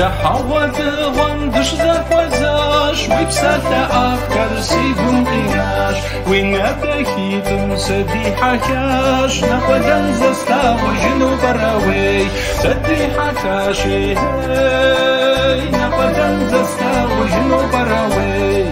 Дыхьэгъуэ дыгъуэм дыщызэхуэзащ, уи псалъэ ӏэфӏхэр си гум къинащ, уи нэ дахитӏым сыдихьэхащ, нэкъуэлэн зэслъагъужыну пӏэрэ уей? Сыдихьэхащи, ей, нэкъуэлэн зэслъагъужыну пӏэрэ уей?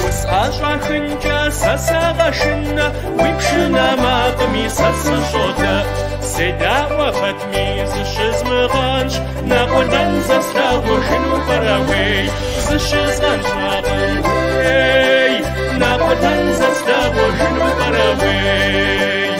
Усӏэщӏахынкӏэ сэ сагъэшынэ, уи пшынэ макъми сэ сыщӏодэӏу. Седаӏуэ пэтми зыщызмыгъэнщӏ, нэкъуэлэн зэслъагъужыну пӏэрэ уей? Зыщызгъэнщӏакъым уей, нэкъуэлэн зэслъагъужыну пӏэрэ уей?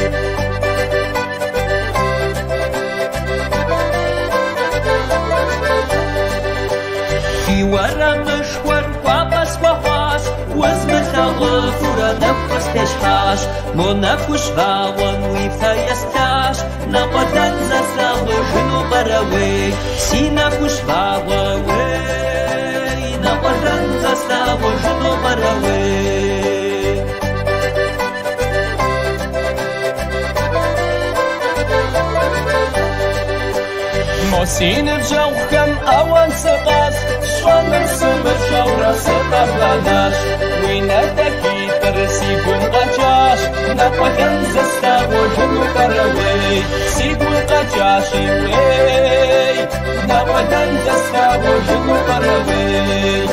Фи уэрамышхуэр кӏуапӏэ схуэхъуащ, узмылъагъуфурэ нэху къыстещхьащ, мо нэхущ вагъуэм уи фэ есплъащ, нэкъуэлэн зэслъагъужыну пӏэрэ уей? Си нэхущ вагъуэ уей, нэкъуэлэн зэслъагъужыну пӏэрэ уей? Мо си ныбжьэгъухэм ауан сыкъащӏ, сщӏэнур сымыщӏэурэ сыкъэбгъэнащ, уи нэ дахитӏыр си гум къэкӏащ, нэкъуэлэн зэслъагъужыну пӏэрэ уей? Си гум къэкӏащи уей, нэкъуэлэн зэслъагъужыну пӏэрэ уей?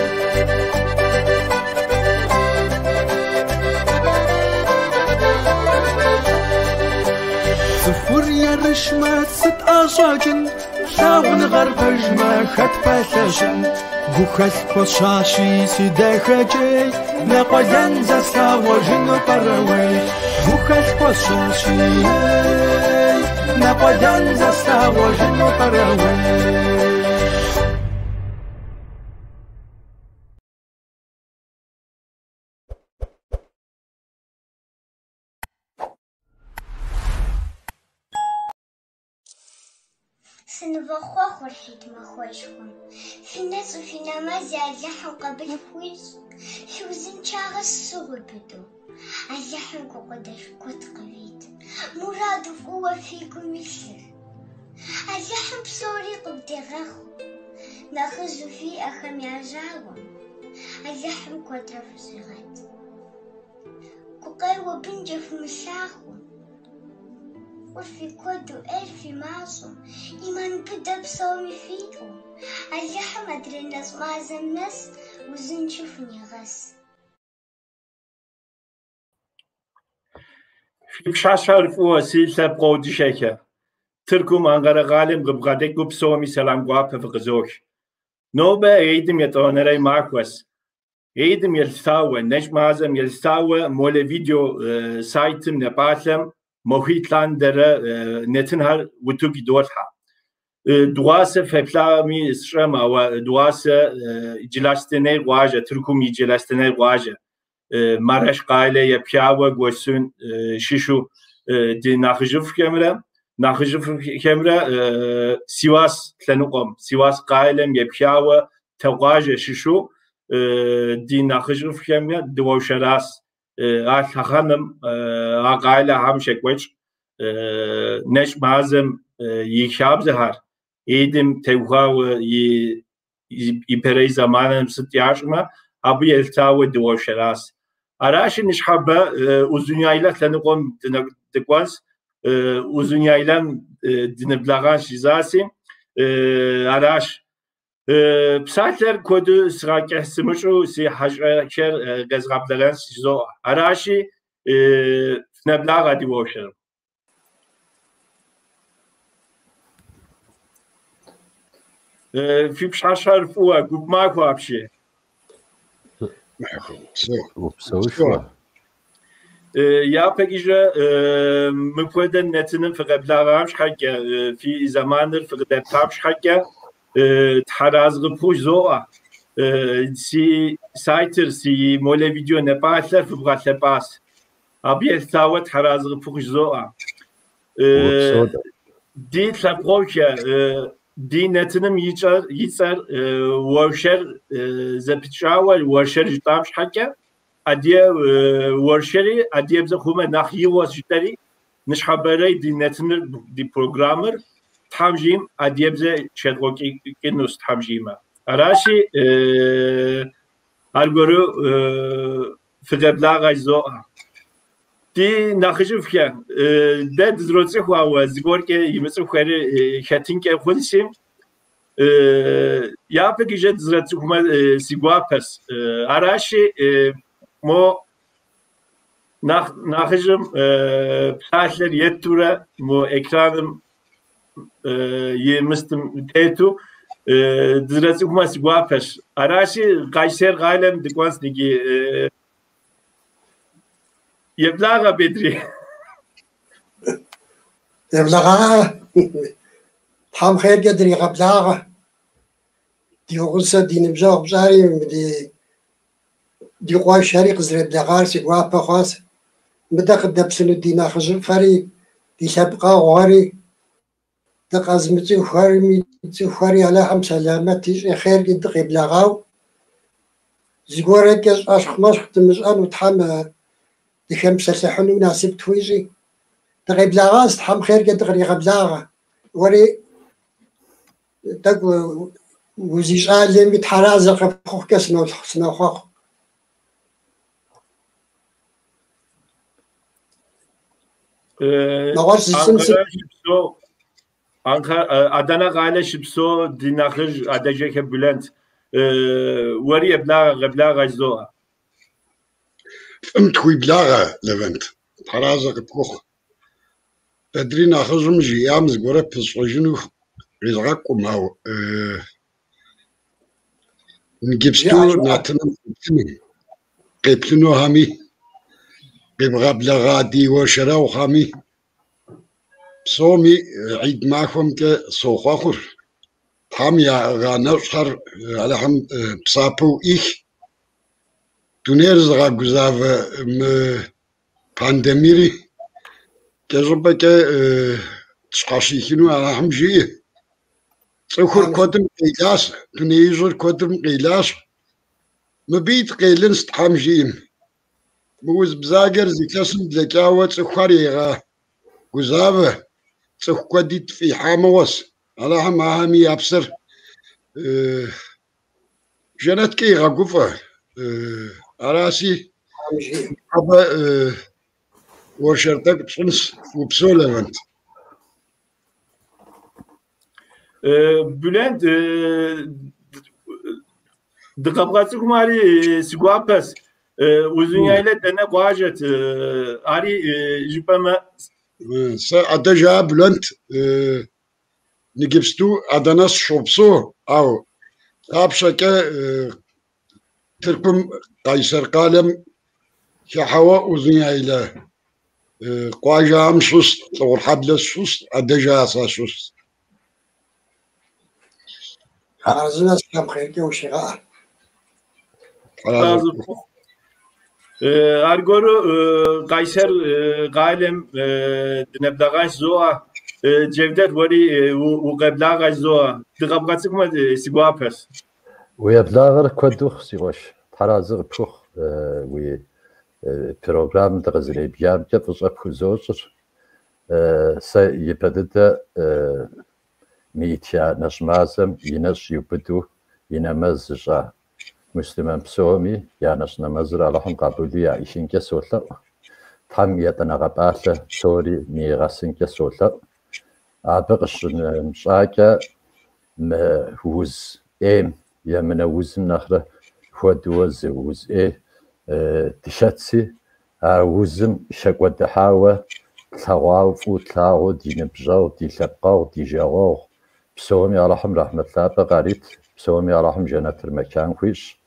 Цӏыхур ерыщмэ, сыт ӏэщӏэкӏын? Лъагъуныгъэр пэжмэ, хэт пэлъэщын? Гухэлъ хуэсщӏащи, си дахэкӏей, нэкъуэлэн зэслъагъужыну пӏэрэ уей? Гухэлъ хуэсщӏащи, ей, нэкъуэлэн зэслъагъужыну пӏэрэ уей? Сынывохъуэхъур хьид махуэшхуэм. Фи нэщӏи фи нэмэзи Алыхьым къабыл фхуищӏ. Фи узыншагъэ щыгъуи быдэу. Алыхьым гукъыдэж куэд къывит. Мураду фӏыуэ фи гум илъыр. Алыхьым псори къывдигъэхъу. Нэхъыжьу фиӏэхэм я жьауэм. Алыхьым куэдрэ фыщӏигъэт. Гукъеуэ бынкӏэ фымылъагъуу. Фӏыр фи куэду, ӏейр фи мащӏэу, ӏиман быдэ псоми фиӏэу, Алыхьым адрей нэщӏ мазэм нэс узыншэу фынигъэс. Фи пщыхьэщхьэр фӏыуэ си лъэпкъэгъу дыщэхэ. Тыркум Анкъэрэ къалэм къыбгъэдэкӏыу псоми сэлам гуапэ фыкъызох. Нобэ Гьидым етӏуанэрей махуэщ. Гьидым елъытауэ, нэщӏ мазэм елъытауэ Молэ видео сайтым напалъэм махуитӏ лъандэрэ нэтынхэр утыку идолъхьэ. Дыгъуасэ феплъами сщӏэм, ауэ дыгъуасэ Джылахъстэней къуажэ, Тыркум и Джылахъстэней къуажэ, Мараш къалэ епхауэ Гуэсун щыщу ди нэхъыжьыфӏхэмрэ Сивас лъэныкъуэм, Сивас къалэм епхауэ Тэкъуажэ щыщу ди нэхъыжьыфӏхэмрэ дыуэршэращ. А лъэхъэнэм а къалэхэм щекӏуэкӏ нэщӏ мазэм и хабзэхэр, Гьидым теухуауэ ипэрей зэманым сыт ящӏмэ, абы елъытауэ дыуэршэращ. Аращи, ныщхьэбэ Узуняйлэ лъэныкъуэм дыкӏуэнщ, Узуняйлэм дынэблэгъэнщ жысӏаси, аращ. Псалъэр куэду сгъэкӏыхь сымыщӏу си хьэщӏэхэр къезгъэблэгъэнщ жызоӏэ. Аращи, фынэблагъэ ди уэршэрым. Фи пщыхьэщхьэр фӏыуэ, гуп махуэ апщий. Упсэушхуэ. Япэкӏыжэ мыпхуэдэ нэтыным фыкъеблэгъам щхьэкӏэ, фи зэманыр фыкъыдэптам щхьэкӏэ, Тхьэразэ къыпхухъу жызоӏэ. Си сайтыр, си молэ видео напалъэр фыбгъэлъэпӏащ. Абы елъытауэ Тхьэразэ къыпхухъу жызоӏэ. Ди лъэпкъэгъухэ, ди нэтыным и цӏэр уэршэр зэпытщӏауэ уэршэр жытӏам щхьэкӏэ, адыгэ уэршэри адыгэбзэ хъумэ нэхъ игъуэщ жытӏэри, ныщхьэбэрей ди нэтыныр, ди программэр Тхьэм жиӏэм адыгэбзэ щедгъэкӏуэкӏынущ Тхьэм жиӏэмэ. Аращи, аргуэру фыкъеблагъэ жызоӏэ. Ди нэхъыжьыфӏхэ, дэ дызэроцӏыху, ауэ зыгуэркӏэ имыцӏыхухэри хэтынкӏэ хъунщи, япэкӏыжэ дызэрэцӏыхумэ си гуапэщ. Аращи, мо нэхъыжьым псалъэр еттурэ мо экраным и мыстым тету дызэрэцӏыхумэ си гуапэщ. Аращи, Къайсэр къалэм дыкӏуэнщ иджы. Еблагъэ, Бедри. Еблэгъа, Тхьэм хъеркӏэ дригъэблагъэ. Ди гъусэ, ди ныбжьэгъу пщӏари, ди къуэшхэри къызэреблэгъар си гуапэ хъуащ. Мыдэ къыдэплъыну ди нэхъыжьыфӏхэри, ди лъэпкъэгъухэри, дыкъэзымыцӏыхухэри, цӏыхухэри Алыхьым сэламэт ищӏи, хъеркӏэ дыкъеблэгъау. Зыгуэркӏэ щӏэщхъу-мэщхъу дымыщӏэну Тхьэм дыхэмыпсэлъыхьыну насып тхуищӏи. Дыкъеблэгъащ, Тхьэм хъеркӏэ дыкъригъэблагъэ. Уэри тӏэкӏу узищӏалэми Тхьэразэ къыпхухъукӏэ сынохъуэхъу. Нэгъуэщӏ зы щыпсэу, Адана къалэ щыпсэу ди нэхъыжь Адэжэхэ Бюлент. Уэри еблагъэ, къеблагъэ жызоӏэ. Фӏым тхуиблагъэ, Левент, Тхьэразэ къыпхухъу. Бедри нэхъыжьым жиӏам зыгуэрэ пысщӏэжыну къезгъэкӏум, ауэ иджыпсту нэтыным къеплъынухэми, къебгъэблэгъа ди уэршэрэгъухэми, псоми гьид махуэмкӏэ сохъуэхъур. Тхьэм яӏыгъа нэщӏхэр Алыхьым псапэу ӏих. Дунейр зыгъэгузавэ мы пандемири кӏэщӏыпӏэкӏэ тщхьэщихыну Алыхьым жиӏэ. Цӏыхур куэдым къелащ, дунеижьыр куэдым къелащ. Мыбыи дыкъелынщ Тхьэм жиӏэм. Мы уз бзаджэр зы илъэсым блэкӏауэ цӏыхухэр егъэгузавэ, цӏыху куэди тфӏихьа мыгъуэщ. Алыхьым ахэми я псэр жэнэткӏэ игъэгуфӏэ. Аращи, абы уэршэр тӏэкӏу тщӏынщ. Упсэу, Левент. Бюлент, дыкъэбгъэцӏыхумэ ари си гуапэщ. Узуняйлэ дэнэ къуажэт, ари жыпӏэмэ. Сэ Адэжа Бюлент иджыпсту Адана сыщопсэу, ауэ лъапщэкӏэ Тыркум Къайсэр къалэм хыхьэуэ Узуняйлэ къуажэхэм щыщ, Лӏыгъурхьэблэ щыщ, Адэжа сащыщ. Хъарзынэщ, Тхьэм хъеркӏэ ущигъэӏэ. Аргуэру Къайсэр къалэм дынэблэгъащ жызоӏэ. Джевдэт, уэри укъеблагъэ жызоӏэ. Дыкъэбгъэцӏыхумэ си гуапэщ. Уи еблагъэр куэд ухъу, си къуэш. Тхьэразэ къыпхухъу уи программэм дыкъызэребджамкӏэ фӏыщӏэ пхузощӏыр. Сэ ипэ дыдэ мы итя нэщӏ мазэм и нэщӏ иубыду и нэмэз зыщӏа муслъымэн псоми я нэщӏ нэмэзыр Алыхьым къабылу яӏихынкӏэ солъэӏу. Тхьэм етӏанэгъэ пӏалъэ псори нигъэсынкӏэ солъэӏу. Абы къыщынэмыщӏакӏэ мы уз ӏейм, емынэ узым нэхърэ хуэдэуэ зы уз ӏей дыхэтси, а узым хэкӏуэдыхьауэ тлъэгъуауэ, фӏыуэ тлъагъуу ди ныбжьэгъу, ди лъэпкъэгъу, ди жагъуэгъу Псоми Алыхьым рэхьмэт лъапӏэ къарит, псоми Алыхьым жэнэтыр мэкан хуищӏ.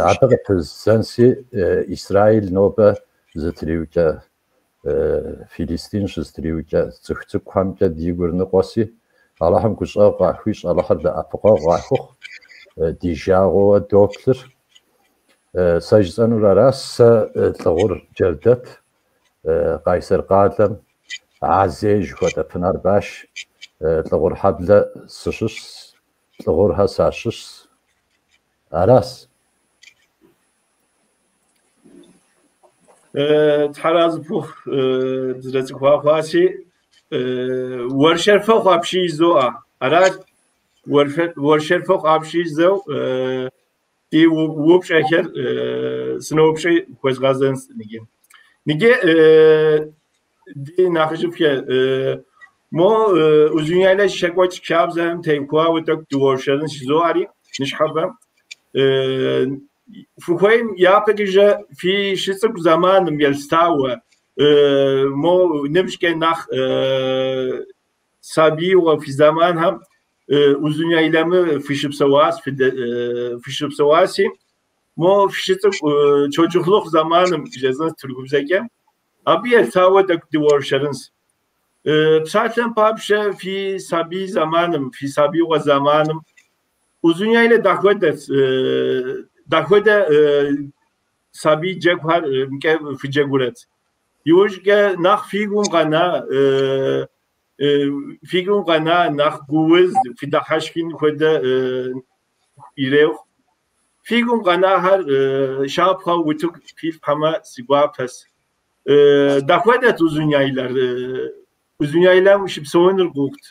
Абы къыпыздзэнси, Израиль нобэ зытриукӏэ, Филистин щызытриукӏэ цӏыху цӏыкӏухэмкӏэ ди гур ныкъуэси, Алыхьым гущӏэгъу къахуищӏ, Алыхьыр дэӏэпыкъуэгъу къахухъу, ди жагъуэуэ доплъыр. Сэ жысӏэнур аращ, сэ Лӏыгъур Джэрдэт, Къайсэр къалэм, Азей жыхуэтӏэ Пынарбаш, Лӏыгъур хьэблэ сыщыщщ, Лӏыгъурхэ сащыщщ. Аращ. Тхьэразы пхухъу дызэрыцӏыхуа хъуаси, уэршэр фэхъу апщий жызоӏэ. Аращ, уэршэр фэхъу апщий жызоӏэу ди упщӏэхэр сыноупщӏи хуэзгъэзэнщ ныджы. Ныджы ди нэхъыжьыфӏхэ мо Узуняйлэ щекӏуэкӏ хабзэхэм теухуауэ тӏэкӏу дыуэршэрынщ жызоӏэри ныщхьэбэ. Фыхуейм япэкӏыжэ фи щыцӏыкӏу зэманым елъытауэ мо ныбжькӏэ нэхъ сабийуэ фи зэманхэм Узуняйлэмы фыщыпсэуащ, фыщыпсэуащи, мо фыщыцӏыкӏу çocukluk зэманым жезӏэнщ тыркубзэкӏэ, абы елъытауэ тӏэкӏу дыуэршэрынщ. Псалъэм папщӏэ фи сабий зэманым, фи сабийгъуэ зэманым Узуняйлэ дахуэдэт, дахуэдэ сабий джэгухэр мкӏэ фыджэгурэт. Иужькӏэ нэхъ фи гум къэна, фи гум къэна нэхъ гууз, фыдыхьэшхын хуэдэ ирехъу. Фи гум къэнахэр щапхъэу утыку филъхьэмэ си гуапэс. Дахуэдэт Узуняйлэр. Узуняйлэм ущыпсэуныр гугъут.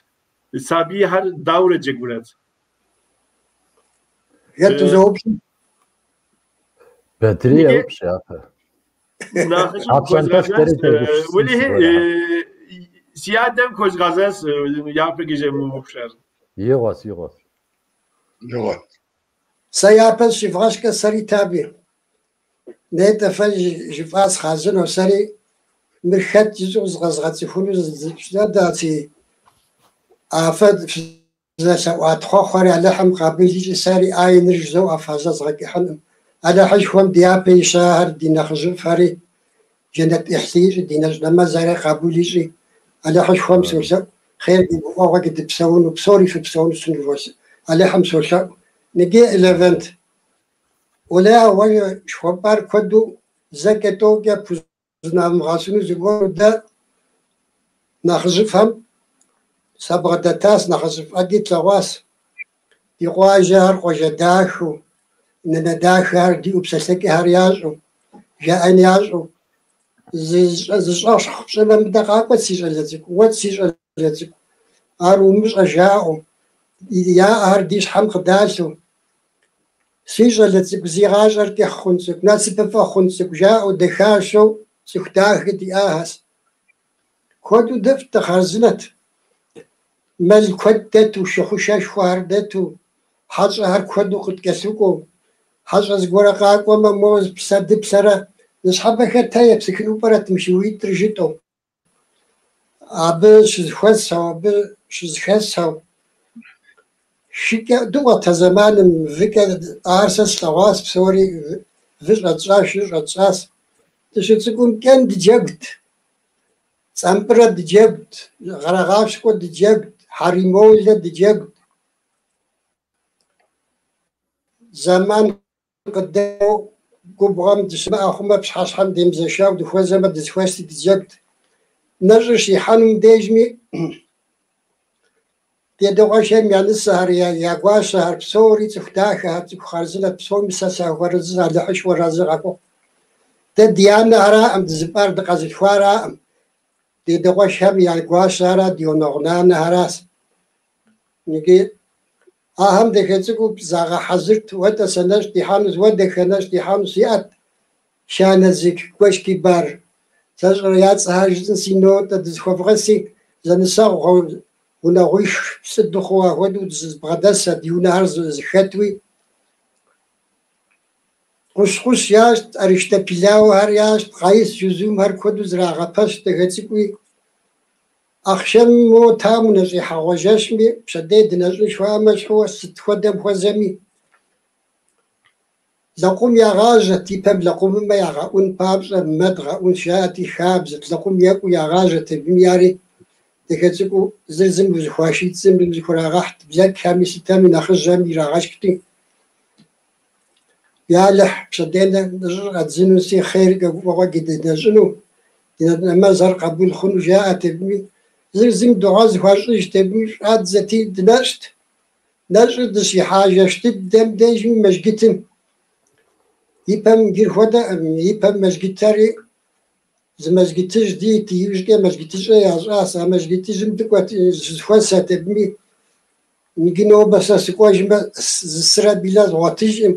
Сабийхэр даурэ джэгурэт? Хэт узэупщӏым? Бэдри еупщӏ япэ. Нэхъыжьым Апщӏондэху дэри хуэзгъэзэнщ. дегупсысынщ Уэлэхьи, зыгуэрхэр. си адэм хуэзгъэзэнщ япэкӏыжэ мы упщӏэр. Игъуэс, игъуэс. Игъуэ. Сэ япэ сыщивгъэщкӏэ сэри таби. Нетӏэ фэ жыфӏас хъарзынэу, сэри мыр хэт жысӏэу зыкъэзгъэцӏыхуну зызыпщӏэдати, а фэ фызэлъэӏуа тхъуэхъуэри Алыхьым къабыл ищӏи, сэри айныр жызоӏэ фазэзгъэкӏыхьынум. Алыхьышхуэм ди япэ ищахэр, ди нэхъыжьыфӏхэри жэнэт ӏыхьлы ищӏи, ди нэщӏ нэмэзхэри къабыл ищӏи, Алыхьышхуэм солъэӏу, хъеркӏи гуфӏэгъуэкӏи дыпсэуну, псори фыпсэуну сыныволъэӏу. Алыхьым солъэӏу. Ныджы Левент, уэлэхьэ уэ жыхуэпӏар куэду зэкӏэ тӏэукӏэ пхузэнэмыгъэсыну зыгуэру дэ нэхъыжьыфӏхэм сабгъэдэтащ, нэхъыжьыфӏ ӏэджи тлъэгъуащ. Ди къуажэхэр къуажэ дахэу, нанэ дахэхэр диӏэу псэлъэкӏэхэр ящӏэу, жаӏэн ящӏэу. Зыщӏэщхъу пщӏымэ, мыдэ къакӏуэт си щӏалэ цӏыкӏу, уэт си щӏалэ цӏыкӏу, ар умыщӏэ жаӏэу, я ӏэхэр ди щхьэм къыдалъэу. Си щӏалэ цӏыкӏу, зи гъащӏэр кӏыхь хъун цӏыкӏу, насыпыфӏэ хъун цӏыкӏу жаӏэу дахащэу цӏыху дахэ диӏахэщ. Куэду дыфӏт, дыхъарзынэт. Мэл куэд дэту, шы хъушэшхуэхэр дэту, хьэщӏэхэр куэду къыткӏэлъыкӏуэу. Хьэщӏэ зыгуэрэ къакӏуэмэ, мо псэ дыплъэрэ, ныщхьэбэ хэтэ епсыхыну пӏэрэт мы шууитӏыр жытӏэу. Абы щызэхуэсхэу, абы щызэхэсхэу. Шыкӏэ дыӏуэт а зэманым, выкӏэ ар сэ слъэгъуащ псори, вы щӏэтщӏащ, шы щӏэтщӏащ. Дыщыцӏыкӏум кӏэн дыджэгут, цӏэмпӏырэ дыджэгут, гъэрэгъапщкӏуэ дыджэгут, хьэримолэ дыджэгут. Зэман къыдэкӏуэу губгъуэм дыщымыӏэ хъумэ, пщыхьэщхьэм демызэшауэ дыхуэзэмэ, дызэхуэсти дыджэгут. Нэщӏыр щихьэнум дежми, ди адэкъуэшхэм я нысэхэр, я гуащэхэр, псори цӏыху дахэхэр, цӏыху хъарзынэт, псоми сэ сахуэарэзы, Алыхьышхуэр арэзы къахухъу. Дэ ди анэхэраӏым, дызыпӏар, дыкъэзылъхуараӏым. Ди адэкъуэшхэм я гуащэхэра, ди гъунэгъу нанэхэращ. Иджы ахэм дахэ цӏыкӏуу загъэхьэзырт, уэтӏэ сэ нэщӏ дихьэнущ, уэ дахэ нэщӏ дихьэнущ, иӏэт Шанэзык, Гуэшкибар, сэ сщӏэрэ я цӏэхэр жысӏэнси, нотӏэ дызэхуэвгъэси, зэнысэгъухэу унагъуих плӏы дыхъуу ахуэдэу дызэбгъэдэсэ, ди унэхэр зэхэтуи. Къущхъущ ящӏт, ӏэрыштэ пилауэхэр ящӏт, къайыс, жызумхэр куэду зэрагъэпэщт дахэ цӏыкӏуи. Ахъшэм мо таму нэщӏихьэгъуэ жэщми, пщэдей дынэщӏын жыхуаӏэмэ щхьэуэ сыт хуэдэм хуэзэми. Лэкъум ягъажьэт, ипэм лэкъумымэ ягъэӏун папщӏэ мэ дгъэӏунщ жаӏэти хабзэт, лэкъум екӏуу ягъажьэт абыми ари дахэ цӏыкӏуу зыр зым зыхуашийт, зым зыхурагъэхьт, блэкӏхэми сытэми нэхъыжьхэми ирагъэшхти. Я Алыхь, пщэдей нэщӏыр къэддзынуси, хъеркӏэ гуфӏэгъуэкӏэ дынэщӏыну, ди нэмэзхэр къабул хъуну жаӏэт абыми. Зыр зым дыгъуэ зыхуащӏыжт абыми, щӏадзэти дынэщӏт. Нэщӏыр дыщихьа жэщ дыдэм дежми мэжджытым. Ипэм иджыр хуэдэкъым, ипэм мэжджытхэри зы мэжджытыжь дит, иужькӏэ мэжджытыщӏэ ящӏащ. А мэжджытыжьым дыкӏуэт, зыхуэсэт абыми. Иджы нобэ сэ сыкӏуэжмэ, зы сырэ билэ згъуэтыжкъым.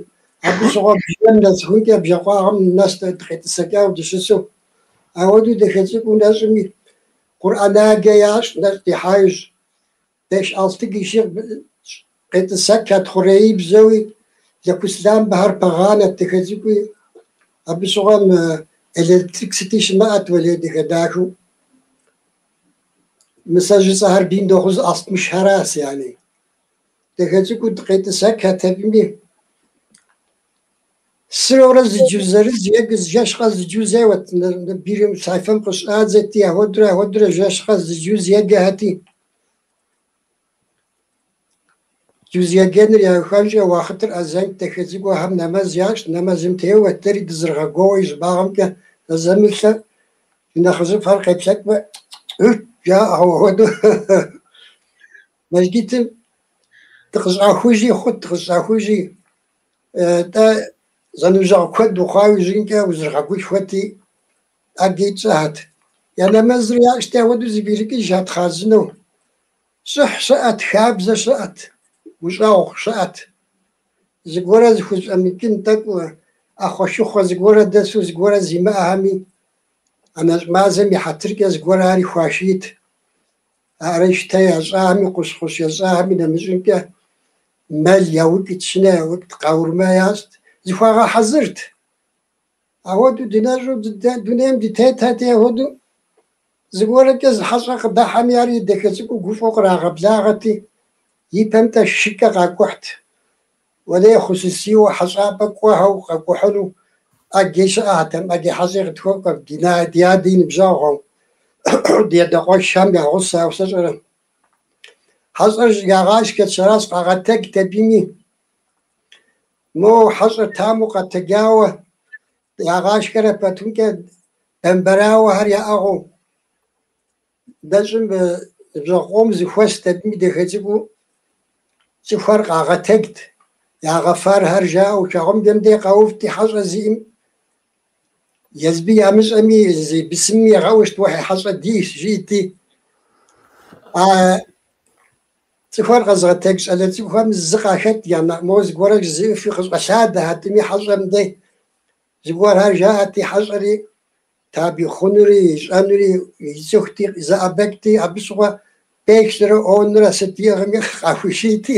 Абы щыгъуэ бжэм нэсыхункӏэ бжэкъуагъым нэс дыкъетӏысэкӏауэ дыщысу. Ауэдэу дахэ цӏыкӏуу нэщӏми, Къурӏэнаджэ ящӏ, нэщӏ дихьа иужь. Беш-алты киши къетӏысэкӏхэт хъуреибзэуи, лэкус лампӏэхэр пагъанэт дахэ цӏыкӏуи. Абы щыгъуэм электрик сыти щымыӏэт, уэлей дахэ дахэу. Мы сэ жысӏэхэр 1960-хэращ, яни. Дахэ цӏыкӏуу дыкъетӏысэкӏхэт абыми. Сырэурэ зы джуз зырыз е жэщ къэс зы джуз еуэт, бирым сайфэм къыщӏадзэти, ахуэдурэ ахуэдурэ жэщ къэс зы джуз еджэхэти. Джуз еджэныр яуханкӏэ уахътыр азэнт дахэ цӏыкӏухэм нэмэз ящӏт, нэмэзым теуэт, дэри дызэрыгъэгуоуэ и щӏыбагъымкӏэ зэзэмылъэ нэхъыжьыфӏхэр къеплъэкӏмэ, ыт жаӏэу апхуэдэу. Мэжджытым дыкъыщӏахужи хъут, дыкъыщӏахужи. Тӏэ зэныбжьэгъу куэд ухъуа иужьынкӏэ узэрыгъэгушхуэти, ӏэджи тщӏэхэт. Я нэмэзыр ящӏти, апхуэдэу зэбгрыкӏыжхэт хъарзынэу. Щӏыхь щыӏэт, хабзэ щыӏэт, гущӏэгъу щыӏэт. Зыгуэрэ зыхузэфӏэмыкӏын тӏэкӏу ӏэхъуэ-шыхъуэ зыгуэрэ дэсу зыгуэрэ зимыӏэхэми, а нэщӏ мазэм и хьэтыркӏэ зыгуэрэ ари хуашийт. Арэштэ ящӏахэми, къущхъущ ящӏахэми нэмыщӏынкӏэ мэл яукӏт, щынэ яукӏт, къаурмэ ящӏт, зыхуагъэхьэзырт. Апхуэдэу дынэщӏу дунейм дытетати, апхуэдэу зыгуэркӏэ зы хьэщӏэ къыдыхьэми, ари дахэ цӏыкӏуу гуфӏэу кърагъэблагъэти, ипэм-тӏэ шыкӏэ къакӏухьт. Уэлей хъусусийуэ хьэщӏапӏэ кӏуэхэу къакӏухьыну ӏэджэ щыӏэтэм, ӏэджэ хьэщӏи къытхуэкӏуэрт, ди адэ и ныбжьэгъухэу, ди адэ къуэшхэм я гъусэу сэ сщӏэрэ. Хьэщӏэр ягъашхэт, щэращ къагъэтэджт абыми. Мо хьэщӏэр таму къэтэджауэ ягъашхэрэ пэтункӏэ бэмбэрауэхэр яӏыгъыу. Нэщӏым ныбжьэгъу къом зэхуэст абыми дахэ цӏыкӏуу цӏыхухэр къагъэтэджт, ягъэфархэр жаӏэу щхьэгъубжэм дей къэувти хьэщӏэ зиӏэм езыми ямыщӏэми езы бысымми егъэӏущт, уэ хьэщӏэ диӏэщ, жиӏэти. А цӏыхухэр къэзыгъэтэдж щӏалэ цӏыкӏухэм зы къахэт я нэхъ мо зыгуэрэ жызыӏэфи къыщӏэлъадэхьэтми хьэщӏэм дей зыгуэрхэр жаӏэти хьэщӏэри таби хъунури ищӏэнури ицӏыхути зэӏэбэкӏти абы щыгъуэ пешрэ онрэ сыт иӏыгъми къахуишийти.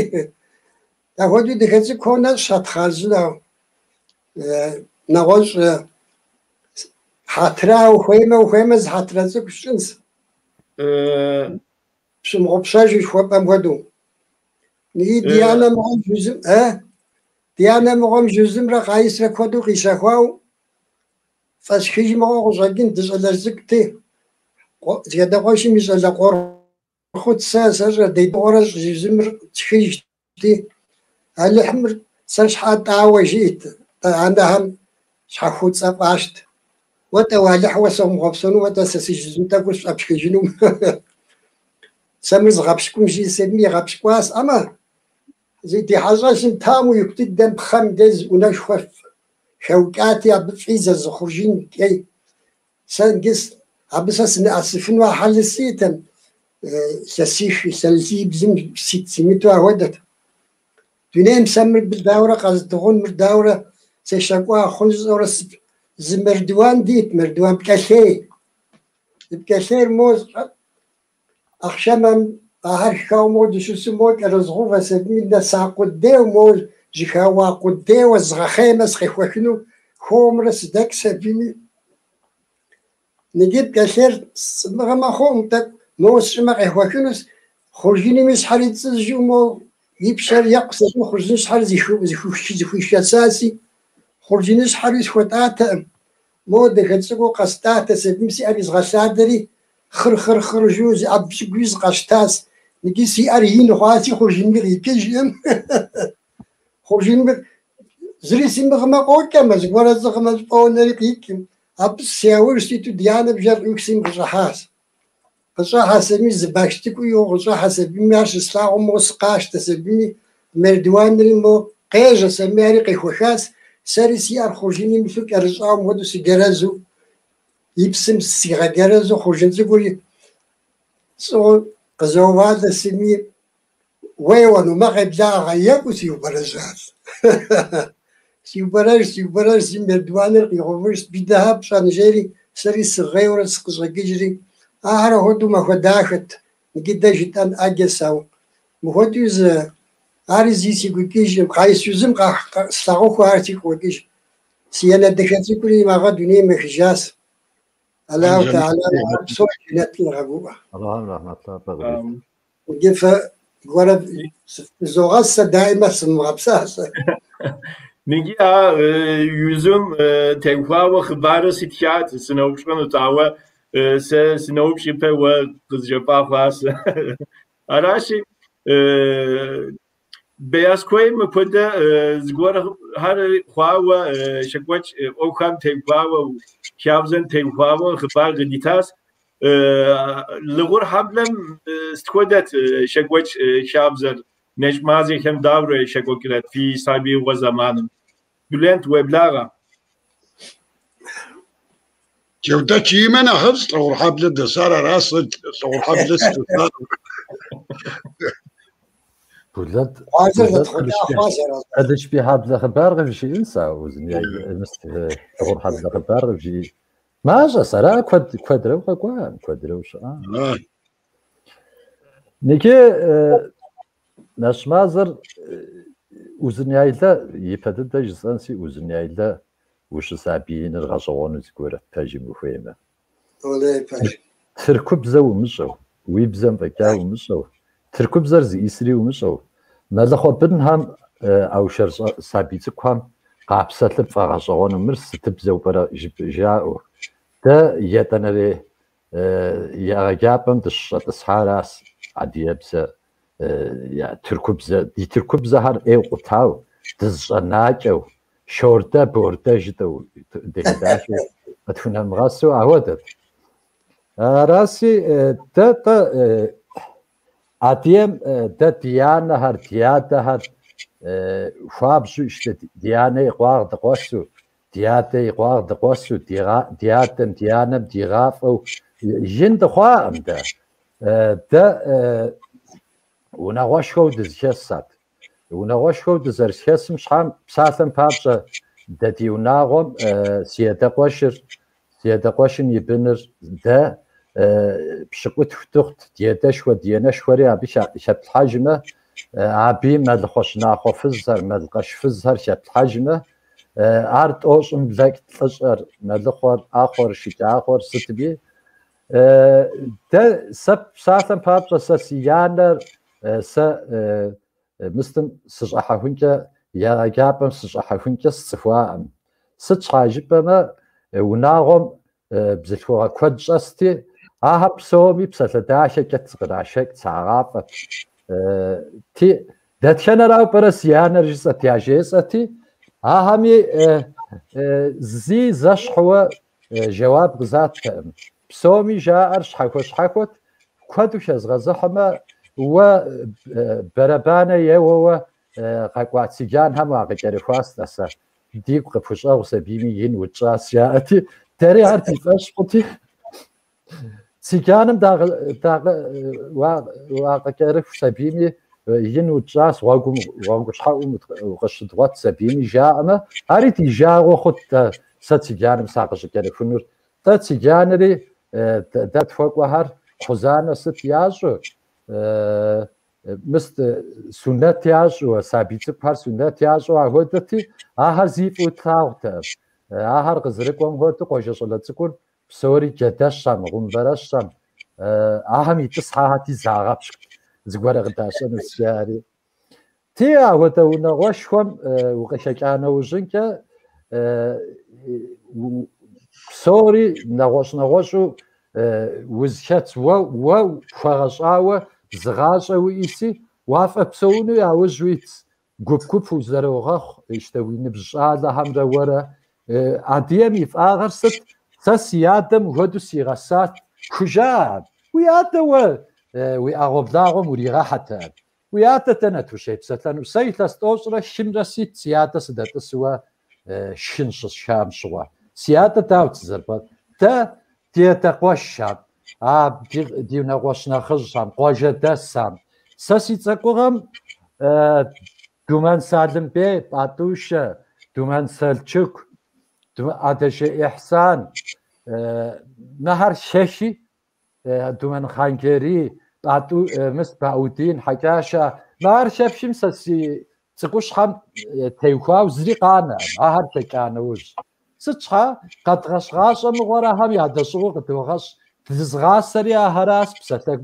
Апхуэдэу дахэ цӏыкӏухэу нэщӏхэт хъарзынэу. Нэгъуэщӏ хьэтыра ухуеймэ, ухуеймэ зы хьэтырэ цӏыкӏу сщӏынщ. Пщымыгъупщэжу жыхуэпӏэм хуэдэу. И ди анэ мыгъуэм жызым, ди анэ мыгъуэм жызымрэ къаисрэ куэду къищэхуау, фӏэсхыж мыгъуэ къыщӏэкӏын дыщӏалэжь цӏыкӏути, си адэ къуэшым и щӏалэ Къуэрхъут сэ сэщӏэ дедыгъуэрэ жызымыр тшхыжти, Алыхьымыр сэр щхьа тӏауэ жиӏэт, анэхэм щхьэхуцӏэ фӏащт. Уэ-тӏэ, Алыхь, уэ сомыгъуэпсэну, уэ-тӏэ сэ си жызым тӏэкӏур сфӏэпшхыжынум. Сэ мыр згъэпщкӏум жи, сэми игъэпщкӏуащ, ӏэмэ, зи ди хьэщӏэщым таму ику дыдэм пхъэм дей зы ӏунэшхуэ хэукӏати, абы фӏидзэ зы хъуржын кӏей. Сэ иджы абы сэ сынэӏэсыфыну а хьэлыр сиӏэтэм, илъэсих, илъэсиблым сит симыту ахуэдэт. Дунейм сэ мыр дауэрэ къэздыгъун, мыр дауэрэ сещэкӏуа хъун жысӏэурэ зы мердуан диӏэт, мердуан пкӏэлъей. Зы пкӏэлъейр мо ахъшэмэм ахэр шхэуэ мо дыщысу мо кӏэрызгъувэ сабийм нэса къудейуэ, мо жьыхэуа къудейуэ згъэхъеймэ сыкъехуэхыну хуэмурэ сыдэкӏ сабийми. Иджы пкӏэлъейр сымыгъэмэ хъуӏым, тӏэкӏу Моуэ сщӏымэ къехуэхынущ, хъуржыным и щхьэри цӏызжу мо и пщэр екъу сэ хъуржыныщхьэр зыхуишэсаси, хъуржыныщхьэри схуэтӏатэкъым. Мо дахэ цӏыкӏуу къэстӏатэ сабийм си ӏэр изгъэлъадэри, хъыр-хъыр-хъыр жу зы ӏэб цӏыкӏуи зыкъэщтащ. Иджы си ӏэр ин хъуаси хъуржынми къикӏыжкъым. Хъуржынми зыри симыгъмэ къокӏэмэ, зыгуэрэ сӏыгъмэ фӏонэри къикӏым. Абы си яужь ситу ди анэ бжэр ӏуиху сим къыщӏыхьащ. Къыщӏыхьэ сабийми зы баш цӏыкӏу иӏыгъыу къыщӏыхьэ сабийми ар щыслъагъум мо сыкъащтэ сабийми мердуанри мо къежьэ сабийми ари къехуэхащ. Сэри си ӏэр хъуржыным илъу кӏэрыщӏауэ мыхуэдэу сыджэрэзу, и псым сигъэджэрэзу хъуржын цӏыкӏури сӏыгъыу къызоуалэ сыми уеуэну, мэ къеблагъэ, екӏуу сиубэрэжьащ. Сиубэрэж, сиубэрэж, си мердуаныр къигъэувыжщ, бидэхьэ пщӏэн жери, сэри сыгъейуэрэ сыкъыщӏэкӏыжри. Ахэр апхуэдэу махуэ дахэт, иджы дэ жытӏэн ӏэджэ сау. Мыхуэдэу зы ари зи сигу икӏыжкъым, къайсюзым слъагъуху ар сигу къокӏыж. Си анэ дахэ цӏыкӏури магъэ дунейм ехыжащ. Аллаху Теала ар псори жэнэтым игъэгуӏэ. Аллахьым рахьмэт лъапӏэ къывит. Иджы фэ гуэрэ фызогъэс, сэ даимэ сымыгъэпсалъэ. Ниги а юзум теухуауэ хъыбару сытхат, сыноупщӏынут, ауэ сэ сыноупщӏ ипэ уэ къызжепӏа хъуащ. Аращи, Бейаскуейм мыпхуэдэ зыгуэрхэр хъуауэ щекӏуэкӏ ӏуэхухэм теухуауэ, хабзэм теухуауэ хъыбар къыдитащ. Лыгъур хьэблэм сыт хуэдэт щекӏуэкӏ хабзэр? Нэщӏ мазэхэм дауэрэ щекӏуэкӏрэт фи сабиигъуэ зэманым? Бюлент, уеблагъэ. Джэудэч имэ нэхъыфӏщ, Лӏыгъурхьэблэ дэсар аращ, сэ Лӏыгъурхьэблэ сыдэсар. Булэт, Къуажэр Булэт зэтхъуэкӏа хъуащ аращ. Къылышбийхьэблэ хъыбар къывжиӏэнс, ауэ Лӏыгъурхьэблэ хъыбар къывжиӏэн. Мащӏэс, ара куэд, куэдрэ укъэкӏуам, куэдрэ ущыӏам. Ниги нэщӏ мазэр Узуняйлэ, ипэ дыдэ жысӏэнси, Узуняйлэ ущысабииныр гъэщӏэгъуэну зыгуэрт, пэжым ухуеймэ. Олей, пэж. Тыркубзэ умыщӏэу, уи бзэм фӏэкӏа умыщӏэу, тыркубзэр зиӏисри умыщӏэу, мэлыхъуэ бынхэм аушэр сабий цӏыкӏухэм къапсэлъыр пфӏэгъэщӏэгъуэну, мыр сытыбзэу пӏэрэ жаӏэу. Дэ етӏанэрей егъэджапӏэм дыщыщӏэтӏысхьаращ адыгэбзэ, тыркубзэ, ди тыркубзэхэр ӏейуэ къутау, дызыщӏэнакӏэу, шордэ, бордэ жытӏэу дыхыдахыу къытхунэмыгъэсу ахуэдэт. Араси, дэ тӏэ адыгэм дэ ди анэхэр, ди адэхэр хуабжьу ищтэ ди анэ и къуагъ дыкъуэсу, ди адэ и къуагъ дыкъуэсу, ди адэм, ди анэм дигъафӏэу ин дыхъуакъым дэ. Дэ унагъуэшхуэу дызэхэсат. Унагъуэшхуэу дызэрыхэсым щхьэм псалъэм папщӏэ дэ ди унагъуэм си адэ къуэшыр, си адэ къуэшым и быныр дэ пщыкӏутху дыхъут, ди адэшхуэ, ди анэшхуэри абы хэплъхьэжмэ, абыи мэлыхъуэ щынахъуэ фызхэр, мэлкъэш фызхэр хэплъхьэжмэ, ар тӏощӏым блэкӏт лӏыщӏэр, мэлыхъуэр, ӏэхъуэр, шыкӏахъуэр сытми. Дэ сэ псалъэм папщӏэ сэ си анэр, сэ мыстым сыщӏыхьэхункӏэ, егъэджапӏэм сыщӏыхьэхункӏэ сцӏыхуакъым. Сыт щхьа жыпӏэмэ, унагъуэм бзылъхугъэ куэд щӏэсти, ахэр псоми псалъэ дахэкӏэ зыкърашэкӏт, сагъафӏэт. Ти, дэтхэнэрауэ пӏэрэ си анэр жысӏэт, яжесӏэти, ахэми зи зэщхьууэ жэуап къызаттэкъым. Псоми жаӏэр щхьэхуэ-щхьэхуэт, куэду хэзгъэзыхьмэ, уэ бэрэбанэ еуэуэ къэкӏуа цыганхэм уакъыкӏэрыхуащ, тӏасэ. Дигу къыпхущӏэгъу сабийми ин утщӏащ, жаӏэти, дэри ар ди фӏэщ хъути. Цыганым уакъыкӏэрыху сабийми ин утщӏащ, гъуэгум, гъуэгущхьэӏум укъыщыдгъуэт сабийми жаӏэмэ, ари ди жагъуэ хъут дэ сэ цыганым сакъыщӏыкӏэрыхунур. Дэ цыганри дэ тхуэкӏуэхэр кхъузанэ сыт ящӏу, мыст сунэт ящӏу, сабий цӏыкӏухэр сунэт ящӏу ахуэдэти, ахэр зи фӏыуэ тлъагъутэкъым. Ахэр къызэрыкӏуэм хуэдэу къуажэ щӏалэ цӏыкӏур псори джэдэщэм, гъумбэрэщэм, Ахэм итӏысхьахэти загъэпщкӏут, зыгуэрэ къыдащӏэнущ жари. Ти, апхуэдэ унагъуэшхуэм укъыхэкӏа нэужьынкӏэ псори нэгъуэщӏ-нэгъуэщӏу узыхэтс, уэ уэ пхуэгъэщӏауэ зы гъащӏэ уиӏэси, уафӏэпсэуну яужь уитс, гуп-гуп узэрогъэхъу, ищтэ уи ныбжь щӏалэхэмрэ уэрэ. Адыгэм и фӏагъэр сыт? Сэ си адэм мыхуэдэу сигъэсат, пхужаӏэ. Уи адэ уэ уи ӏэгъуэблагъуэм уригъэхьэт ар. Уи адэ дэнэт ущепсэлъэну? Сэ илъэс тӏощӏрэ хымрэ сит си адэ сыдэтӏысуэ шхын щысшхам щыгъуэ. Си адэ дауэт сызэрыбгъэд? Дэ ди адэ къуэшхэм, а ди унэкъуэщ нэхъыжьхэм, къуажэдэсхэм. Сэ си цӏыкӏугъэм Думэн Салымбей, Пӏатӏушэ, Думэн Сэлчыку, Адэшей Ихьсан, мыхэр хэхи, Думэн Хъанджэрий, Пӏатӏу, мыс Баудин, Хьэкӏашэ. Мыхэр хэпхым сэ си цӏыкӏущхьэм теухуауэ зыри къанэкъым, ахэр хэкӏа нэужь. Сыт щхьа къэдгъэщӏ гъащӏэ мыгъуэр ахэм ядэщӏыгъуу къыдогъэщӏ. Дызыгъасэри ахэращ, псалъэ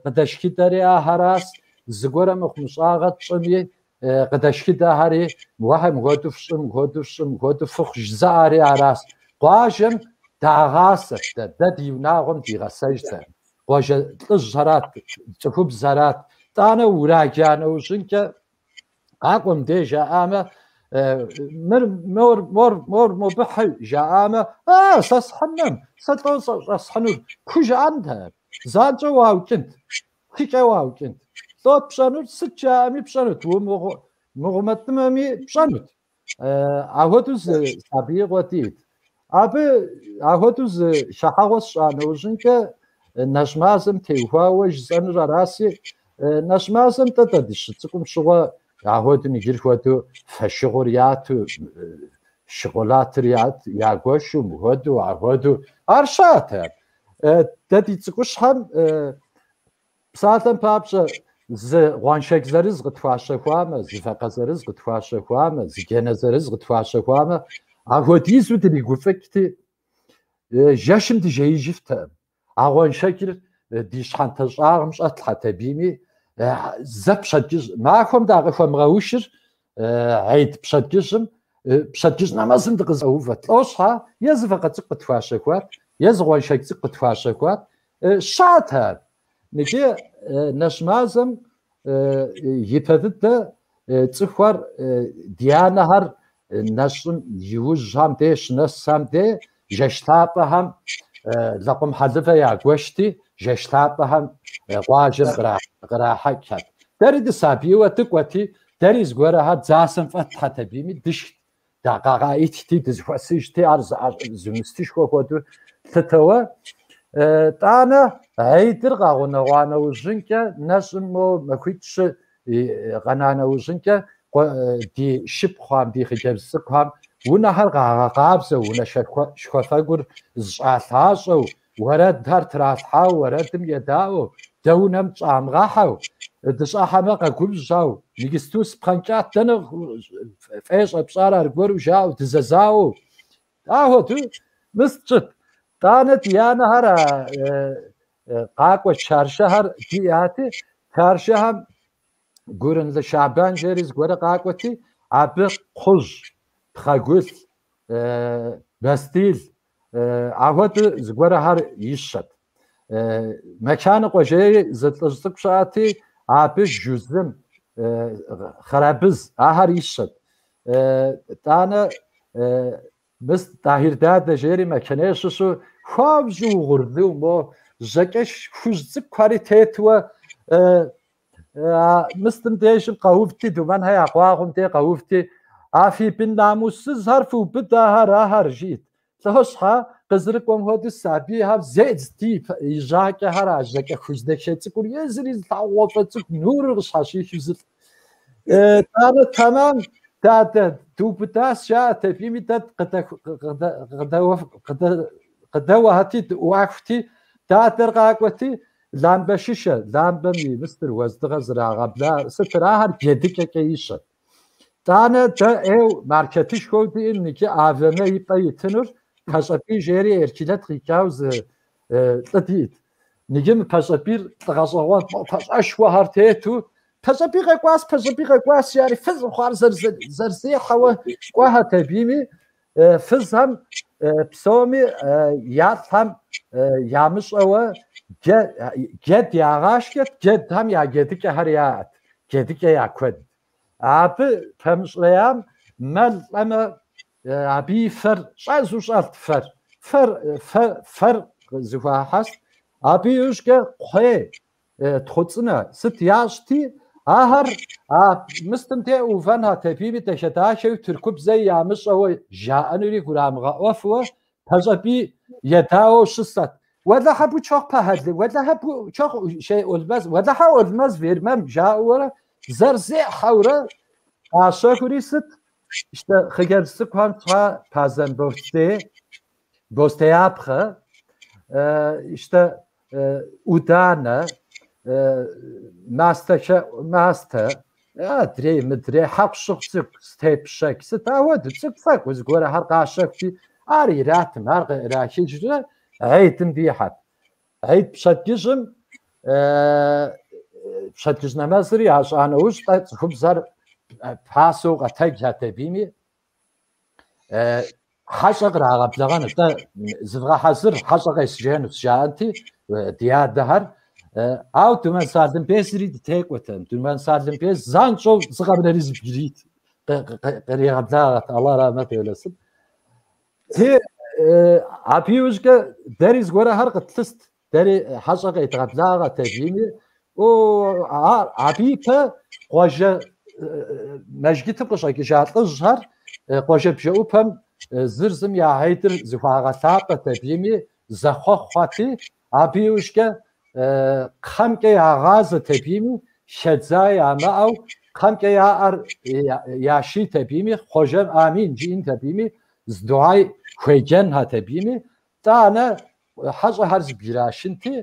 къыдэшхыдэри ахэращ, зыгуэрэ мыхъумыщӏагъэ тщӏыми къыдэшхыдэхэри, мыуэхьэ мыхуэдэу фщӏы, мыхуэдэу фщӏы, мыхуэдэу фыхъу жызыӏэри аращ. Къуажэм дагъасэт дэ, дэ ди унагъуэм дигъэсэжтэкъым. Къуажэ лӏыжьхэрат, цӏыхубзхэрат. Тӏанэ ураджа нэужьынкӏэ къакӏуэ мыбдеж жаӏамэ, мыр, мор, мор, мор мобы хьы жаӏамэ, а, сэ схьынным, сэ лӏо щӏэсхьынур, пхужыӏэнтэкъым, занщӏэу уаукӏынт. Хыкӏэ уаукӏынт. Лӏот пщӏэнур, сыт жаӏэми пщӏэнут, умыгъумэтӏымэми пщӏэнут. Ахуэдэу зы сабиигъуэ диӏэт. Абы ахуэдэу зы хыхьэгъуэ сщӏа нэужьынкӏэ нэщӏ мазэм теухуауэ жысӏэнур араси, нэщӏ мазэм тӏэ дэ дыщыцӏыкӏум щыгъуэ ахуэдэу иджыр хуэдэу фошыгъур яту, шоколадыр ягуэшу, мыхуэдэу, ахуэдэу. Ар щыӏэт ар. Дэ ди цӏыкӏущхьэм псалъэм папщӏэ зы гъуэншэдж зырыз къытхуащэхуамэ, зы вакъэ зырыз къытхуащэхуамэ, зы джанэ зырыз къытхуащэхуамэ, ахуэдизу дригуфӏыкӏти, жэщым дыжеижыфтэкъым. А гъуэншэджыр ди щхьэнтэ щӏагъым щӏэтлъхьэт абими, зэ пщэдджыжь, махуэм дакъыхуэмыгъэушыр Гьид пщэдджыжьым, пщэдджыжь нэмэзым дыкъызэувэт. Лӏо щхьа, е зы вакъэ цӏыкӏу къытхуащэхуат, е зы гъуэншэдж цӏыкӏу къытхуащэхуат. Щыӏэт ар. Иджы нэщӏ мазэм ипэ дыдэ цӏыхухэр, ди анэхэр нэщӏым иужьхэм де, щынэсхэм де, жэщ лъапӏэхэм лэкъум хьэлывэ ягуэшти, жэщ лъапӏэхэм къуажэм кърахьэкӏхэт. Дэри дысабийуэ дыкӏуэти, Дэри зыгуэрэхэр дзасэм фӏэтлъхьэт абими дышхт, дакъаитхти, дызэхуэсыжти, ар зы мыстышхуэ хуэдэу тлъытэуэ. Тӏанэ гьидыр къэгъунэгъуа нэужьынкӏэ, нэщӏым мо махуитӏ-щы къэна нэужьынкӏэ ди шыпхъухэм, ди хъыджэбз цӏыкӏухэм унэхэр къагъэкъабзэу, унэ щхьэфэгур зыщӏалъащӏэу, Уэрэдхэр тралъхьауэ, уэрэдым едаӏуэу, дэ унэм тщӏамыгъэхьэу, дыщӏэхьэмэ къэгубжьэу, иджысту спхъэнкӏат, дэнэ фӏей щӏэпщӏар аргуэру жаӏэу, дызэзауэу. Ахуэдэу мыс тщӏыт. Тӏанэ ди анэхэр а къакӏуэ чаршыхэр диӏати, чаршыхэм Гурынлы Шабан жери зыгуэрэ къакӏуэти, абы кхъужь, пхъэгулъ, бастил, Ахуэдэу зыгуэрэхэр ищэт. Мэчаныкъуэ жери зы лӏыжь цӏыкӏу щыӏэти, абы жузым, хъэрабыз ахэр ищэт. Тӏанэ мыс Тӏахир дадэ жери Мэчэней щыщу хуабжьу угъурлыу мо жьакӏэ хужь цӏыкӏухэри тетуэ А мыстым дежым къэувти, Думэнхэ я къуагъум де къэувти, а фи бын намусызхэр фыубыд ахэр, ахэр, жиӏэт. Лӏо щхьа, къызэрыкӏуэм хуэдэу сабийхэм зедзти и жьакӏэхэр а жьакӏэ хужь дахэ цӏыкӏур езыри зылъагъугъуэфӏэ цӏыкӏу нурыр къыщхьэщихыу зылӏ. Тӏанэ тэмам, дадэ, дыубыдащ, жаӏэт абими дэ къыдэуэхьэти, дыӏуахути, дадэр къакӏуэти, Ламбэ шышэ, ламбэм и мыстыр, уэздыгъэ зрагъэбла, сытыр ахэр джэдыкӏэкӏэ ищэт. Тӏанэ дэ ӏейу маркетышхуэу диӏэм иджы АВМ и пӏэ итынур Пащӏэпӏий жери Эркилэт къикӏауэ зы лӏы диӏэт. Иджы мы Пащӏэбийр лӏы гъэщӏэгъуэнт, мо пащӏэшхуэхэр тету, Пащӏэбий къэкӏуащ, Пащӏэбий къэкӏуащ, жари фыз хъуар зэрызехьэуэ кӏуэхэт абыми, фызхэм псоми ялӏхэм ямыщӏэуэ джэд ягъашхэт, джэдхэм я джэдыкӏэхэр яӏэт, джэдыкӏэ я куэдт. Абы пэмыщӏреям мэл лӏэмэ, абы и фэр щӏэзу щӏэлът фэр. Фэр, фэ, фэр зыхуахьэст. Абы иужькӏэ кхъуей, тхъуцӏынэ сыт ящӏти, ахэр а мыстым теувэнхэт абыми дахэ-дахэу тыркубзэи ямыщӏэуэ жаӏэнури гурамыгъэӏуэфуэ Пащӏэбий едауэу щысэт. Уэлэхьэ bu çok pahalı, уэлэхьэ bu çok şey olmaz, уэлэхьэ olmaz vermem жаӏэуэрэ зэрызехьэурэ къащэхури сыт? İşte хъыджэбз цӏыкӏухэм щхьа пазэн бостей, бостеяпхъэ, işte ӏуданэ, мастэхэӏу, мастэ, адрей, мыдрей, хьэкъущыкъу цӏыкӏу, степщэк, сыт ауэду цӏыкӏу-фэкӏу зыгуэрхэр къащэхути, ар иратым, ар къыӏрахыжрэ гьейдым дихьэт. Гьейд пщэдджыжьым пщэдджыжь нэмэзыр ящӏа нэужь, тӏэ цӏыхубзхэр пасэу къэтэджхэт абыми, хьэщӏэ кърагъэблэгъэну, тӏэ зывгъэхьэзыр, хьэщӏэ къесшэнущ, жаӏэнти ди адэхэр. Ауэ Думэн Салымбей зыри дытекӏуэтэкъым. Думэн Салымбей занщӏэу зыкъэмынэри зыбгрит къригъэблагъэт, Аллах rahmet eylesin. Ти абы иужькӏэ дэри зыгуэрхэр къытлъыст, дэри хьэщӏэ къедгъэблагъэт абыми. О, абы ипэ къуажэ мэжджытым къыщӏэкӏыжа лӏыжьхэр къуажэ бжэӏупэм зыр зым я гьейдыр зыхуагъэлъапӏэт абыми, зэхъуэхъуэти, абы иужькӏэ кхъэмкӏэ ягъазэт абыми, хэдза ямыӏэу, кхъэмкӏэ я ӏэр яшийт абыми, хъуэжэм амин жиӏэнт абыми, зы дугьэй хуеджэнхэт абыми, тӏанэ хьэщӏэхэр зыбграшынти,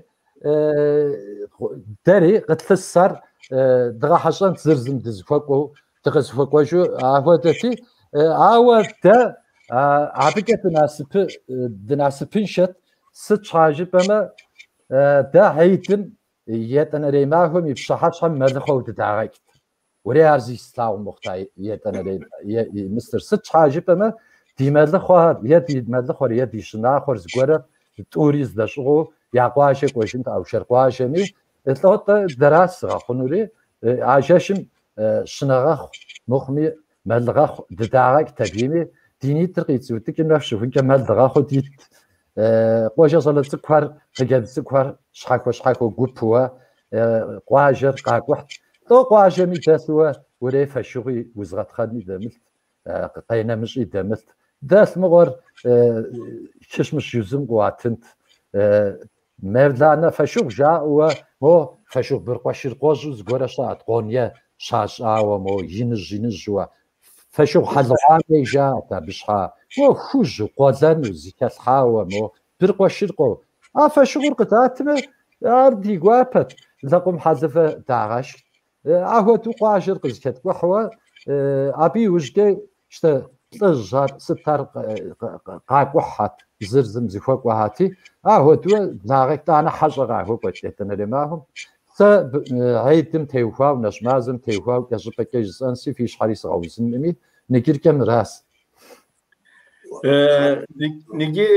дэри къытлъысхэр дгъэхьэщӏэнт зыр зым дызыхуэкӏуэу, дыкъызыхуэкӏуэжу ахуэдэти, ауэ дэ абыкӏэ дынасыпыншэт, сыт щхьа жыпӏэмэ, дэ гьейдым етӏэнэрей махуэм и пщыхьэщхьэм мэлыхъуэу дыдагъэкӏт. Уэрей ар зи слъагъу мыхъута етӏэнэрей мыстыр. Сыт щхьа жыпӏэмэ, ди мэлыхъуэр, е ди мэлыхъуэр, е ди щынахъуэр зыгуэрыр тӏури здэщӏыгъуу я къуажэ кӏуэжынт Аушэр къуажэми, лӏо-тӏэ дэращ зыгъэхъунури, а жэщым щынэгъэхъу мыхъуми мэлгъэхъу дыдагъэкӏт абыми, ди нитӏыр къицӏыутӏыкӏым нэху щыхункӏэ мэл дгъэхъуу дитт. Къуажэ щӏалэ цӏыкӏухэр, хъыджэбз цӏыкӏухэр щхьэхуэ-щхьэхуэ гупууэ къуажэр къакӏухьт. Лӏо къуажэми дэлъуэ урей фэшыгъуи узгъэтхъэнми дэмылът, къенэмыщӏи дэмылът. Дэлъ мыгъуэр кышмыщ жызум къыуатынт. Мевланэ фэшыгъу жаӏэуэ мо фэшыгъу быркъуэшыркъуэжьу зыгуэрэ щыӏэт, Къоние щащӏауэ мо иныжь-иныжьуэ. Фэшыгъу хьэлыгъуанэ жаӏэт абы щхьа. Мо хужьу, къуэлэну, зыхэлъхьауэ мо быркъуэшыркъуэу. А фэшыгъур къыдатмэ, ар ди гуапэт, лэкъум хьэлывэ дагъэшхт. Ахуэдэу къуажэр къызыхэткӏухьуэ, абы иужькӏэ щтэ лӏыжьхэр сытхэр къакӏухьэт, зыр зым зыхуэкӏуэхьэти, ахуэдэу благъэ тӏанэ хьэщӏэ къахуэкӏуэт етӏэнэрей махуэм. Сэ гьейдым теухуауэ, нэщӏ мазэм теухуауэ кӏэщӏыпӏэкӏэ жысӏэнси, фи щхьэри сыгъэузынкъыми, ныджыркӏэ мырас. Ныджы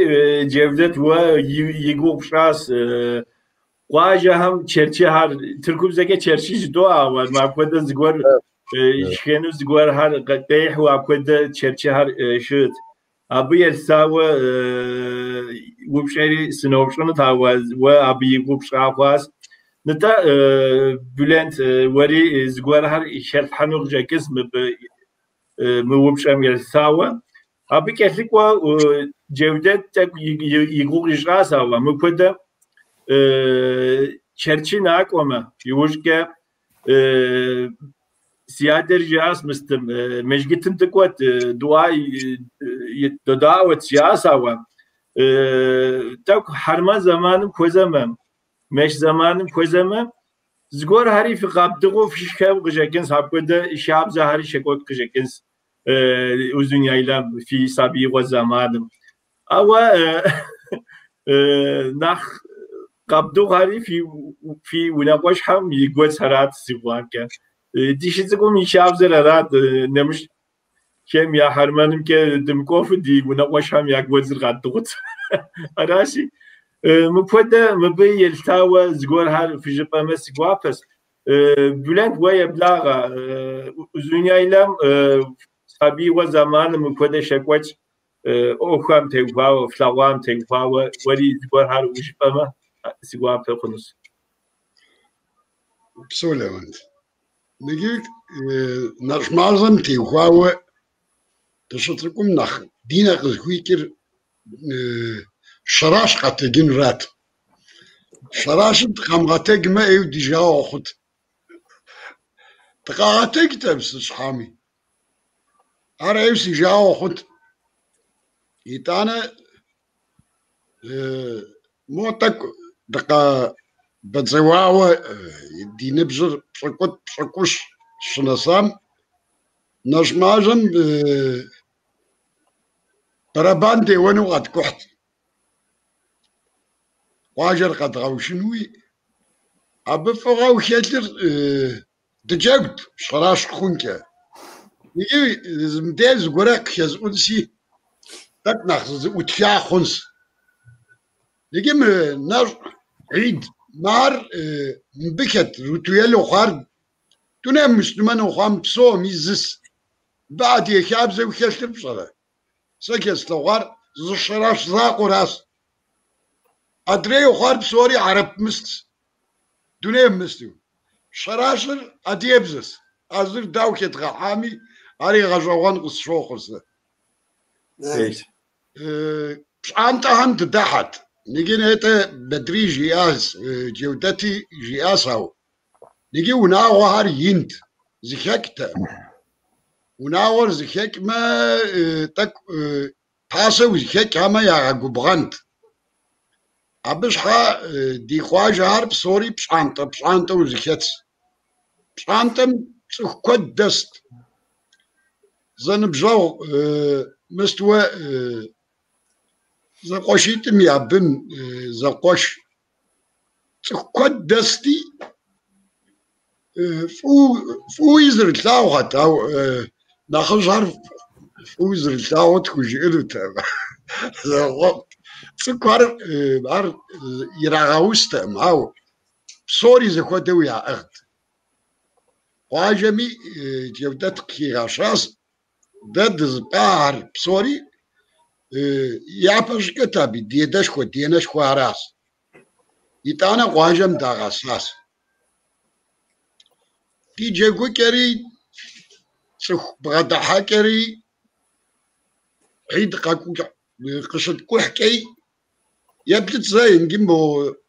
Джевдэт уэ и гугъу пщӏащ къуажэхэм черчыхэр, тыркубзэкӏэ черчы жыдоӏэ, ауэ апхуэдэ зыгуэр шхену зыгуэрхэр къехьу апхуэдэ черчыхэр щыт. Абы елъытауэ упщӏэри сыноупщӏынут, ауэ уэ абы и гугъу пщӏа хъуащ. Нтӏэ, Бюлент, уэри зыгуэрхэр хэлъхьэну къыщӏэкӏынщ мыбы мы упщӏэм елъытауэ. Абы кӏэлъыкӏуэ Джевдэт тӏэкӏу и гугъу ищӏащ, ауэ мыпхуэдэ черчы накӏуэмэ, иужькӏэ си адэр жиӏащ мыстым, мэжджытым дыкӏуэт, дуа додаӏуэт, жиӏащ, ауэ тӏэкӏу хьэрмэн зэманым хуэзэмэ, мэш зэманым хуэзэмэ, зыгуэрхэри фыкъабдыгъуу фышхэу къыщӏэкӏынщ, апхуэдэ шабзэхэри щекӏуэкӏ къыщӏэкӏынщ Узуняйлэм фи сабиигъуэ зэманым. Ауэ нэхъ Къэбдыгъухэри фи унэкъуэшхэм и гуэдзхэрат зэрыжыпӏамкӏэ. Ди щыцӏыкӏум и хабзэр арат, нэмыщӏхэм я хьэрмэнымкӏэ дымыкӏуэфу ди унэкъуэшхэм я гуэдзыр къэддыгъут. Аращи, мыпхуэдэ мыбы елъытауэ зыгуэрхэр фыжыпӏэмэ си гуапэщ. Бюлент, уэ еблагъэ. Узуняйлэм сабиигъуэ зэманым мыпхуэдэ щекӏуэкӏ ӏуэхухэм теухуауэ, флъэгъуам теухуауэ уэри зыгуэрхэр ужыпӏэмэ, си гуапэ хъунущ. Упсэу, Левент. Иджы нэщӏ мазэм теухуауэ дыщыцӏыкӏум нэхъ ди нэ къызыхуикӏыр щэращ къэтэджынрат. Щэращым дыкъамыгъэтэджмэ, ӏейуэ ди жагъуэ хъут. Дыкъагъэтэджтэкъым сыт щхьами. Ар ӏейуэ си жагъуэ хъут. Итӏанэ мо тӏэкӏу дыкъэбэдзэуауэ ди ныбжьыр пщӏыкӏутӏ, пщӏыкӏущ щынэсам, нэщӏ мазэм бэрэбан деуэну къэткӏухьт. Къуажэр къэдгъэушынуи, абы фӏыгъэу хэлъыр дыджэгут щэращ хъункӏэ. Иджы мыбдеж зыгуэрэ къыхэзӏунси, тӏэкӏу нэхъ зэӏутха хъунщ. Иджы мы нэщӏ гьид мар мыбы хэт ритуэлу хъуар дунейм муслъымэну хъуам псоми зыс. Мыбы адыгэ хабзэу хэлъыр пщӏэрэ? Сэ хэслъэгъуар зы щэращ закъуэращ. Адрей хъуар псори хьэрып мыстщ, дунейм мысту. Щэращыр адыгэбзэщ. А зыр дауэ хедгъэхьами, ари гъэщӏэгъуэн къысщохъур сэ. Пщӏантӏэхэм дыдыхьэт. Иджы нетӏэ Бэдри жиӏащ, Джэудэти жиӏащ, ауэ. Иджы унагъуэхэр инт, зэхэкӏтэкъым. Унагъуэр зэхэкӏмэ, тӏэкӏу пасэу зэхэкӏхэмэ ягъэгубгъэнт. Абы щхьа ди къуажэхэр псори пщӏантӏэ пщӏантӏэу зэхэтщ. Пщӏантӏэм цӏыху куэд дэст. Зэныбжьэгъу мыстуэ зэкъуэшитӏым я бын зэкъуэш цӏыху куэд дэсти, фӏыуи зэрылъагъухэт, ауэ нэхъыжьхэр фӏыуи зэрылъагъуу тхужыӏэнутэкъым. Цӏыкӏухэр ар ирагъэустэкъым, ауэ псори зэхуэдэу яӏыгът. Къуажэми Джэудэт къыхигъэщащ, дэ дызыпӏахэр псори япэ щӏыкӏэт абы ди адэшхуэ, ди анэшхуэ аращ. Итӏанэ къуажэм дагъэсащ. Ди джэгукӏэри, цӏыху бгъэдыхьэкӏэри, гьид къыщыткӏухькӏэи, еплъыт зэ иджы мо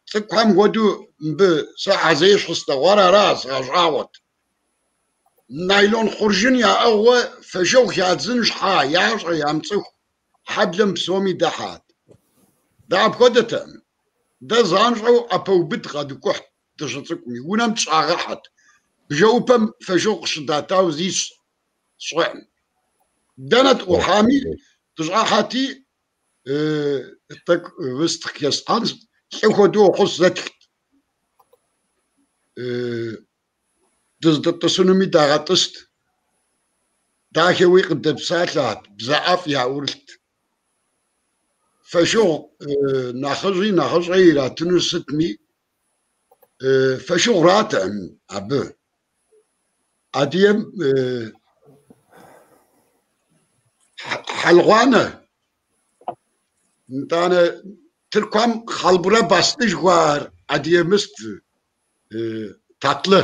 цӏыкӏухэм хуэдэу мыбы сэ Хьэзей щыслъэгъуар ара, згъэщӏагъуэт. Найлон хъуржын яӏыгъыуэ фошыгъу хадзын щхьа, ящӏэ, ямыцӏыху хьэблэм псоми дыхьат. Дэ апхуэдэтэкъым. Дэ занщӏэу ӏэпэубыд къэдукӏухьт дыщыцӏыкӏуми, унэм тщӏагъэхьэт. Бжэӏупэм фошыгъу къыщыдатауэ зищ сщӏэкъым. Дэнэ дыӏухьами, дыщӏэхьэти, тӏэкӏу мыст къыхэслъхьэнщ, лӏы хуэдэу ухъущ зэтхт. Дыздэтӏысынуми дагъэтӏыст. Дахэуи къыдэпсалъэт, бзэ ӏэфӏ яӏурылът. Фошыгъу нэхъыжьи нэхъыщӏэи иратыну сытми, фошыгъуратэкъым абы. Адыгэм хьэлгъуанэ, нтӏанэ Тыркуам хьэлбурэ басты жыхуаӏэр адыгэ мыст татлы.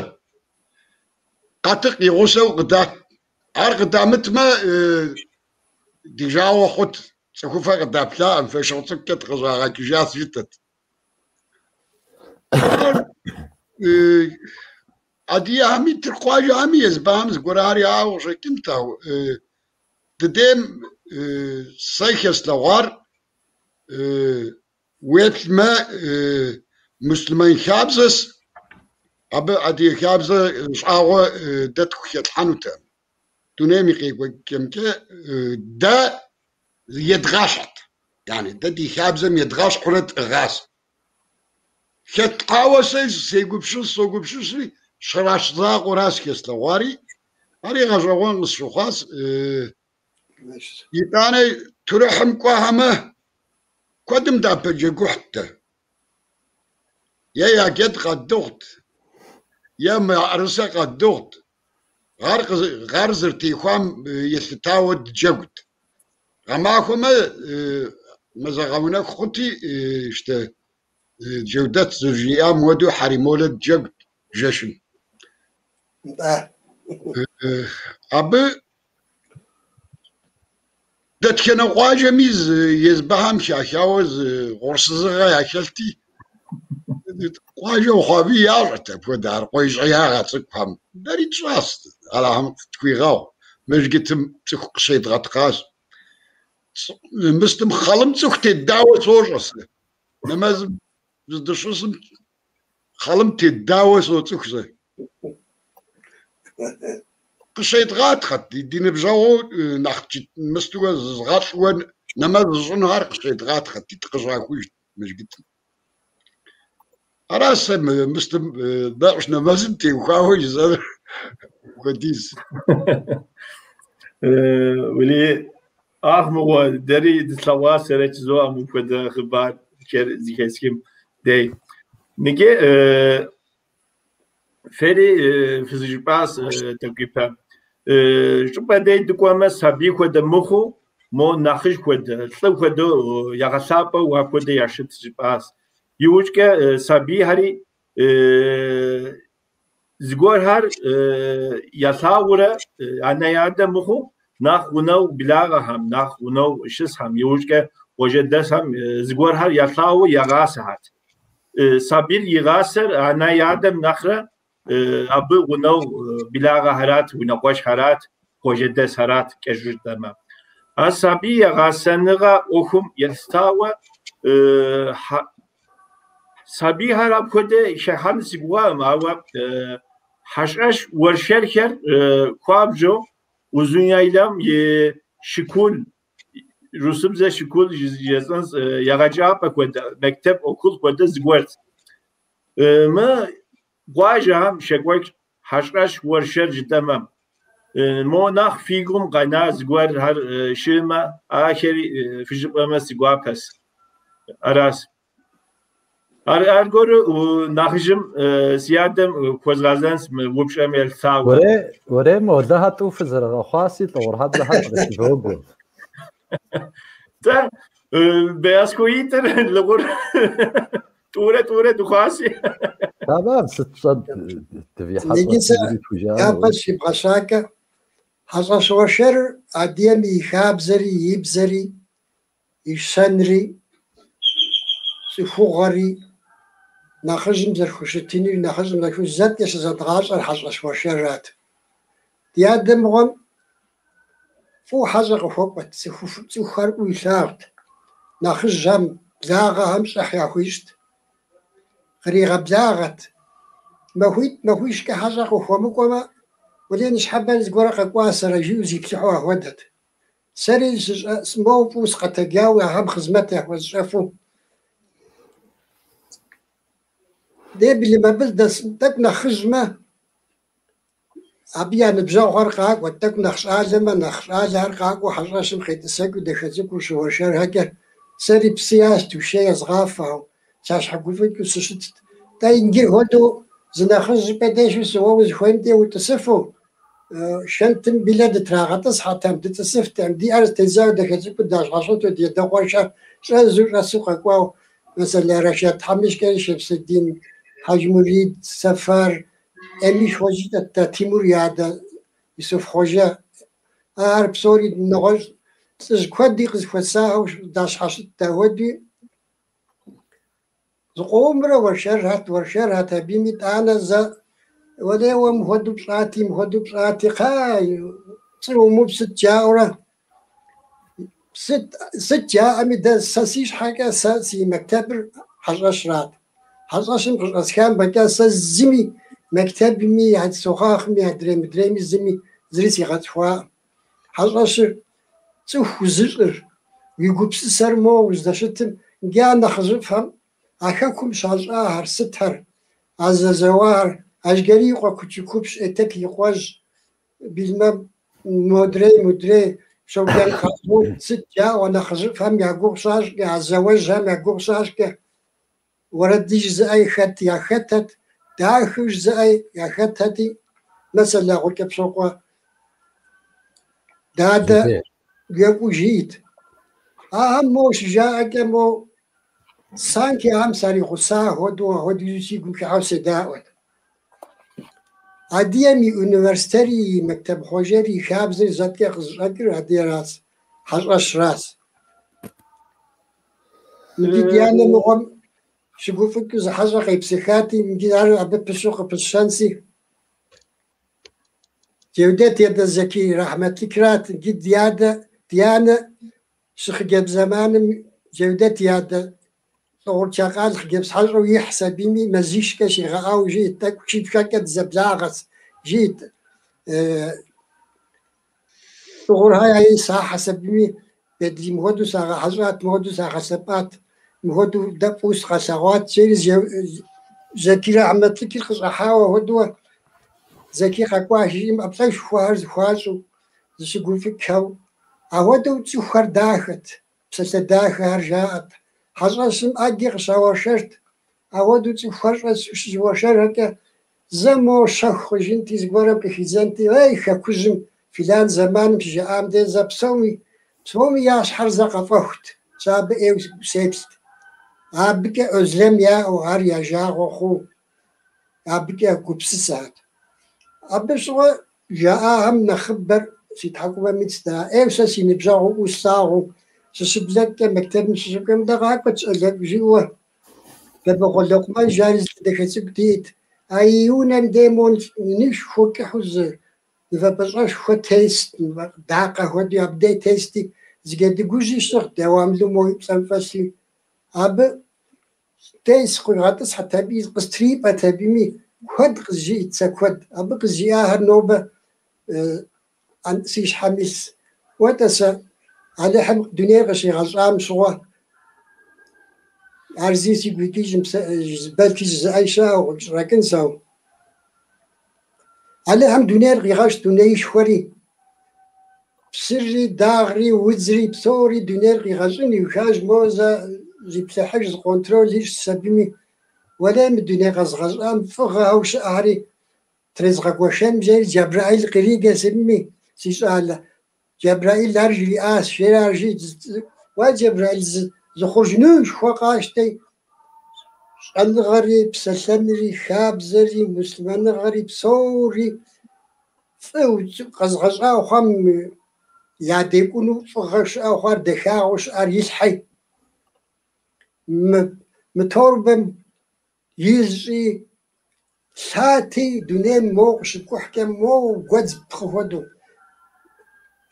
Къатыкъ и гъусэу къыдат. Ар къыдамытмэ, ди жагъуэ хъут, цӏыхуфэ къыдаплъакъым, фошыгъу цӏыкӏукӏэ дыкъыщӏагъэкӏыжащ жытӏэт. Адыгэхэми тырку къуажэхэми езыбахэм зыгуэрхэр яӏэу къыщӏэкӏынт, ауэ дыдейм сэ хэслъэгъуар уеплъмэ, муслъымэн хабзэщ, абы адыгэ хабзэ щӏагъуэ дэ тхухэлъхьэнутэкъым. Дунейм и къекӏуэкӏыкӏэмкӏэ дэ едгъэщхьт, яни дэ ди хабзэм едгъэщхьурэ тӏыгъащ. Хэтлъхьауэ сэ сегупсыс, согупсысри, Шэращ закъуэращ хэслъэгъуари, ари гъэщӏэгъуэн къысщыхъуащ. Итӏанэ Турыхьым кӏуэхэмэ, куэдым дапэджэгухьт дэ. Е я джэд къэддыгъут, е мыӏэрысэ къэддыгъут. Гъэр зэрытехуам елъытауэ дыджэгут. Гъэмахуэмэ мазэгъэунэху хъути, щтэ Джэудэт зэрыжиӏам хуэдэу хьэримолэ дыджэгут жэщым. Абы дэтхэнэ къуажэми зы езбыхэм хахауэ зы гъурсызыгъэ яхэлъти, къуажэ хъуами ящӏэрт апхуэдэ ар къуейщӏеягъэ цӏыкӏухэм. Дэри тщӏащ, Алыхьым къытхуигъэгъу, мэжджытым цӏыху къыщедгъэтхъащ. Мыстым хъалым цӏыху теддауэ сощӏэ сэ. Нэмэзым здыщысым хъалым теддауэ соцӏыху сэ. Къыщедгъатхъэт ди ныбжьэгъуу нэхъ мыстууэ зызгъэлӏуэ нэмэз зыщӏынухэр къыщедгъатхъэт, дыкъыщӏахужт мэжджытым. Аращ сэ мыстым нэщӏ нэмэзым теухуауэ жысӏэнур хуэдиз. Уэли, ах мыгъуэ, дэри дылъэгъуа сэрэч жызоӏэ мыпхуэдэ хъыбархэр зыхэсхым дей. Ныджы фэри фызыжыпӏащ тӏэкӏу ипэ. Щӏыпӏэ дей дыкӏуэмэ, сабий хуэдэ мыхъуу, мо нэхъыжь хуэдэ, лӏы хуэдэу ягъэлъапӏэу апхуэдэ ящыт жыпӏащ. Иужькӏэ сабийхэри зыгуэрхэр ялъагъурэ анэ-адэ мыхъуу, нэхъ гъунэгъу благъэхэм, нэхъ гъунэгъу щысхэм, иужькӏэ къуажэдэсхэм зыгуэрхэр ялъагъуу ягъасэхэт. Сабийр игъасэр анэ-адэм нэхърэ абы гъунэгъу благъэхэрат, унэкъуэшхэрат, къуажэдэсхэрат кӏэщӏу жытӏэмэ. А сабий егъасэныгъэ ӏуэхум елъытауэ сабийхэр апхуэдэ хыхьэн си гугъэкъым, ауэ хьэщӏэщ уэршэрхэр хуабжьу Узун-Яйлэм и школ, русыбзэ школ жысӏэнщ, егъэджапӏэ хуэдэ, мэктэп окул хуэдэ зыгуэрт. Мы къуажэхэм щекӏуэкӏ хьэщӏэщ уэршэр жытӏэмэ, мо нэхъ фи гум къэна зыгуэрхэр щыӏэмэ, ахэри фыжыпӏэмэ си гуапэс. Аращ. Аргуэру нэхъыжьым си адэм хуэзгъэзэнщ мы упщӏэм елъытауэ. Уэрей, уэрей молэхэр тӏу фызэрыгъэхъуаси, Лӏыгъурхьэблэхэр фыкъыщывогуэ. Тэ Бэяскоитӏыр Лыгъур тӏурэ-тӏурэ дыхъуаси. Тэмэм, сыт пщӏэн Иджы сэ япэ щибгъэщакӏэ, хьэщӏэщ уэршэрыр адыгэм и хабзэри, и бзэри, и щэнри, цӏыхугъэри, нэхъыжьым зэрыхущытынури, нэхъыщӏэм зэрыхущытынури зэкӏэ щызэдгъащӏэр хьэщӏэщ уэршэррат. Ди адэ мыгъуэм фӏыуэ хьэщӏэ къыхуэкӏуэт, цӏыхухэр фӏыуэ илъагъут, нэхъыжьхэм, благъэхэм щӏыхь яхуищӏт, къригъэблагъэт. Махуитӏ, махуищкӏэ хьэщӏэ къыхуэмыкӏуэмэ, уэлей ныщхьэбэ зыгуэрэ къэкӏуасэрэ жиӏэу зиплъыхьу ахуэдэт. Сэри моуэ фӏыуэ сыкъэтэджауэ ахэм хъызмэт яхуэсщӏэфу. Деблым абы дэс тӏэкӏу нэхъыжьмэ, абы я ныбжьэгъухэр къакӏуэт, тӏэкӏу нэхъ щӏалэмэ, нэхъ щӏалэхэр къакӏуэу хьэщӏэщым къетӏысэкӏыу дахэ цӏыкӏуу щыуэршэрхэкӏэ, сэри псы ясту, шей езгъафэу, сащхьэгуфӏыкӏыу сыщытт. Тӏэ иджы хуэдэу зы нэхъыжь щӏыпӏэ деж щысу, уэ узыхуейм де утӏысыфу, шэнтым билэ дытрагъэтӏысхьэтэм, дытӏысыфтэм, ди ӏэр зэтедзауэ дахэ цӏыкӏуу дащхьэщыту, ди адэкъуэшхэр щӏэзу щӏэсу къэкӏуау, мэсэлэ Рашад тхьэмыщкӏэри, Шэмсэдин, Хьэжмурид, Сэфар, Эмишхуэ жытӏэт дэ, Тимур и адэ Исуф Хъуэжэ. Ар псори нэгъуэщӏ лӏыжь куэди къызыхуэсахэу дащхьэщытт ахуэдуи. Зыкъомрэ уэршэрхэт, уэршэрхэт абым итӏанэ зэ уэлей уэ мыхуэдэу пщӏати, мыхуэдэу пщӏати, кхъа, пцӏы умыупс сыт жаӏэурэ. Сыт, сыт жаӏэми дэ сэ си щхьэкӏэ сэ си мэктэбыр хьэщӏэщрат. Хьэщӏэщым къыщӏэсхам фӏэкӏа сэ зыми мэктэбми, сокъахми, адрей мыдрейми зыми зыри сигъэцӏыхуакъым. Хьэщӏэщыр цӏыху узыщӏыр, уи гупсысэр моуэ уздэщытым, иджы а нэхъыжьыфӏхэм А хэкум щащӏахэр, сытхэр, а зэзэуахэр, Ажгэрий и къуэ Кучукупщ, Этек и къуэжь, Билмэм модрей, мудрей, Щоджэн Къасбот сыт жаӏэу нэхъыжьыфӏхэм я гугъу щащӏкӏэ, а зауэжьхэм я гугъу щащӏкӏэ, уэрэди жызыӏэи хэт яхэтэт, дахэу жызыӏэи яхэтэти, мэсэлэ Гъукӏэпщокъуэ дадэ екӏуу жиӏэт. Ахэм мо щыжаӏэкӏэ мо санки ахэм саригъуса хуэдэу, апхуэдизу си гум хыхьэу седаӏуэт. Адыгэм и университетри, и мэктэб хъуэжэри, и хабзэри зэткӏэ къызыщӏэкӏыр адыгэращ, хьэщӏэщращ. Мыди ди анэ мыгъуэм щыгуфӏыкӏыу зы хьэщӏэ къепсыхати, мыди ар абы пыщу къыпысщэнси. Джэудэт едэ Зэки рахьмэтлыкрат, иджы ди адэ, ди анэ щыхъыджэбз зэманым Джэудэт и адэ Лӏыгъур Чакъал хъыджэбз хьэщӏэу ихьс абими мазищкӏэ щигъэӏауэ жиӏэт, тӏэкӏу шипхэкӏэ дызэблагъэс, жиӏэт. Лӏыгъурхэ яи сахьэс абими Бедрий мыхуэдэу сагъэхьэщӏат, мыхуэдэу сагъэлъэпӏат, мыхуэдэу дэ фӏыуэ сыкъалъэгъуат, жери Зэки рахьмэтлыкыр къыщӏыхьауэ хуэдэу Зэки къэкӏуащ, жиӏэм ӏэплӏэшхуэхэр зыхуащӏу, зыщыгуфӏыкӏхэу. Апхуэдэу цӏыхухэр дахэт, псалъэ дахэхэр жаӏэт. Хьэщӏэщым ӏэджи къыщауэршэрт. Апхуэдэу цӏыхухэр щӏэсу щызэуэршэрхэкӏэ, зэ мо щэху хъужынти, зыгуэрым къыхидзэнти, ей, хэкужьым филан зэманым щыжаӏам де зэ псоми, псоми я щхьэр зэ къэфӏэхут, сэ абы ӏейуэ сеплът. Абыкӏэ özlem яӏэу, ар я жагъуэ хъуу, абыкӏэ гупсысэт. Абы щыгъуэ жаӏахэм нэхъыбэр си тхьэкӏумэм итт. Ӏейуэ сэ си ныбжьэгъуу фӏыуэ слъагъуу, сыщыблэкӏкӏэ мэктэбым сыщыкӏуэм, дэ къакӏуэт щӏалэфӏ жиӏэуэ. Дэбагъуэ Лэкъумэн жари зы дахэ цӏыкӏу диӏэт. А и унэм дей мо инышхуэ кӏыхьу зы мывэпӏыщӏэшхуэ тест, дакъэ хуэдэу абдей тести, зы джэдыгужьи щыгът, дэуамлу мо и плӏэм фӏэлъи. Абы дей сыкъуигъэтӏысхьэт аби, къыстрипӏэт абими, куэд къызжиӏэт сэ куэд. Абы къызжиӏахэр нобэ си щхьэм илъс. Уэтӏэ сэ Алыхьым дунейр къыщигъэщӏам щыгъуэ, ар зи сигу икӏыжым, бэлъки жызыӏэж щыӏэу къыщӏэкӏынс, ауэ. Алыхьым дунейр къигъэщӏ дунеишхуэри, псыри, дагъри, удзри, псори дунейр къигъэщӏын иухащ, мо зэ зиплъыхьыж, зы контроль ищӏс абыми. Уэлей мы дуней къэзгъэщӏам фӏыгъэхэу щыӏэхэри трезгъэгуэшэн жери Джэбрэӏил къриджэс абыми, си щӏалэ. Джэбрэӏил ар жриӏащ, жери ар жи, уэ Джэбрэӏил зы хъуржынышхуэ къащтэи, щӏэныгъэри, псэлъэнри, хабзэри, муслъымэныгъэри, псори фӏы къэзгъэщӏауэ хъуам ядекӏуну фӏыгъэ щыӏэу хъуар, дахагъэу щыӏэр илъхьи. Мы торбэм из щӏи, лъати дунейм моуэ къыщыпкӏухькӏэ, моуэ гуэдз пхъы хуэдэу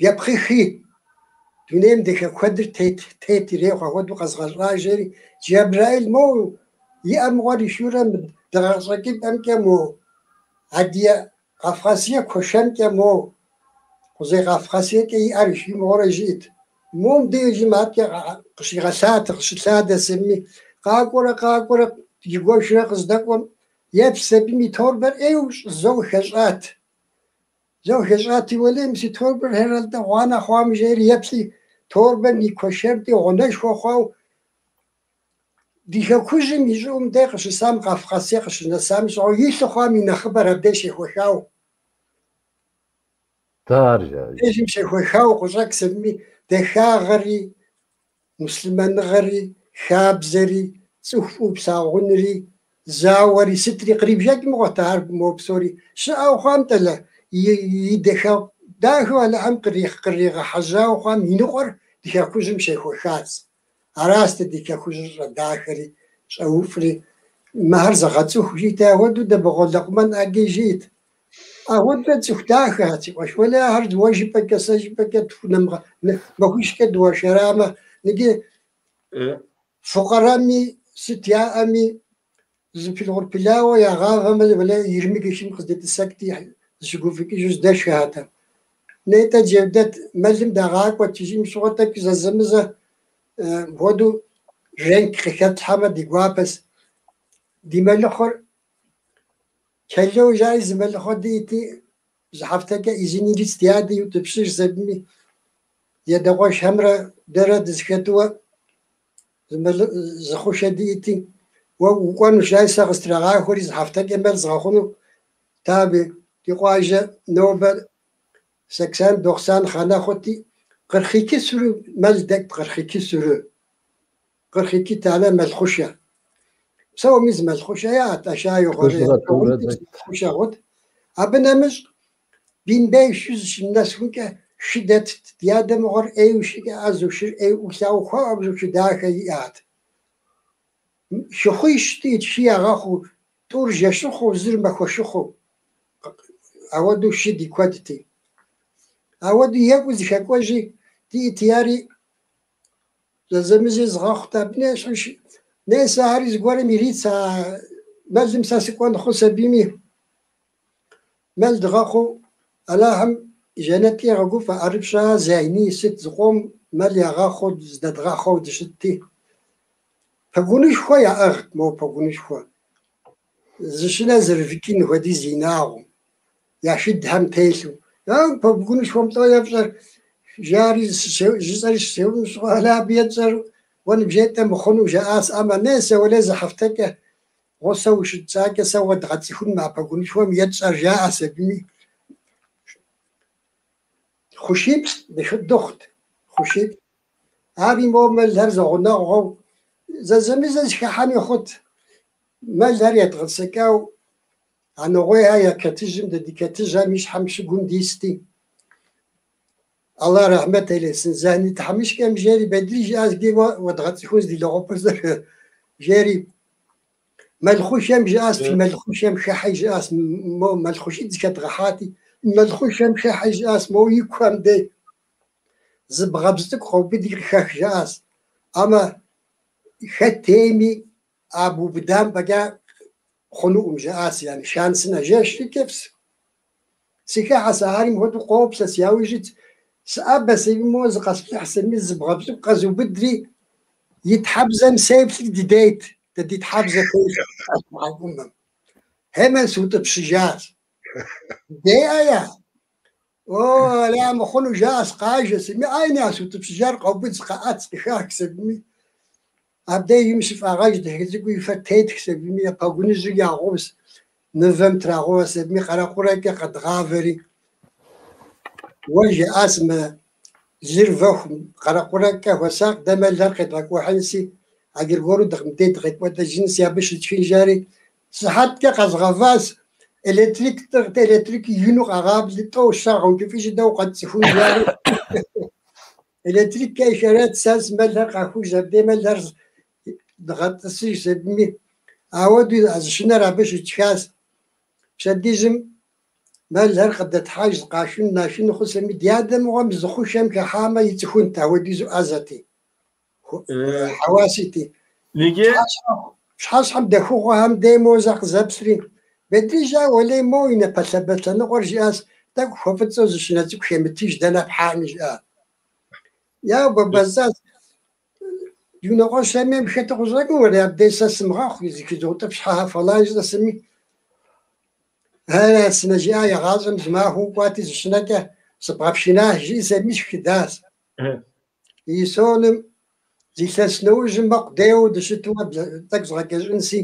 епхъыхи, дунейм дахэ куэдыр тет, тет ирехъу, апхуэдэу къэзгъэщӏа жери, Джэбрэӏил моуэ и ӏэ мыгъуэр ишийурэ мы дыгъэ къыщӏэкӏыпӏэмкӏэ мо Адыгэ Къафкъасие куэшэмкӏэ мо Къузей Къафкъасиекӏэ и ӏэр иший мыгъуэрэ жиӏэт. Мом дежым аткӏэ къыщигъэлъатэ, къыщылъадэ сымми, къакӏуэрэ къакӏуэрэ игуэшрэ къыздэкӏуэм, еплъс абыми торбэр ӏейуэ зэуэ хэщӏат. Зэуэ хэщӏати, уэлей, мы си торбэр herhalde гъуанэ хъуам жери еплъи, торбэм и куэшэрти гъуанэшхуэ хъуау, ди хэкужьым и щӏыӏум дей къыщысам, Къафкъасие къыщынэсам щыгъуэ, илъу хъуам и нэхъыбэр абдей щехуэхау. Дежым щехуэхауэ къыщӏэкӏс абыми дахагъэри, муслъымэныгъэри, хабзэри, цӏыху фӏыуэ плъагъунри, зауэри, сытри кърибжэкӏ мыгъуэт ар мо псори. Щыӏэу хъуам тӏэлэ, и дахэ дахэу Алыхьым къригъэхьэжьауэ хъуам и ныкъуэр ди хэкужьым щехуэхац. Аращ дэ ди хэкужьыр щӏэдахэри, щӏэуфӏри. Мыхэр зэгъэцӏыху жиӏэт, апхуэдэу Дэбагъуэ Лэкъумэн ӏэджи жиӏэт. Апхуэдэ цӏыху дахэхэт, си къуэш. Уэлей, ахэр уэ жыпӏэкӏэ, сэ жыпӏэкӏэ махуищкӏэ дыуэршэрамэ, ныджы фыкъэрэми, сыт яӏэми, зы пылгъур пылауэ ягъавэмэ, уэлей, 20 кишим къыздетӏысэкӏти, зыщыгуфӏыкӏыжу здэшхэхэтэ. Нетӏэ Джевдэт мэлым дагъакӏуэт, жиӏэм щыгъуэ тӏэкӏу зэзэмызэ мыпхуэдэу Ренк къыхэтлъхьэмэ ди гуапэс. Ди мэлыхъуэр Чэлэу жари зы мэлыхъуэ диӏэти, зы хьэфтэкӏэ ӏизын ириц ди адэ иутӏыпщыжщ абыми, ди адэ къуэшхэмрэ дэрэ дызэхэтуэ зы хъушэ диӏэти, уэ укӏуэнущ жари сэ къыстрагъахуэри зы хьэфтэкӏэ мэл згъэхъуну, таби, ди къуажэ нобэ 80, 90 хъанэ хъути, 42 сürü мэл дэкӏт, 42 sürü. 42 танэ мэл хъушэ. Псоми зы мэл хъушэ яӏэт, хъушэ хъут. Абы нэмыщӏ Бинбей шы зыщынэсхункӏэ шы дэтт. Ди адэ мыгъуэр ӏейуэ шыкӏэ ӏэзэу, шыр ӏейуэ ӏулъауэ хуабжьу шы дахэ иӏат. Шыхъуищ диӏэт, шы ягъэхъуу, тӏур жэщыхъуу, зыр махуэшыхъуу. Ауэдэу шы ди куэдти. Ауэдэу екӏуу зы хакӏуэжьи диӏэти, ари зэзэмызи згъэхъут. Абы нещхьу нес ари зыгуэрым ириц а мэлым сэ сыкӏуэн хъу сабийми. Мэл дгъэхъуу Аллахьым жэнэткӏэ егъэгуфӏэ, ӏэрыпщӏа Зайни сыт зыкъом мэл ягъэхъуу здэдгъэхъуу дыщытти. Пэгунышхуэ яӏыгът, мо пэгунышхуэ. Зы щынэ зэрывыкӏын хуэдиз инагъыу, я шыдхэм телъу. Ауэ пэгунышхуэм лӏо епщӏэр жари жысӏэри щысеупщӏым щыгъуэ, алэ абы етщӏэр уэ ныбжетӏэ мыхъуну жаӏащ. Амэ несэ уэлей зы хьэфтэкӏэ гъусэ ущытщӏакӏэ сэ уэдгъэцӏыхунмэ а пэгунышхуэм етщӏэр жаӏэс абыми. Хъушиплӏ дыхъут, хъушиплӏ. Ари мо мэлхэр зэгъунэгъуэу зэзэмызэ зыхыхьэми хъут. Мэлхэр едгъэтӏысэкӏау а нэгъуейхэр я чэтыжьым, дэ ди чэтыжьхэм и щхьэм щыгум дисти. Аллах рахьмэт ейлесин, Зэхьни тхьэмыщкӏэм жери Бедри жиӏащ, иджы уэ уэдгъэцӏыхунщ ди лэгъупыр жери. Мэл хъушэм жиӏащ, фи мэл хъушэм хыхьи жиӏащ, мо мэл хъушитӏ зыхэдгъэхьати, мэл хъушэм хыхьи жиӏащ, мо и куэм дей зы бгъэбз цӏыкӏу къэубыди къыхэх жаӏащ. Амэ хэт ейми а бубыдам фӏэкӏа хъунукъым жаӏащ, яни шансына жэщри кӏыфӏщ. Сыхыхьэ, сэ ари мыхуэдэу къоплъэ, си яужь итщ. Сыӏэбэ, сэми мо зыкъэсплъыхь, сэми зы бгъэбз цӏыкӏу къэзубыдри, и тхьэбзэм сеплъри дыдейт, дэ ди тхьэбзэ телъ тхьэкӏумэм. Хьемэ сыутӏыпщыжащ. Дыдейӏэ я? О, ара мыхъуну жаӏэс, къажэ, сэми айни а сыутӏыпщыжар къэубыд, къэӏэт, къыхах сэбими. Абдежым щыфӏагъэж дахэ цӏыкӏу и фэр тетх сэбими, я пэгуныжьыр ягъэупс, мывэм трагъэуэ сэбими, къэрэкъурэкӏэ къэдгъавэри. Уэ жаӏас мы лыр вэху къэрэкъурэкӏэ хуэсакъ, дэ мэлхэр къедгъэкӏухьынси, аргуэру мыбдей дыкъекӏуэлӏэжынси, абы щытшхын жари. Сыхьэткӏэ къэзгъэващ, электрик тӏыгът, электрик ину къагъабли, тӏэу щэ гъэункӏыфӏыжи дэ укъэтцӏыхун жари. Электриккӏэ ихэрэт, сэс мэлхэр къахуж, абдей мэлхэр дгъэтӏысыж сэбими. Ауэдэу а зы щынэр абы щытшхащ. Пщэдджыжьым мэлхэр къыдэтхьэж, къашын, нашын хъусэми, ди адэ мыгъуэм зы хъушэм хыхьамэ ицӏыхунт, ауэдизу ӏэзэти. Хьэуасити. Иджы Пщыхьэщхьэм дэхугъуэхэм дей мо зэ къызэплъри, Бедри жиӏа, уэлей мо и напэлъэбэ лъэныкъуэр жиӏащ, тӏэкӏу хуэфӏыцӏэу зы щынэ цӏыкӏу хемытыж, дэнэ пхьами жиӏа. Я бабэзащ, ди унэкъуэщ ем хэту къыщӏэкӏыу, уэлей абдей сэ сымыгъэхъу, зыхызоутӏыпщхьэ фэлан жысӏэсыми. Ара сынэжиӏа, егъащӏэм зы махуэ укӏуати, зы щынэкӏэ сыбгъэпшынащ, жиӏи сэми сшхыдащ. Исоным зы илъэс нэужьым мэкъу деуэу дыщыту тӏэкӏу згъэкӏэщӏынси.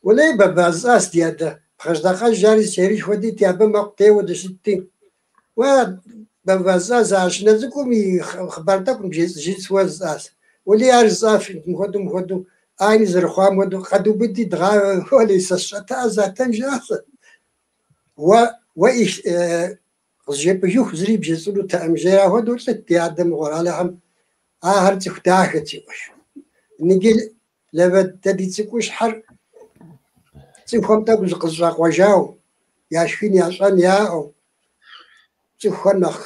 Уэлей баба жысӏащ ди адэ, пхъэжьдакъэжь жари зы чэрышхуэ дити, абы мэкъу деуэу дыщытти. Уэ баба жысӏащ, а щынэ цӏыкӏум и хъыбар тӏэкӏу ныбжесӏэжынс уэ жысӏащ. Уэлей ар жысӏащ, мыхуэдэу мыхуэдэу, айни зэрыхъуам хуэдэу къэдубыди дгъавэ, уэлей сэ сщӏэтэӏэ затэн жиӏащ. Уэ къызжепӏыжыху зыри бжесӏэнутэкъым, жери апхуэдэу лӏыт ди адэ мыгъуэр, Алыхьым ахэр цӏыху дахэт си къуэш. Иджы лэвэ дэ ди цӏыкӏущхьэр цӏыхухэм тӏэкӏу зыкъызэщӏакъуэжау, яшхын ящӏэн яӏэу, цӏыхухэр нэхъ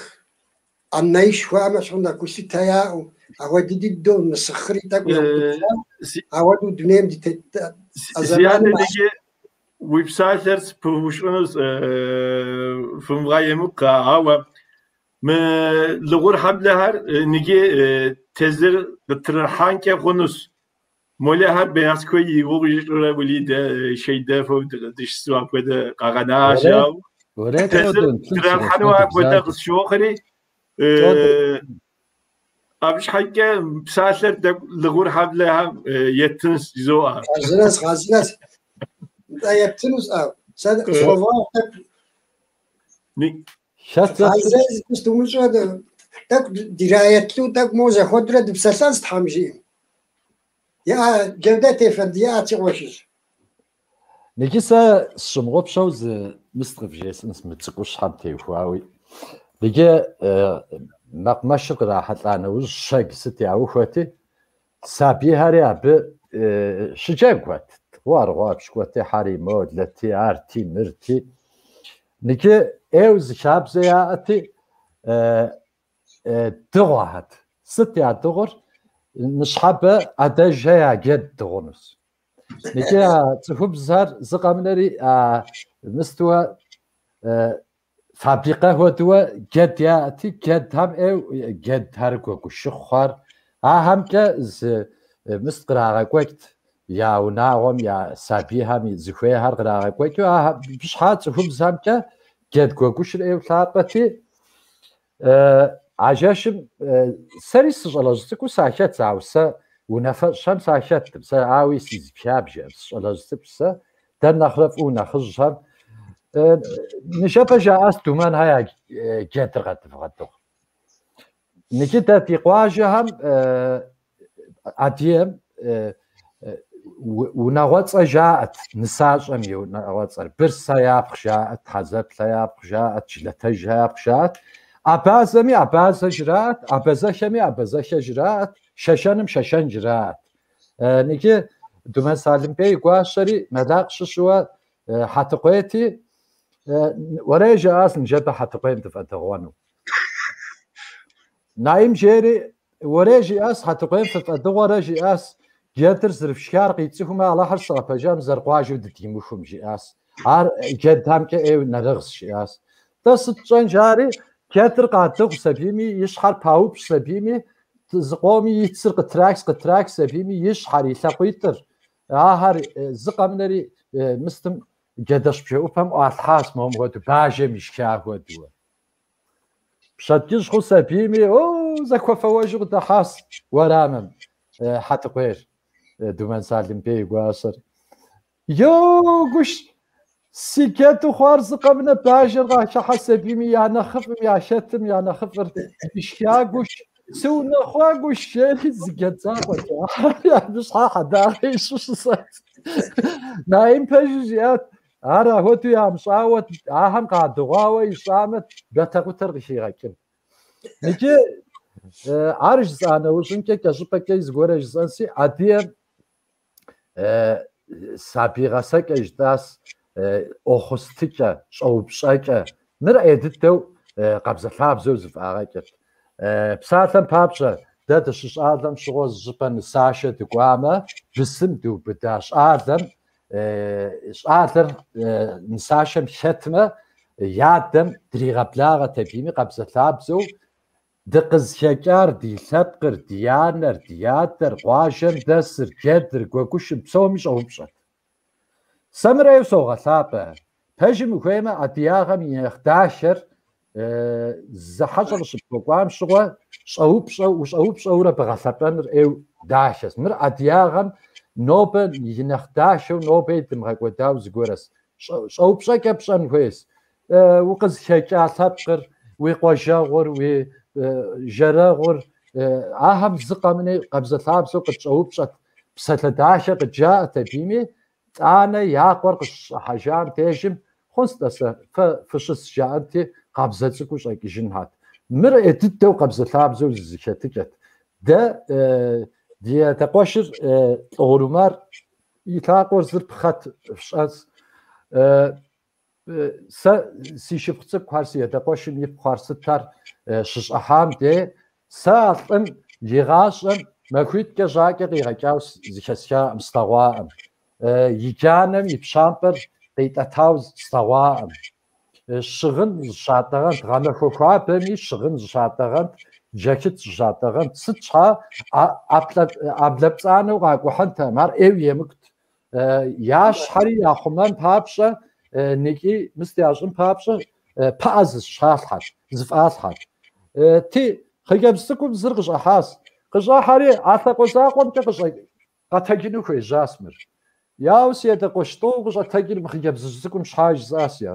анэиш хуаӏэмэ щхьэ нэхъ гулъытэ яӏэу, апхуэдэ дыдэу мысыхъри тӏэкӏу яутӏыпщау, апхуэдэу дунейм дытет а си зэманым адэ иджы уи псалъэр спыушӏыну фымыгъэемыкъ, ауэ Мы Лыгъур хьэблэхэр ныджы тезыр къытрахьэнкӏэ хъунущ. Молэхэр Беяцкой и гугъу ищӏурэ Уэлид шей дэфэу дыщысу апхуэдэ къагъэнащ, ауэ тезыр тралъхьэну апхуэдэ къысщохъури, абы щхьэкӏэ псалъэр тӏэкӏу Лыгъур хьэблэхэм еттынщ жызоӏэ. Хъарзынэщ, хъарзынэщ. Нтӏэ, ептынущ, ӏэу. Сэ къысхуэвгъэгъу тӏэкӏу. Хъарзынэщ, зыпыстумыщӏурэ тӏэкӏу дираетлу, тӏэкӏу моуэ зэхуэдурэ дыпсэлъэнщ, Тхьэм жиӏэм. Иӏэ, Джэудэт ефэнды, иӏэ, си къуэшыжь. Иджы сэ сщымыгъупщэу зы мыст къывжесӏэнщ мы цӏыкӏущхьэм теухуауи. Иджы мэкъумэшыр кърахьэлӏа нэужь щэкӏ сыт яухуэти, сабийхэри абы щыджэгухэт. Гъуэрыгъуэ пщыкӏуэти, хьэри молэти, арти, мырти. Иджы ӏейуэ зы хабзэ яӏэти, дыгъуэхэт. Сыт я дыгъур? Ныщхьэбэ адэжьхэ я джэд дыгъунущ. Иджы а цӏыхубзхэр зы къэмынэри а мыстуэ фабрикэ хуэдууэ джэд яӏэти, джэдхэм ӏейуэ джэдхэр гуэгушыхъухэр, ахэмкӏэ зы мыст кърагъэкӏуэкӏт я унагъуэм, я сабийхэм зыхуейхэр кърагъэкӏуэкӏыу, абы щхьа цӏыхубзхэмкӏэ джэд гуэгушыр ӏейуэ лъапӏэти, а жэщым сэри сыщӏалэжь цӏыкӏуу сахэт, ауэ сэ унафэщӏхэм сахэттым, сэ ауи сызыхабжэӏым, сыщӏалэжь цӏыкӏу сэ, дэ нэхърэ фӏыуэ нэхъыжьхэм ныжэбэ жаӏащ Думэнхэ я джэдыр къэдывгъэдыгъу. Иджы дэ ди къуажэхэм адыгэм унагъуэцӏэ жаӏэт, нысащӏэм и унагъуэцӏэр. Бырсэ япхъу жаӏэт, Тхьэзэплъэ япхъу жаӏэт, Жылэтэжхэ япхъу жаӏэт. Абазэми абазэ жраӏэт, абазэхэми абазэхэ жраӏэт, шэшэным шэшэн жраӏэт. Иджы Думэн Салымбей и гуащэри Мэлакъ щыщуэ Хьэтыкъуейти, уэрей жаӏащ ныжэбэ Хьэтыкъуейм дыфӏэдыгъуэну. Наим жери, уэрей жиӏащ, Хьэтыкъуейм фыфӏэдыгъуэрэ жиӏащ, джэдыр зэрыфшхар къицӏыхумэ, Алыхьыр сыгъэпэжам зэрыкъуажэу дыдимыхум, жиӏащ. Ар джэдхэмкӏэ ӏейуэ нэрыгъщ, жиӏащ. Дэ сыт тщӏэн жари, джэдыр къадыгъу сабийми, и щхьэр паупщӏ сабийми, зыкъоми и цыр къытрах, къытрах сабийми, и щхьэр, и лъакъуитӏыр, ахэр зы къэмынэри мыстым джэдэщ бжэӏупэм ӏуалъхьащ мом хуэдэу, бажэм ишха хуэдэу. Пщэдджыжь хъу сабийми, о, зэхуэфэуэжу къыдыхьащ уэрамым Хьэтыкъуейр, Думэн Салымбей и гуащэр. Йо, гуш, си джэду хъуар зы къэмынэ бажэр къахыхьэ сабийми, я нэхъыфӏым, я хэтым, я нэхъыфӏыр ишха гуш, сыунэхъуа гуш, жери зы джэд закъуэт. Абы щхьэ хьэдагъэ ищӏу щысат. Наим пэжу жиӏат, ар ахуэдэу ямыщӏауэ, ахэм къадыгъуауэ ищӏамэ, бэтэкъутэр къыхигъэкӏын. Иджы ар жысӏа нэужьымкӏэ кӏэщӏыпӏэкӏэ зыгуэрэ жысӏэнси, адыгэм сабий гъэсэкӏэ жытӏащ, ӏуэхъустыкӏэ, щӏэупщӏэкӏэ, мыр ӏей дыдэу къабзэлъабзэу зэфӏагъэкӏырт. Псалъэм папщӏэ, дэ дыщыщӏалэм щыгъуэ зыщӏыпӏэ нысашэ дыкӏуамэ, бысым дыубыда щӏалэм, щӏалэр нысашэм хэтмэ, ядэм дригъэблагъэт абыми къабзэлъабзэу дыкъызыхэкӏар ди лъэпкъыр, ди анэр, ди адэр, къуажэм дэсыр, джэдыр, гуэгушым псоми щӏэупщӏэт. Сэ мыр ӏейуэ согъэлъапӏэ. Пэжым ухуеймэ, адыгагъэм и нэхъ дахэр зы хьэщӏэ къыщыпхуэкӏуам щыгъуэ щӏэупщӏэу, ущӏэупщӏэурэ бгъэлъэпӏэныр ӏейуэ дахэщ. Мыр адыгагъэм нобэ и нэхъ дахэу нобэ дымыгъэкӏуэдауэ зыгуэрэщ. Щӏэупщӏэкӏэ пщӏэн хуейщ. Укъызыхэкӏа лъэпкъыр, уи къуажэгъур, уи жэрэгъур, ахэм зы къэмынэ къабзэлъабзэу къытщӏэупщӏэт, псалъэ дахэ къыджаӏэт абыми, тӏанэ я къуэр къыщыщӏыхьэжам дежым хъунщ тӏасэ, фэ фыщыс жаӏэнти, къабзэ цӏыкӏуу щӏэкӏыжынхьэт. Мыр ӏей дыдэу къабзэлъабзэу зэхэтыкӏэт. Дэ ди адэ къуэшыр Лӏыгъур Умар и лъакъуэр зыр пхъэт фщӏэнщ. Сэ си шыпхъу цӏыкӏухэр, си адэ къуэшым ипхъухэр сытхэр щыщӏыхьам де, сэ а лӏым и гъащӏэм махуитӏкӏэ жьакӏэ къигъэкӏауэ зэхэсхаӏым, слъэгъуаӏым. И джанэм и пщампӏэр къитӏэтауэ слъэгъуаӏым. Щыгъын зыщатӏэгъэнт, гъэмахуэ хуабэми щыгъын зыщатӏэгъэнт, джэкыт зыщатӏэгъэнт. Сыт щхьа ӏэблэ пцӏанэу къакӏухьынтэкъым, ар ӏейуэ емыкӏут. Я щхьэри яхъумэн папщӏэ, ныкӏи мыст ящӏын папщӏэ пыӏэ зыщалъхьэт, зыфӏалъхьэт. Ти, хъыджэбз цӏыкӏум зыр къыщӏыхьащ. Къыщӏыхьэри а лъакъуэ закъуэмкӏэ къэтэджыну хуежьащ мыр. Яу, си адэ къуэш, лӏо укъыщӏэтэджыр мы хъыджэбзыжь цӏыкӏум щхьа жысӏащ я.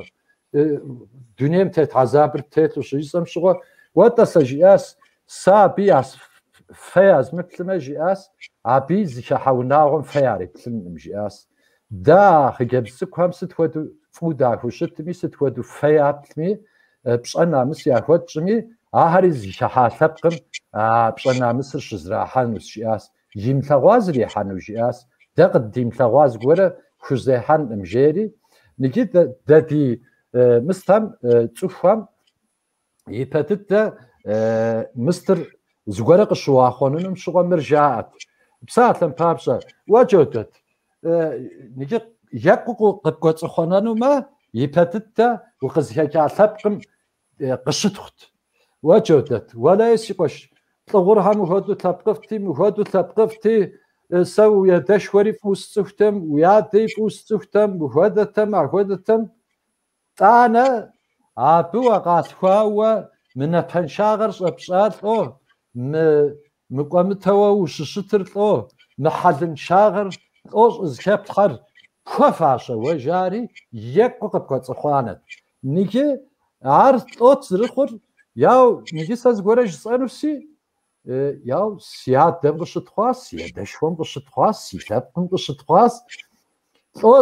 Дунейм тет хьэзабыр птелъу щыжысӏэм щыгъуэ, уэ тӏасэ жиӏащ, сэ абы я фэ язмыплъымэ жиӏащ, абы зыхыхьэ унагъуэм фэ яриплъынкъым жиӏащ. Дэ а хъыджэбз цӏыкӏухэм сыт хуэдэу фӏыуэ дахущытми, сыт хуэдэу фэ яплъми, пщӏэ намыс яхуэтщӏми, ахэри зыхыхьа лъэпкъым а пщӏэ намысыр щызрахьэнущ, жиӏащ. Имылъэгъуа зрихьэну, жиӏащ. Дэ къыддимылъэгъуа зыгуэрэ хузехьэнкъым, жери. Иджы дэ ди мыстхэм цӏыхухэм ипэ дыдэ мыстыр зыгуэрэ къыщыуахъуэнынум щыгъуэ мыр жаӏэт. Псалъэм папщӏэ, уэ Джодэт, иджы екӏуу къыпкӏуэцӏыхъуэнэнумэ, ипэ дыдэ укъызыхэкӏа лъэпкъым къыщытхъут. Уэ Джодэт, уэлэхьи, си къуэш, Лӏыгъурхьэ мыхуэдэу лъэпкъыфӏти, мыхуэдэу лъэпкъыфӏти, сэ уи адэшхуэри фӏыуэ сцӏыхутэм, уи адэри фӏыуэ сцӏыхутэм, мыхуэдэтэм, ахуэдэтэм. Тӏанэ, абы уакъалъхуауэ мы напэншагъэр щӏэпщӏар лӏо, мы мыкӏуэмытэуэ ущыщытыр лӏо, мы хьэлыншагъэр лӏо щӏызыхэплъхьэр пхуэфащэ уэ жари, екӏуу къыпкӏуэцӏыхъуанэт. Ныджы ар лӏот зэрыхъур, яу, ныджы сэ зыгуэрэ жысӏэнуси, яу, си адэм къыщытхъуащ, си адэшхуэм къыщытхъуащ, си лъэпкъым къыщытхъуащ. Лӏо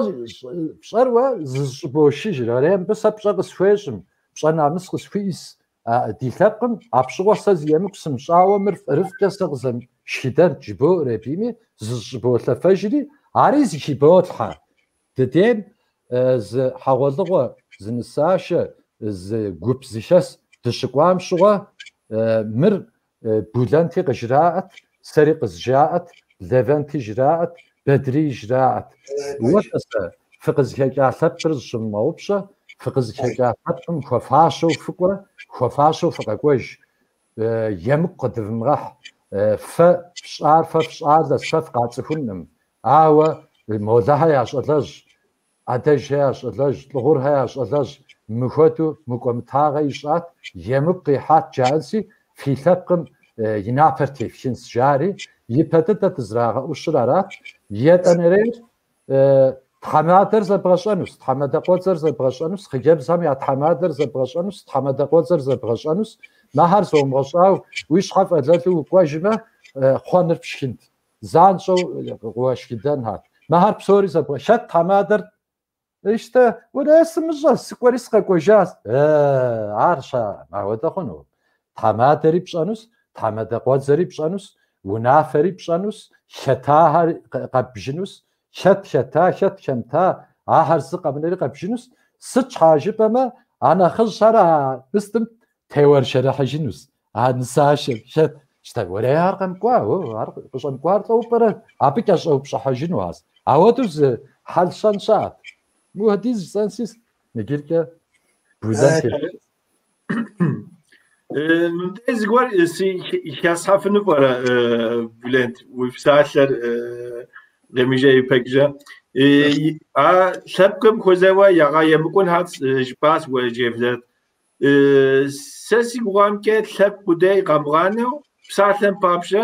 пщӏэр уэ зыщӏыбошыжыр, арей мыбы сэ пщӏэ къысхуещӏым, пщӏэ намыс къысхуиӏис ди лъэпкъым, апщыгъуэ сэ зы емыкӏу сымыщӏауэ мыр фӏырыфӏкӏэ сэ къызэмышхыдэнт жыбоӏэр абыми, зыщӏыболъэфэжри, ари зыхыболъхьэ. Дыдейм зы хьэгъуэлӏыгъуэ, зы нысашэ, зы гуп зыхэс дыщыкӏуам щыгъуэ мыр Булэнти къыжраӏэт, сэри къызжаӏэт, Левэнти жраӏэт, Бэдрии жраӏэт. Уэ тӏасэ, фыкъызыхэкӏа лъэпкъыр зыщывмыгъэгъупщэ, фыкъызыхэкӏа лъэпкъым хуэфащэу фыкӏуэ, хуэфащэу фыкъэкӏуэж. Емыкӏу къыдывмыгъэхь. Фэ фщӏар фэ фщӏалэщ, фэ фыкъацӏыхункъым. Ауэ Молэхьэ я щӏалэжь, Адэжьхэ я щӏалэжь, Лӏыгъурхэ я щӏалэжь мыхуэдэу мыкӏуэмытагъэ ищӏат, емыкӏу къихьат жаӏэнси, фи лъэпкъым и напэр тефхынс, жари, ипэ дыдэ дызрагъэӏущыр арат. Етӏанэрейр тхьэмадэр зэбгъэщӏэнущ, тхьэмадэ къуэдзэр зэбгъэщӏэнущ, хъыджэбзхэм я тхьэмадэр зэбгъэщӏэнущ, тхьэмадэ къуэдзэр зэбгъэщӏэнущ. Мыхэр зомыгъэщӏау уи щхьэ фӏэлэлу укӏуэжмэ, хъуэныр пшхынт. Занщӏэу къыуэшхыдэнхьэт. Мыхэр псори зэбгъэ... Хэт тхьэмадэр? Ищтэ, уэрэ сымыщӏэ, сыкӏуэри сыкъэкӏуэжащ. Ар щэ, апхуэдэ хъуну. Тхьэмадэри пщӏэнущ, тхьэмадэ къуэдзэри пщӏэнущ, унафэри пщӏэнущ, хэтахэр къэббжынущ, хэт хэта, хэт хэмыта, ахэр зы къэмынэри къэббжынущ. Сыт щхьа жыпӏэмэ, а нэхъыжьхэр а мыстым теуэршэрыхьыжынущ. А нысашэм хэт щтэ, уэрей ар къэмыкӏуа, о, ар къыщӏэмыкӏуар лӏоу пӏэрэ? Абы кӏэщӏэупщӏыхьыжыну ас. Ауэдэу зы хьэл-щэн щыӏэт. Мыхуэдиз жысӏэнси, иджыркӏэ Булэнт. Мыбдеж зыгуэр си хэслъхьэфыну пӏэрэ, Булент, уи псалъэр къемыжьэ ипэкӏэ. А лъэпкъым хуэзэуэ ягъэемыкӏунхьэц жыпӏащ уэ, Джевлет. Сэ си гугъэмкӏэ лъэпкъ къудей къамыгъанэу, псалъэм папщӏэ,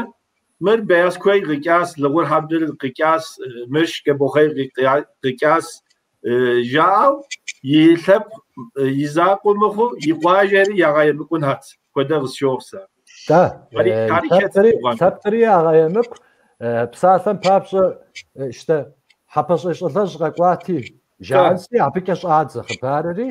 мыр Бэязкуей къикӏащ, Лыгъурхьэблыр къикӏащ, мыр Шкӏэбохъей къикӏащ жаӏэу и лъэпкъ и закъуэ мыхъуу и къуажэри ягъэемыкӏунхьэц, хуэдэ къысщохъу сэ. Да, лъэпкъри ягъэемыкӏу. Псалъэм папщӏэ, щтэ, Хьэпэщӏей щӏалэжь къэкӏуати, жаӏэнси, абыкӏэ щӏадзэ хъыбарри,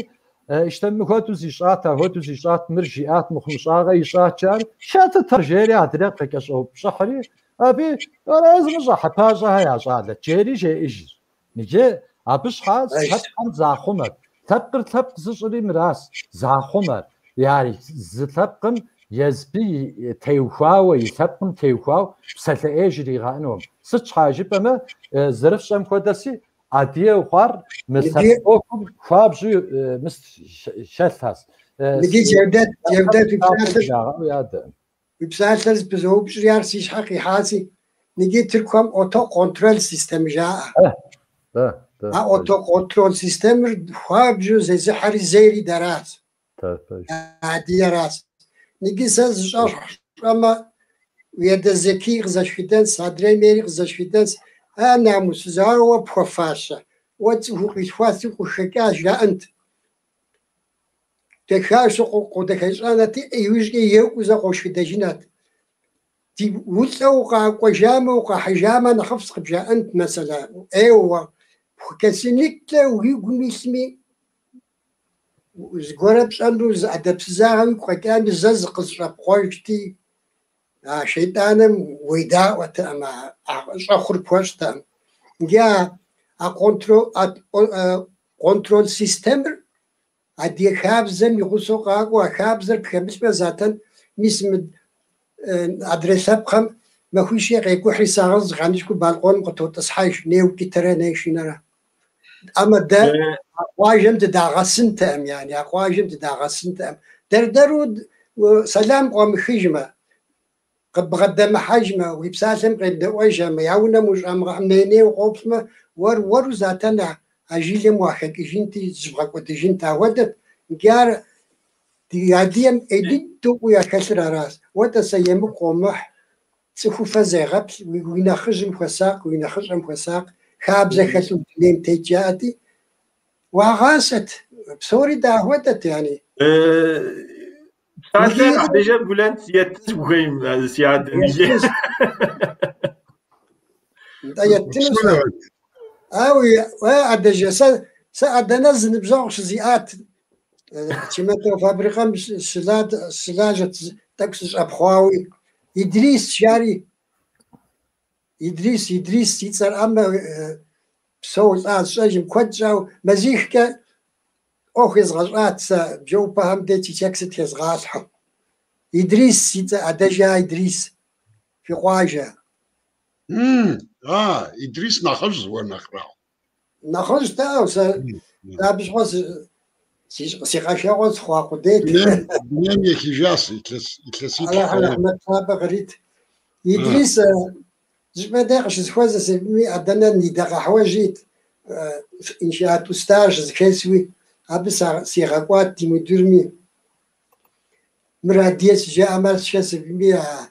Ищтэ мыхуэдэу зищӏат, ахуэдэу зищӏат, мыр жиӏат, мыхъумыщӏагъэ ищӏат жари, хэтыт ар жери адрейр къыкӏэщӏэупщӏыхьри, аби, ара зымыщӏэ Хьэпащӏэхэ я щӏалэт, жери жеӏэжыр. Иджы абы щхьа лъэпкъхэм захъумэр. Лъэпкъыр лъэпкъ зыщӏри мыращ, захъумэр. Я зы лъэпкъым езбы теухуауэ, и лъэпкъым теухуауэ псалъэ ӏей жригъэӏэнукъым. Сыт щхьа жыпӏэмэ, зэрыфщӏэм хуэдэси, Адыгэу хъуар мы лъэпкъ ӏуэхум хуабжьу мыс хэлъащ. Иджы Джевдэт, Джевдэт уи псалъэр Жагъэӏэу ядэӏым. Уи псалъэр зыпызоупщӏри ар си щхьэ къихьаси, иджы Тыркухэм otokontrol систем жаӏэ. А otokontrol системыр хуабжьу зезыхьэри зейри дэращ. Адыгэращ. Иджы сэ зыщӏэщӏэмэ, уи адэ Зэкий къызэшхыдэнс, адрейм ейри къызэшхыдэнс. А намусыз, ар уэ пхуэфащэ. Уэ цӏыху укъилъхуа, цӏыху къыхэкӏащ, жаӏэнт. Дахащэу къодэхэщӏэнэти, иужькӏэ екӏуу зэ къошхыдэжынэт. Ди улӏэу укъакӏуэжамэ, укъахьыжамэ, нэхъыфӏщ къыбжаӏэнт, мэсэлэ, ӏейуэ. Kesinlikle уи гум илъми, зыгуэрэ пщӏэну зы ӏэдэбсызагъэ уигу къэкӏами, зэ зыкъызыщӏэпхъуэжти, а шейтӏаным уедаӏуэтэкъым, а щӏэхъур пхуэщӏтэкъым. Иджы а контроль системыр адыгэ хабзэм и гъусэу къакӏуэу, а хабзэр пхэмылъмэ, затэн мис мы адрей лъэпкъхэм махуищкӏэ къекӏухьри сагъыз зыгъэныщкӏуу балконым къытотӏысхьэж, ней укӏытэрэ, ней шынэрэ. Амэ дэ а къуажэм дыдагъэсынтэкъым, яни, а къуажэм дыдагъэсынтэкъым. Дэр-дэру сэлам къуамыхыжмэ, къыббгъэдэмыхьэжмэ, уи псалъэм къемыдэӏуэжмэ, я унэм ущӏамыгъэхьэм ней-ней укъоплъмэ, уэр-уэру затэн а жылэм уахэкӏыжынти, зыщыбгъэкӏуэдыжынт. Апхуэдэт. Иджы ар ди адыгэм ӏей дыдэу фӏыуэ яхэлъыр аращ. Уэтӏэ сэ емыкӏу къомыхь, цӏыхуфэ зегъэплъ, уи нэхъыжьым хуэсакъ, уи нэхъыщӏэм хуэсакъ, хабзэ хэлъу дунейм тет жаӏэти, уагъасэт, псори дахуэдэт, яни. Псалъэр адэжэ Булент еттынщ ухуейм, си адэм иджы. Нтӏэ, еттыну сэ. Ауэ, адэжэ, сэ Адэнэ зы ныбжьэгъу щызиӏат. Чимento фабрикэм щылажьэт, тӏэкӏу сыщӏэпхъуауи. Идрис жари, Идрис, Идрис и цӏэр ӏэмэ псэу лӏа сщӏэжым, куэд щӏауэ мазихкӏэ ӏуэху езгъэщӏат сэ бжэӏупэхэм дей чичек сыт хезгъалъхьэу. Идрис и цӏэ, адэжа Идрис, фи къуажэ. Идрис нэхъыжь уэ нэхърэ. Нэхъыжьтэӏэу, сэ абы щыгъуэ си къэшэгъуэ сыхъуа къудейт. Дунейм ехыжащ илъэсиплӏ Алыхьым хъуауэ. рахьмэт лъапӏэ кърит. Идрис зыщӏыпӏэ дей къыщысхуэзэ сабийми Адэнэ Нидэ къэхьуэжь ит иншаат уста щызэхесуи, абы сигъэкӏуат ди мудырми. Мыр адыгэ сыжаӏэмэ, сшэ сабийми а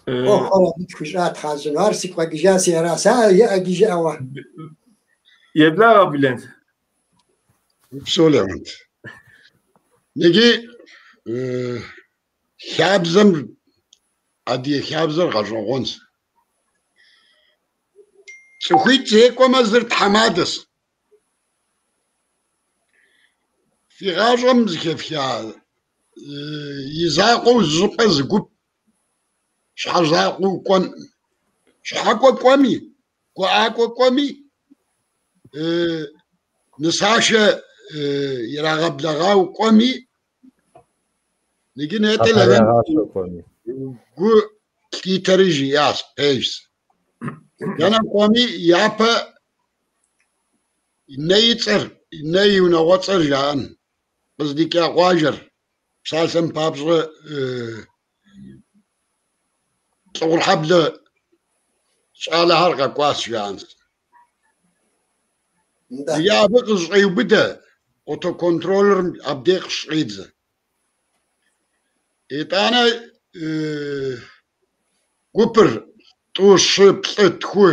ӏуэхухэр абы тхуищӏат хъарзынэу. Ар сигу къэкӏыжа си аращ. А иӏэ жыӏэуэ. Еблагъэ, Булент. Упсэу, Леонт. Иджы хабзэм, адыгэ хабзэр гъэщӏэгъуэнщ. Цӏыхуитӏ зекӏуэмэ, зыр тхьэмадэщ. Фи гъащӏэм зыхэфха и закъуэу зы щӏыпӏэ зы гуп щхьэ закъуэу кӏуэн. Щхьэкӏуэ кӏуэми, гуӏакӏуэ кӏуэми, нысашэ ирагъэблэгъауэ кӏуэми, иджы нетӏэ Левент Хъыбарегъащӏэ кӏуэми. гу лъитэри жиӏащ, пэжщ. Дэнэ кӏуэми, япэ нэ и цӏэр, нэ и унагъуэцӏэр жаӏэн, къыздикӏа къуажэр, псалъэм папщӏэ Лӏыгъурхьэблэ щӏалэхэр къэкӏуащ жаӏэнщ. Иджы абы къызыщӏеубыдэ автоконтролым абдей къыщӏедзэ. Итӏанэ гупыр тӏу, щы, плӏы, тху,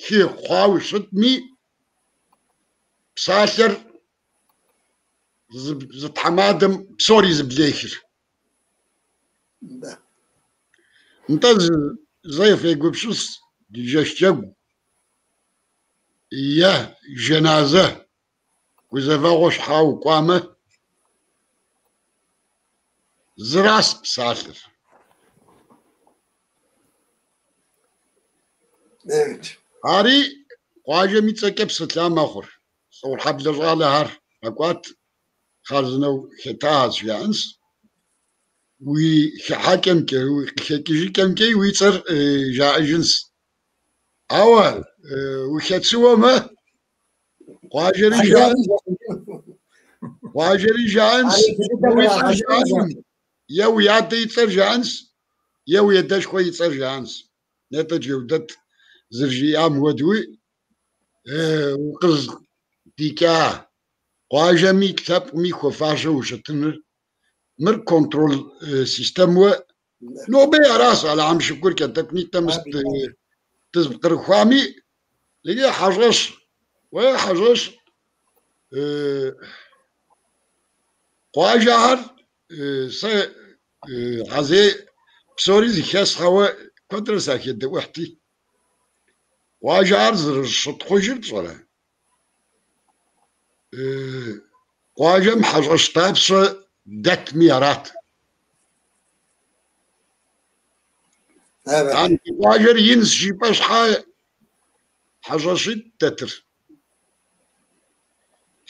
хы хъуауэ щытми, псалъэр зы тхьэмадэм псори зыблехыр. Нтӏэ, зэ фегупсыс ди жэщджэгу е жэназэ гузэвэгъуэ щхьа укӏуамэ, зыращ псалъэр. Ари къуажэм и цӏэкӏэ псэлъа мэхъур. Лӏыгъурхьэблэ щӏалэхэр къэкӏуат, хъарзынэу хэтащ жаӏэнщ. Уи хыхьэкӏэмкӏэ, уи къыхэкӏыжыкӏэмкӏэ уи цӏэр жаӏэжынщ. Ауэ ухэцыуэмэ, Къуажэри жаӏэнщ. Къуажэри жаӏэнщ. Уи цӏэр жаӏэнкъым. Е уи адэ и цӏэр жаӏэнщ, е уи адэшхуэ и цӏэр жаӏэнщ. Нетӏэ Джэудэт зэрыжиӏам хуэдэуи, укъыздикӏа къуажэми лъэпкъми хуэфащэу ущытыныр, мыр контроль системуэ нобэ аращ, Алыхьым шыкуркӏэ, тӏэкӏунитӏэ мыс дызыпкърыхуами, иджы хьэщӏэщ, уэ хьэщӏэщ, къуажэхэр сэ Азей псори зыхэсхьэуэ куэдрэ сахэдэӏухьти, къуажэхэр зэрыщытхъужыр пщӏэрэ? Къуажэм хьэщӏэщ дапщэ дэтми арат. Къуажэр инщ жыпӏэ щхьэ хьэщӏэщитӏ дэтыр.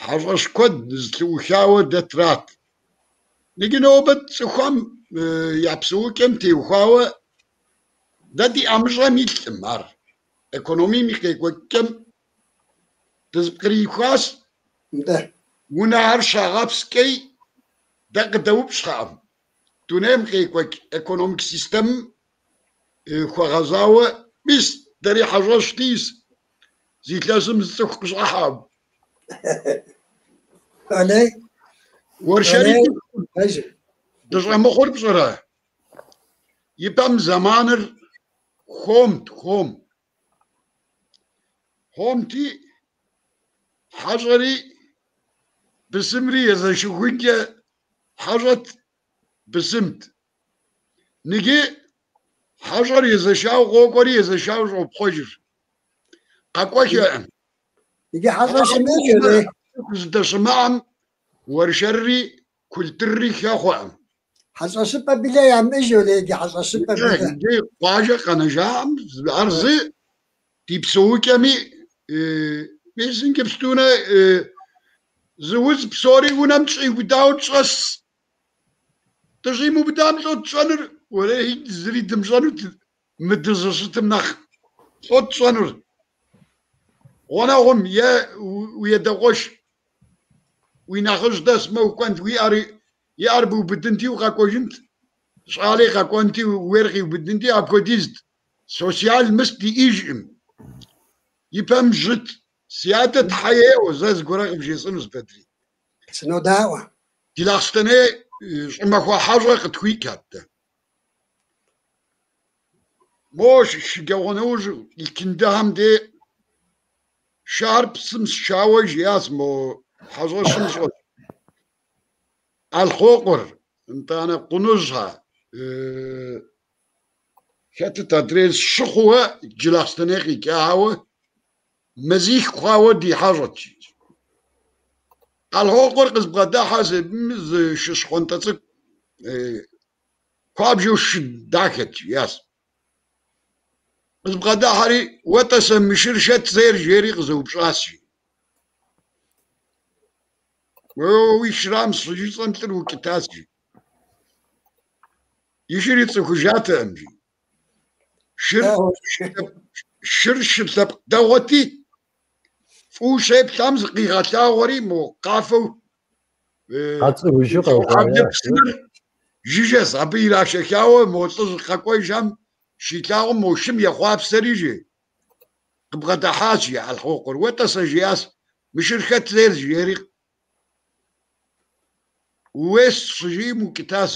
Хьэщӏэщ куэд зэлъыӏухауэ дэтрат. Иджы нобэ цӏыхухэм я псэукӏэм теухуауэ дэ ди ӏэмыщӏэм илъкъым ар. Экономием и къекӏуэкӏыкӏэм дызыпкърихуащ. Унэхэр щагъэпскӏэй дэ къыдэупщӏхэкъым. Дунейм къекӏуэкӏ экономик системым хуэгъэзауэ, мис, дэри хьэщӏэщ дис, зы илъэсым зы цӏыху къыщӏыхьэкъым. Уэршэри дыщӏэмыхъур пщӏэрэ? Ипэм зэманыр хуэмт, хуэм. Хуэмти, хьэщӏэри бысымри езэшыхункӏэ хьэщӏэт, бысымт. Ныджы хьэщӏэр езэшауэ къокӏуэри езэшауэ щӏопхъуэжыр. Къэкӏуэхэкъым. Иджы хьэщӏэ щымыӏэжыр. Здэщымыӏэм уэршэрри культурри хэхъуэкъым. Хьэщӏэщыпӏэ билэ ямыӏэжу, иджы хьэщӏэщыпӏэ билэ. Иджы къуажэ къэнэжакъым, ар зы ди псэукӏэми, мис иджыпстунэ зы уз псори унэм тщӏиубыдауэ тщӏэс. Дыщӏимыубыдам лӏо тщӏэнур, уэрей зыри дымыщӏэну мы дызыщытым нэхъ лӏо тщӏэнур. Гъунэгъум е уи адэкъуэш, уи нэхъыжь дэсмэ укӏуэнт, уи ӏэр и ӏэр быубыдынти укъэкӏуэжынт, щӏали къэкӏуэнти уейр къиубыдынти, апхуэдизт. Социал мыс диӏэжкъым. Ипэм жьыт. Си адэ тхьэ еӏуэ, зэ зыгуэрэ къыбжесӏэнущ, Бэдри. Сынодаӏуэ. Джылахъстэней щӏымахуэ хьэщӏэ къытхуикӏат дэ. Мо шэджагъуэнэужь икындыхэм де шыхэр псым сшауэ жиӏащ мо хьэщӏэщым щӏэс. Алхъокъуэр, нтӏанэ Къуныжьхэ, хэтыт адрейр щы хъууэ Джылахъстэней къикӏауэ, мазих хъуауэ ди хьэщӏэт. Алхъокъуэр къызбгъэдыхьэ зы шы щхъуантӏэ цӏыкӏу, хуабжьу шы дахэт, жиӏащ. Къызбгъэдыхьэри, уэ тӏасэ мы шыр хэт зейр жери къызэупщӏащ, жи. Уэ уи шырам щыжысӏэм лӏыр укӏытащ, жи. И шыр ицӏыхужатэкъым, жи. Шыр шыр шы лъэпкъ дэгъуэти, фӏыуэ щеплъам зыкъигъэлъагъуэри мо къафэу Къэцӏыужу хьэблэ псынэр жыжьэс, абы ирашэхауэ мо лӏыжь къэкӏуэжам щилъагъум мо шым ехъуапсэри, жи. Къыбгъэдыхьащ, жи Алхъокъуэр. Уэ тӏасэ жиӏащ, мы шыр хэт зейр, жери. Ууейщ щыжиӏэм укӏытащ.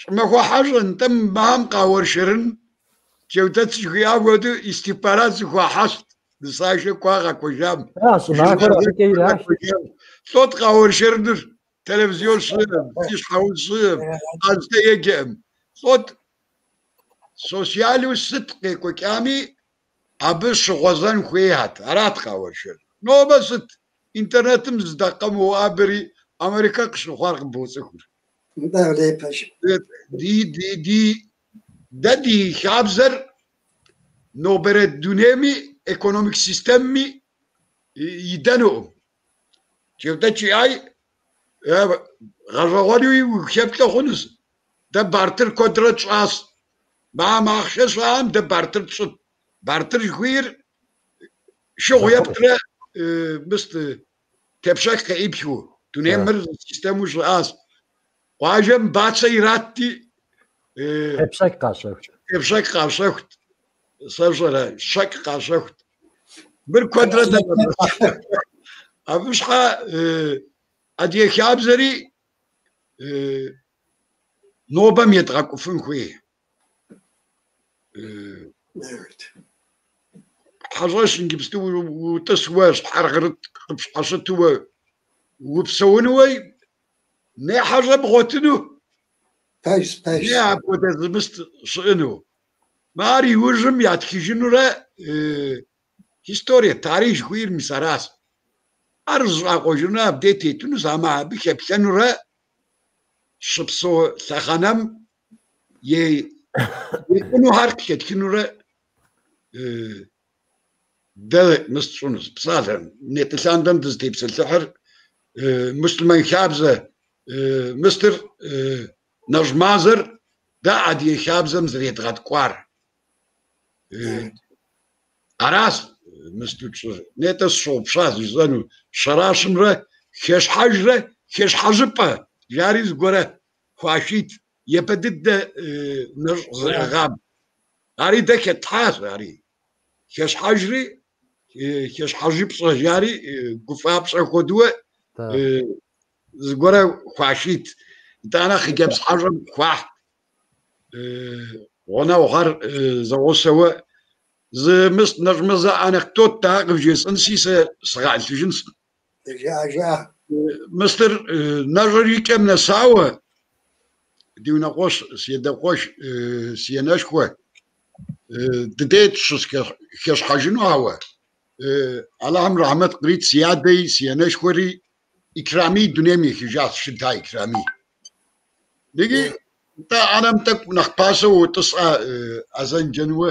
Щӏымахуэ хьэщӏэ, нтӏэ мыбыхэм къауэршэрын, Джэудэт жыхуиӏам хуэдэу истихбарат зыхуахьэст, нысашэ кӏуа къэкӏуэжам. Щӏымахуэр абыкӏэ ирах. Лӏот къауэршэрынур, телевизор щыӏэм, си щхьэуз щыӏэм, къазытэ еджэӏым. Лӏот социалу сыт къекӏуэкӏами, абы щыгъуэзэн хуейхэт, арат къауэршэр. Нобэ сыт интернетым зы дакъикъэм уоӏэбэри, Америкэ къыщыхъуар къыбоцӏыхур. Дэ ди хабзэр нобэрей дунейми экономик системми идэнукъым. Джэудэт жиӏай, гъэщӏэгъуэнуи ухэплъэ хъунущ. Дэ бартер куэдрэ тщӏащ. Мыхэм ахъшэ щаӏэм дэ бартер тщӏыт. Бартер жыхуиӏэр Шыгъу ептрэ мыст тепщэч къеӏипхыу. Дунейм мыр систему щыӏащ. Къуажэм бацэ иратти Тепщэч къащэхут. Тепщэч къащэхут. Сэ сщӏэрэ, щэкӏ къащэхут. Мыр куэдрэ дэ абы щхьэ адыгэ хабзэри нобэм едгъэкӏуфын хуей. Хьэщӏэщ иджыпсту утӏысуэ, щхьэргъырыт къыпщхьэщытуэ упсэунуэ, не хьэщӏэ бгъуэтыну, Пэжщ, пэжщ. не апхуэдэ зы мыст щыӏэну. Ар иужьым ятхыжынурэ историе, тарихъ жыхуиӏэр мис аращ. Ар зыщӏакъуэжынурэ абдей тетынущ, амэ абы хэплъэнурэ щыпсэу лъэхъэнэм екӏунухэр къыхэтхынурэ дэ мыст тщӏынущ. Псалъэм, нетӏэ лъандэм дызытепсэлъыхьыр муслъымэн хабзэ мыстыр нэщӏ мазэр дэ адыгэ хабзэм зэредгъэткӏуар. Аращ мысту тщӏыр. Нетӏэ сщыгъупщащ жысӏэну. Щэращымрэ хещхьэжрэ хещхьэжыпӏэ жари зыгуэрэ хуашийт япэ дыдэ нэщӏ зыӏыгъам. Ари дэ хэтлъхьащ, ари. Хещхьэжри хещхьэжыпщӏэ жари гуфӏапщӏэ хуэдууэ зыгуэрэ хуашийт. Итӏанэ хъыджэбз хьэщӏэм хуахьт. Гъунэгъухэр зэгъусэуэ зы мыст нэщӏмазэ анекдот да къывжесӏэнси сэ сыгъэӏэлъыжынщ. Жыӏэ, жыӏэ. Мыстыр нэщӏыр и кӏэм нэсауэ, ди унэкъуэщ, си адэкъуэш, си анэшхуэ дыдей щысхэщхьэжыну ауэ, Алыхьым рахьмэт кърит си адэи, си анэшхуэри Икрами дунейм ехыжащ, Шыда Икрами. Ниги, нтӏэ ӏэнэм тӏэкӏу нэхъ пасэу уотӏысӏэ азэн джэнуэ.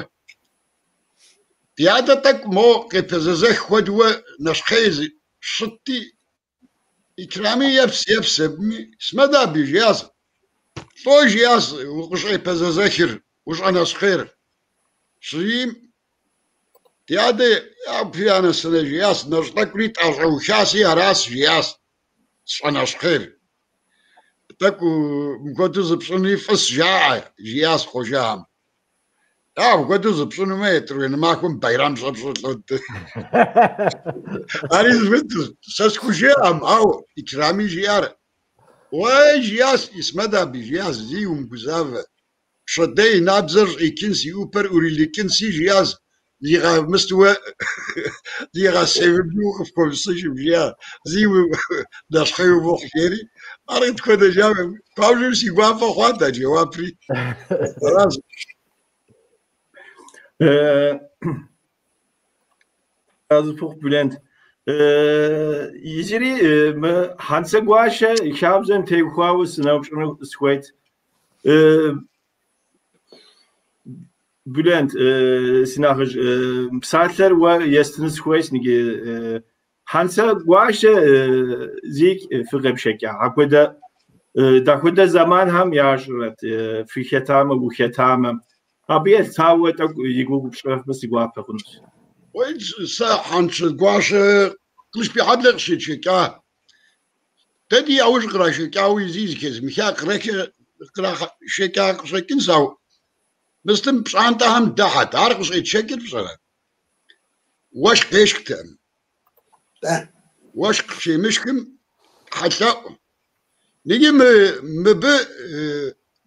Ди адэ тӏэкӏу мо къепэзэзэх хуэдууэ нэщхъей щытти, Икрами епс, епс абыми, Исмэт аби жиӏащ. Лӏо жиӏащ укъыщӏепэзэзэхыр, ущӏэнэщхъейр. Щыжиӏэм, ди адэ янэсынэ жиӏащ, нэщӏ тӏэкӏури тӏэщӏэухаси аращ жиӏащ сщӏэнэщхъейр. Тӏэкӏу мыпхуэдэу зыпщӏынри фӏыс жаӏэ, жиӏащ хъуэжахэм. Апхуэдэу зыпщӏынумэ, етӏуанэ махуэм байрам щӏэпщӏыр лӏот. Ари зыхуэдэу сэ схужеӏэм, ауэ Икрами жиӏар. Уей, жиӏащ, Исмэт аби, жиӏащ, зи умыгузавэ. Пщэдей и набдзэр щӏичынщ, и ӏупэр ӏурилыкӏынси, жиӏащ, зигъэмыстуэ, зигъэсевыбну къыфхуэмысыжым, жиӏа, зи нэщхъей умыхъу, жери. Ар къытхуэнэжам, хуабжьу си гуапэ хъуат а жэуапри. Аращ. Арэзы фыхъу, Бюлент. Иджыри мы Хьэнцэгуащэ хабзэм теухуауэ сыноупщӏыну сыхуейт. Бюлент, си нэхъыжь, псалъэр уэ естыну сыхуейщ иджы. Хьэнцэгуащэ зикӏ фыкъепшэкӏа? Апхуэдэ дапхуэдэ зэманхэм ящӏрэт фыхэтамэ, ухэтамэ? Абы елъытауэ тӏэкӏу и гугъу пщӏыфмэ си гуапэ хъунущ. Уей, сэ Хьэнцэгуащэ Къылышбийхьэблэ къыщетшэкӏа. Дэ ди яужь кърашэкӏауи зи зыхезмыха кърашэкӏа къыщӏэкӏынщ, ауэ мыстым пщӏантӏэхэм дыхьэт. Ар къыщӏетшэкӏыр пщӏэрэ? Уэшх къешхтэкъым. Уэшх къыщемышхым тхьэлъэӏу. Ниги мыбы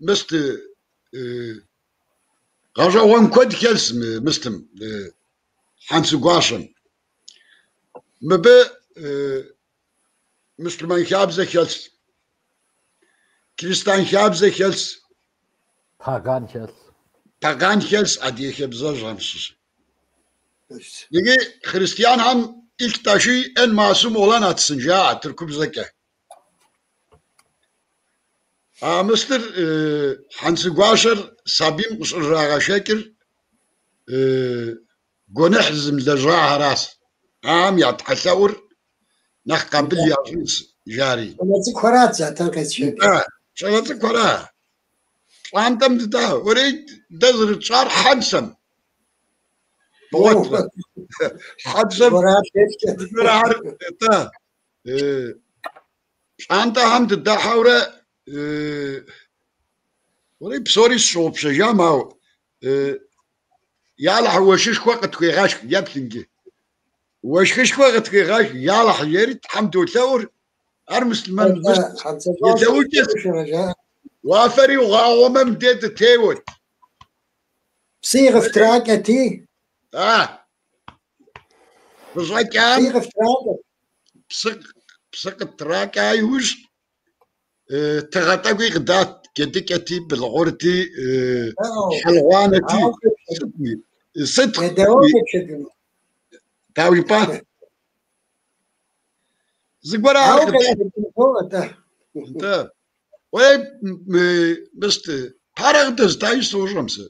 мыст гъэщӏэгъуэн куэд хэлъщ мы мыстым, Хьэнцэгуащэм. Мыбы муслъымэн хабзэ хэлъщ, чристан хабзэ хэлъщ. Паган хэлъщ. Паган хэлъщ адыгэ хабзэжьхэм щыщ. Иджы христианхэм ilk taşı en masum olan atsın жаӏэ тыркубзэкӏэ. А мыстыр Хьэнцэгуащэр сабийм къыщӏрагъэшэкӏыр гуэныхь зымылэжьахэращ. Ахэм я тхьэлъэӏур нэхъ къабыл ящӏынщ, жари. Щӏалэ цӏыкӏухэрат затэн къезышэкӏыр. Нтӏэ, щӏалэ цӏыкӏухэра? Пщӏантӏэм дыда, уэрей дэ зэрытщӏар хьэнцэм. Бгъуэтрэ? Хьэбзэм зыгуэрхэр тӏэ пщӏантӏэхэм дыдыхьэурэ уэри псори сщыгъупщэжам, ауэ Ялыхь уэшхышхуэ къытхуегъэшх, еплъ иджы. Уэшхышхуэ къытхуегъэшх, Ялыхь жери Тхьэм долъэӏур, ар муслъымэн елъэӏукӏэ уафэри гъуагъуэмэ мыдей дытеуэт. Псы къыфтракӏэти. А, къыщӏэкӏам Псы къыфтракӏэт. Псы къыттракӏа иужь тыгъэ тӏэкӏуи къыдат, джэдыкӏэти, былгъурти, хьэлгъуанэти, сытми. Сыт? Дауэ жыпӏа? Зыгуэр ар къыдат. Нтӏэ. Уей, мыст, парэ къыдэзытаи сощӏэм сэ.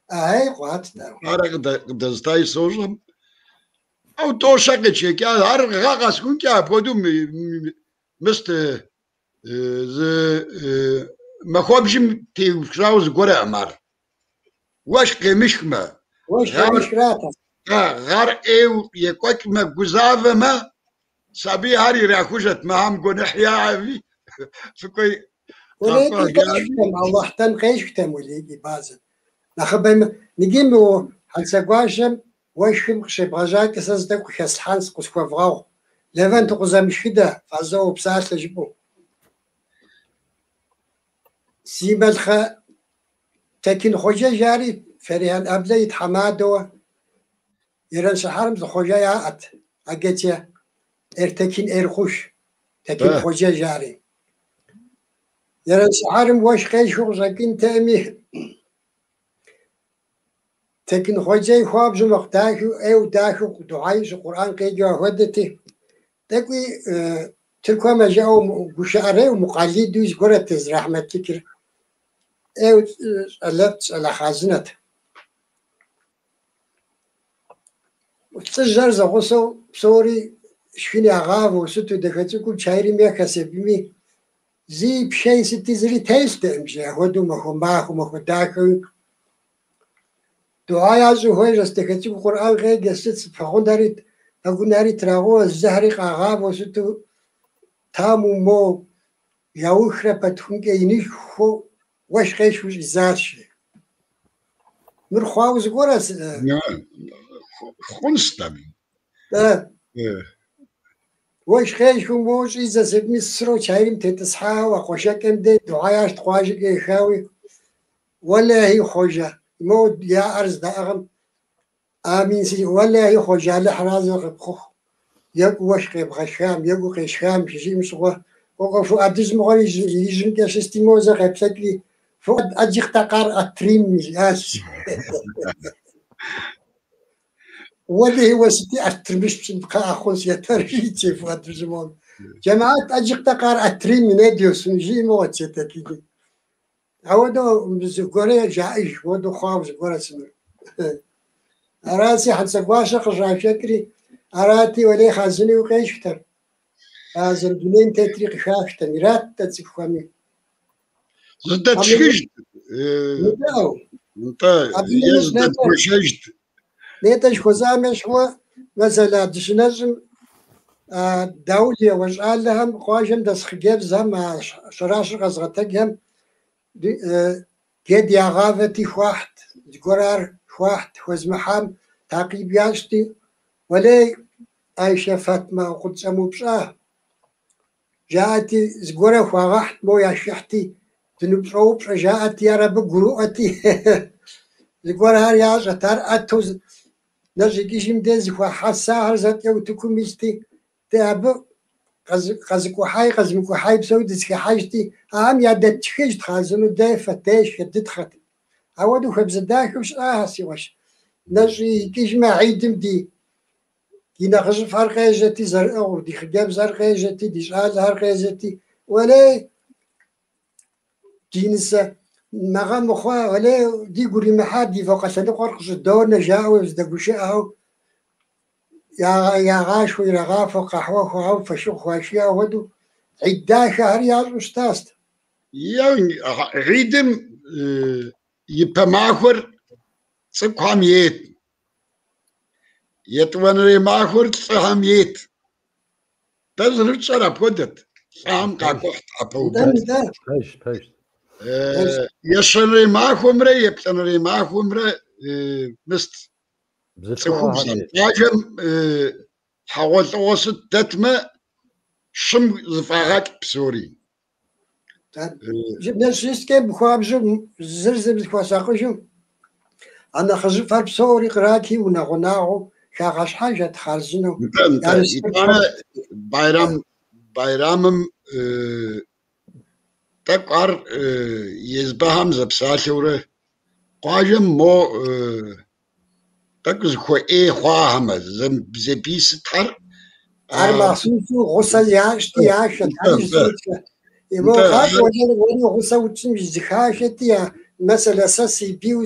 Ай, къуат, дауэ. Парэ къыдэзытаи сощӏэм. Ау тӏощэ къетшэкӏа, ар гъэ къэсхункӏэ апхуэдэу мыст зы махуэбжым теухуауэ зыгуэркъым ар. Уэшх къемышхмэ, Уэшх къемышхрат. Гъэр ӏейуэ екӏуэкӏмэ, гузавэмэ, сабийхэр ирахужьэт, мыхэм гуэныхь яӏэми, фыкӏуи Уэлейкӏи къешхтэм, Аллахьтэн къешхтэм уэлейкӏи базэм. Нэхъыбэм иджы мы Хьэнцэгуащэм уэшхым къыщебгъэжьакӏэ сэ зы тӏэкӏу къыхэслъхьэнс къысхуэвгъэгъу. Лэвэнт укъызэмышхыдэ, фазэу псалъэ жыпӏэу. Си мэлхъэ Тэкин Хъуэжэ жари Ферихан ӏэблэ и тхьэмадэуэ Ерэнщыхьэрым зы хъуэжэ яӏэт, Агетя Эртекин Эркъуш, Тэкин Хъуэжэ жари. Ерэнщыхьэрым уэшх къешхыу къыщӏэкӏынтэӏыми, Тэкин Хъуэжэ хуабжьу макъ дахэу, ӏейуэ дахэу духьэ ищӏу Къурӏэн къеджэу ахуэдэти, тӏэкӏуи Тыркухэм жаӏэу гушыӏэрейуэ, мукъалиду зыгуэрэт езы рахьмэтлыкыр. ӏейуэ щӏалэфӏт, щӏалэ хъарзынэт. Лӏыжьхэр зэгъусэу псори шхын ягъавэу, сыту дахэ цӏыкӏум чайрым ехэс абыми, зи пшэи сыти зыри телътэкъым, жи, апхуэдэу махуэ махуэ, махуэ дахэуи. Духьэ ящӏу хуежьэс, дахэ цӏыкӏу Къурӏэн къеджэ, сыт пэгъунхэри, пэгунхэри трагъэуэ, зыхэри къагъавэу сыту таму мо яухрэ пэтхункӏэ инышхуэу уэшх къешхыу щӏидзащ, жи. Мыр хъуауэ зыгуэрэ? Хъунщ, дами. Уэшх къешхыу мо щӏидзэс абыми сырэу чайрым тетӏысхьауэ, къуэшэкӏэм дей духьэ ящт къуажэкӏэ ехауи, уэлэхьи хъуэжэ, мо я ӏэр здаӏыгъым, амин си, уэлэхьи хъуэжэ, Алыхь разы къыпхухъу, екӏуу уэшх къебгъэшхам, екӏуу къешхам, щыжиӏэм щыгъуэ, Кӏуэкӏуэ Фуӏэдыжь мыгъуэр ижьымкӏэ щысти, мо зэ къеплъэкӏри, Фуӏэд azıcık da kar attırayım mı жиӏащ. Уэлэхьи, уэ сыти аттырмыш пщӏын кхъыӏэ хъунщ, етэр жиӏэти Фуӏэдыжьым моуэ. Cemaat azıcık da kar attırayım mı ne diyorsun жиӏи мыгъуэт Сетакини. Ауэдэу зыгуэрэ жаӏэж, ауэдэу хъуауэ зыгуэрэ сымыр. Арати, Хьэнцэгуащэ къыщӏашэкӏри, арати, уэлей хъарзынэуи къешхтэр. Базэм дунейм тетри къыхахтэм, ират-тӏэ цӏыхухэми. Зыдэтшхыжт. Мыдэӏэу. Нтӏэ, е зыдэдгуэшэжт. Нетӏэ жыхуэзам ещхьуэ, мэсэлэ дыщынэщӏым даул еуэ щӏалэхэм, къуажэм дэс хъыджэбзхэм, а щэращэр къэзыгъэтэджхэм джэд ягъавэти хуахьт, зыгуэр ар хуахьт, хуэзмыхьам такъиб ящӏти, уэлей, Айшэ Фатмэ укъытщӏэмыупщӏа, жаӏэти, зыгуэрэ хуагъэхьт, мо яшхыхьти, дыныпщӏоупщӏэ, жаӏэти, ар абы гурыӏуэти, зыгуэрхэр ящӏэт, ар ӏэту нэщӏ икӏыжым дей зыхуахьэсахэр зэкӏэ утыкум илъти, дэ абы къэзыкӏухьаи къэзымыкӏухьаи псори дызэхыхьэжти, ахэм ядэтшхыжт хъарзынэу дефэт, дешхэт, дытхъэт. Ауэдэу хабзэ дахэу щыӏахэщ, си къуэш. Нэщӏ икӏыжмэ, гьидым ди нэхъыжьыфӏхэр къежьэти, зэрыӏыгъыу, ди хъыджэбзхэр къежьэти, ди щӏалэхэр къежьэти, уэлей, ди нысэ мэгъэ мыхъуа, уэлей, дигу иримыхьа, ди вакъэ лъэныкъуэр къыщӏыдонэ, жаӏэу зэдэгушыӏэу, ягъашхэу, ирагъафэу, къэхьуэ хуагъэу, фошыгъу хуашия хуэдэу, гьид дахэхэр ящӏу щытаст. Е гьидым ипэ махуэр цӏыкӏухэм ейт. Етӏуанэрей махуэр лӏыхэм ейт. Дэ зэрытщӏэр апхуэдэт. Лӏыхэм къакӏухьт ӏэпэубыд. Пэж, пэж. Ещанэрей махуэмрэ еплӏанэрей махуэмрэ мыст. Цӏыхубзхэм къуажэм хьэгъуэлӏыгъуэ сыт дэтмэ, щым зэфӏагъэкӏ псори. Нэщӏ хуабжьу зыр зым зыхуэсакъыжу, а нэхъыжьыфӏхэр псори кърати унагъуэ-унагъуэу хагъэщхьэжат хъарзынэу. Итӏанэ байрамым тӏэкӏу ар езбыхэм зэпсалъэурэ къуажэм мо тӏэкӏу зыхуэӏей хъуахэмэ, зэбий сытхэр. Ар махъсусу гъусэ ящӏти, яшэт. Мо къакӏуэ, уэри гъусэ утщӏын зыхашэти, мэсэлэ сэ си бийу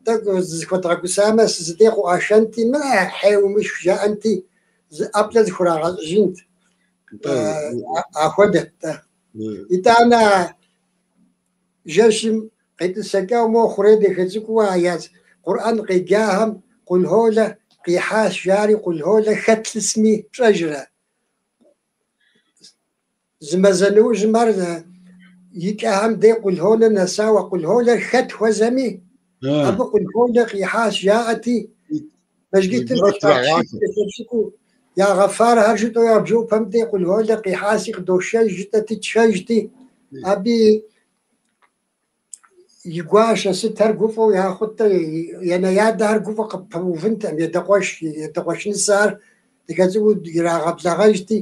тӏэкӏу зыхуэдгъэгусамэ, сызыдей къыӏуашэнти, мэ хьей умышх жаӏэнти, зы ӏэплӏэ зыхурагъэщӏыжынт. Ахуэдэт-тӏэ. Итӏанэ жэщым къетӏысэкӏауэ мо хъурей дахэ цӏыкӏуу а я Къурӏэн къеджахэм къулхуолэ къихьащ жари къулхуолэ хэт лъысми пщӏэжрэ? Зы мазэ нэужьым ар икӏэхэм дей къулхуолэ нэсауэ, къулхуолэр хэт хуэзэми, абы къулхуолэ къихьащ жаӏэти, мэжджытым цӏыкӏуу ягъэфархэр жытӏэу я бжэӏупэм дей къулхуолэ къихьаси къыдошэж жытӏэти тшэжти, абы и гуащэ сытхэр гуфӏэу яхъутэ, янэ-ядэхэр гуфӏэу къыппэувынтэкъым, едэкъуэш нысэхэр дахэ цӏыкӏуу ирагъэблэгъэжти,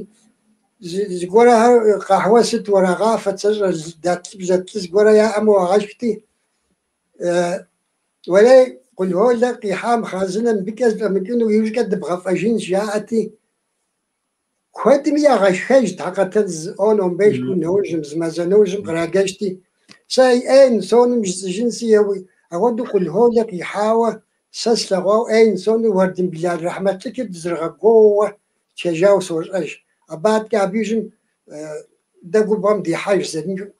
зыгуэрхэр къэхьуэ сыт уэрагъафэт, сэ датлы-бжьэтлы зыгуэрэ яӏэмэ уагъэшхти, уэрей къулхуолэ къихьам хъарзынэ мыбыкӏэ зыфӏэмыкӏыну иужькӏэ дыбгъэфӏэжынщ жаӏэти, куэдми ягъэшхэжт хьэкъэтэн зы он-он беш күн нэужьым, зы мазэ нэужьым къраджэжти, сэ ӏей инсоным жысӏэжынси, еуи, апхуэдэу къулхуолэ къихьауэ сэ слъэгъуауэ ӏей инсоныр Уэрдым Билал рахьмэтлыкыр дызэрыгъэгуоууэ тшэжауэ сощӏэж. Абы аткӏэ абы ижьым дэ губгъуэм дихьэж зэдынкӏыу,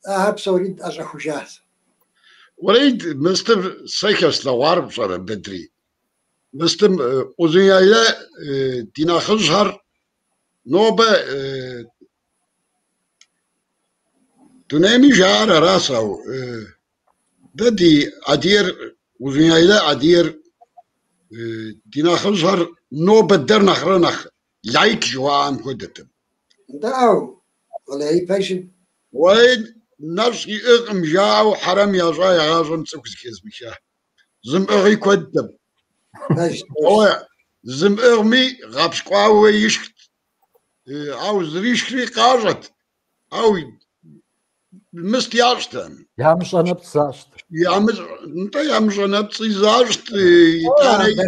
ахэр псори ӏэщӏэхужащ. Уэрейд, мыстым сэ хэслъэгъуар пщӏэрэ, Бэдри? Мыстым Узуняйлэ ди нэхъыжьхэр нобэ дунейми жаӏэр аращ, ауэ дэ ди адыгэр, Узуняйлэ адыгэр ди нэхъыжьхэр нобэ дэр нэхърэ нэхъ лаик жыхуаӏэм хуэдэтэм. Нтӏэ, уэлэхьи пэжым. Уей, нэщӏ иӏыгъкъым жаӏэу хьэрэм ящӏа игъащӏэм цӏыху зэхэзмыха. Зымыӏыгъи куэдтэм. Ауэ зымыӏыгъми гъэпщкӏуауэ ишхт. Ауэ зэришхри къащӏэт. Ауэ мыст ящӏтэм. Ямыщӏэ нэпцӏ защӏт. Нтӏэ, ямыщӏэ нэпцӏи защӏт, итӏанэ.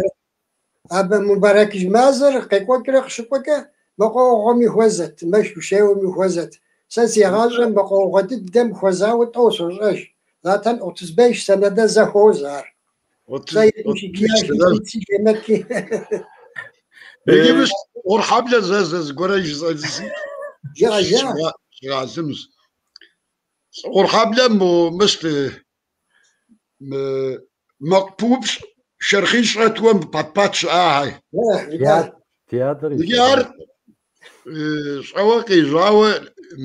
Абы мубарэкыж мазэр къекӏуэкӏрэ къыщыкӏуэкӏэ мэкъуауэгъуэми хуэзэт, мэш ущеуэми хуэзэт. Сэ си гъащӏэм мэкъуауэгъуэ дыдэм хуэзауэ тӏэу сощӏэж. Затэн 35 сэнэдэ зэ хуозэ ар. Сэ 72 жемэтки. Иджы мыс Гъурхьэблэ зэ зэ зыгуэрэ жысӏэнси. Жыӏэ, жыӏэ. Щыгъэлъынущ. Гъурхьэблэ мо мыст мэкъу пыупщӏ шэрхъий щӏэтуэ пат-пат щыӏахьэ. Театр Иджы ар щӏэуэ къежьауэ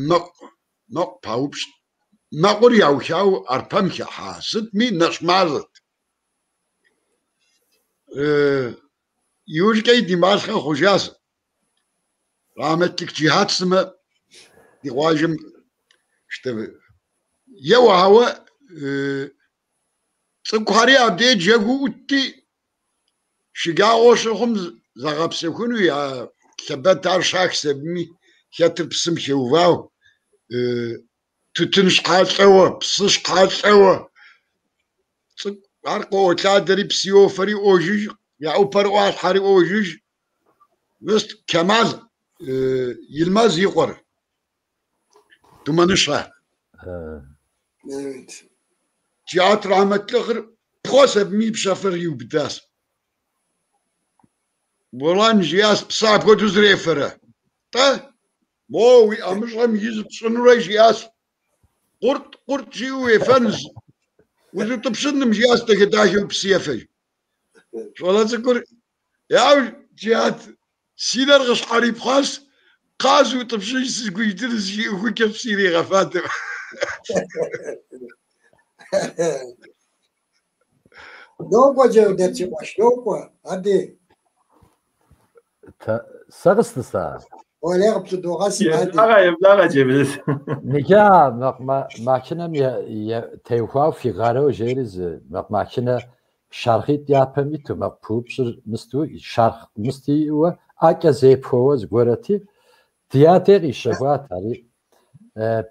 мэкъу паупщӏ. Мэкъур яухауэ арпэм хыхьа, сытми нэщӏ мазэт. Иужькӏэ ди малъхъэ хъужащ. Рахьмэтлык Джихьат сымэ ди къуажэм еуэ, ауэ цӏыкӏухэри абдей джэгуу ӏутти, шэджагъуэ щыхъум загъэпсэхуну я лъэбэт ар щах сабийми хэтыр псым хеувау, тутын щхьа лӏэуэ, псы щхьа лӏэуэ. Цӏыкӏу ар къоӏуэлъадэри псы йофэри ӏуожыж, я ӏупэр ӏуалъхьэри ӏуожыж. Мыст Кемал Йылмаз и къуэр, Думэныщэ. Джихьат рахьмэтлыхъыр пхъуэс абыми и пщэфыр иубыдащ. Болан жиӏащ, псы апхуэдэу зэрефэрэ. Тӏэ, мо уи ӏэмыщӏэм из пщӏынурэ жиӏащ. Къурт, къурт жиӏэу уефэнущ. Узутӏыпщынным жиӏащ, дахэ-дахэу псы ефэ. Щӏалэ цӏыкӏур Яу, жиӏат, си нэр къыщхьэрипхъуащ, къаз утӏыпщыж сызыгуидыр жиӏэхукӏэ псы иригъэфатэм. Нокӏуэ, Джэудэт, си къуэш, нокӏуэ, ади. Сэ къыслъыса? Уэлей къыплъыдогъэсым, ади. Еблагъэ, еблагъэ, Джэвдэт. Ниджы а макъ машинэм теухуауэ Фигаро жери зы макъ машинэ шархъитӏ япэм иту, мэкъу пыупщӏыр мысту, шархъ мысти иӏэуэ, ӏэкӏэ зепхуэуэ зыгуэрэти, ди адэ къищэхуат ари.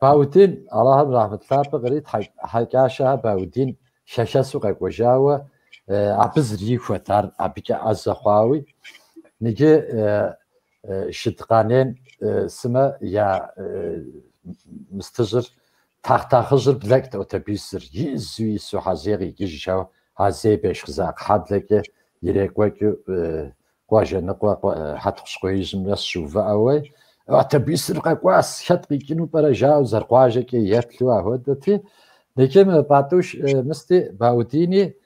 Баудин, Аллахьым рахьмэт лъапӏэ кърит, Хьэкӏашэхэ Баудин хэхэсу къэкӏуэжауэ, абы зрихуэт ар абыкӏэ ӏэзэ хъуауи. Ниджы Шыдкъанен сымэ я мыстыжьыр, тахътахъыжьыр блэкӏт отобисыр, изу ису Хьэзей къикӏыжхэу, Хьэзей Бешкъызакъ хьэблэкӏэ ирекӏуэкӏыу къуажэ ныкъуэ Хьэтӏохъущыкъуеижьым нэс щыувыӏэуэ, отобисыр къэкӏуас, хэт къикӏыну пӏэрэ жаӏэу зэрыкъуажэкӏэ еплъу ахуэдэти, ниджы мы Пӏатӏуш мысти Баудини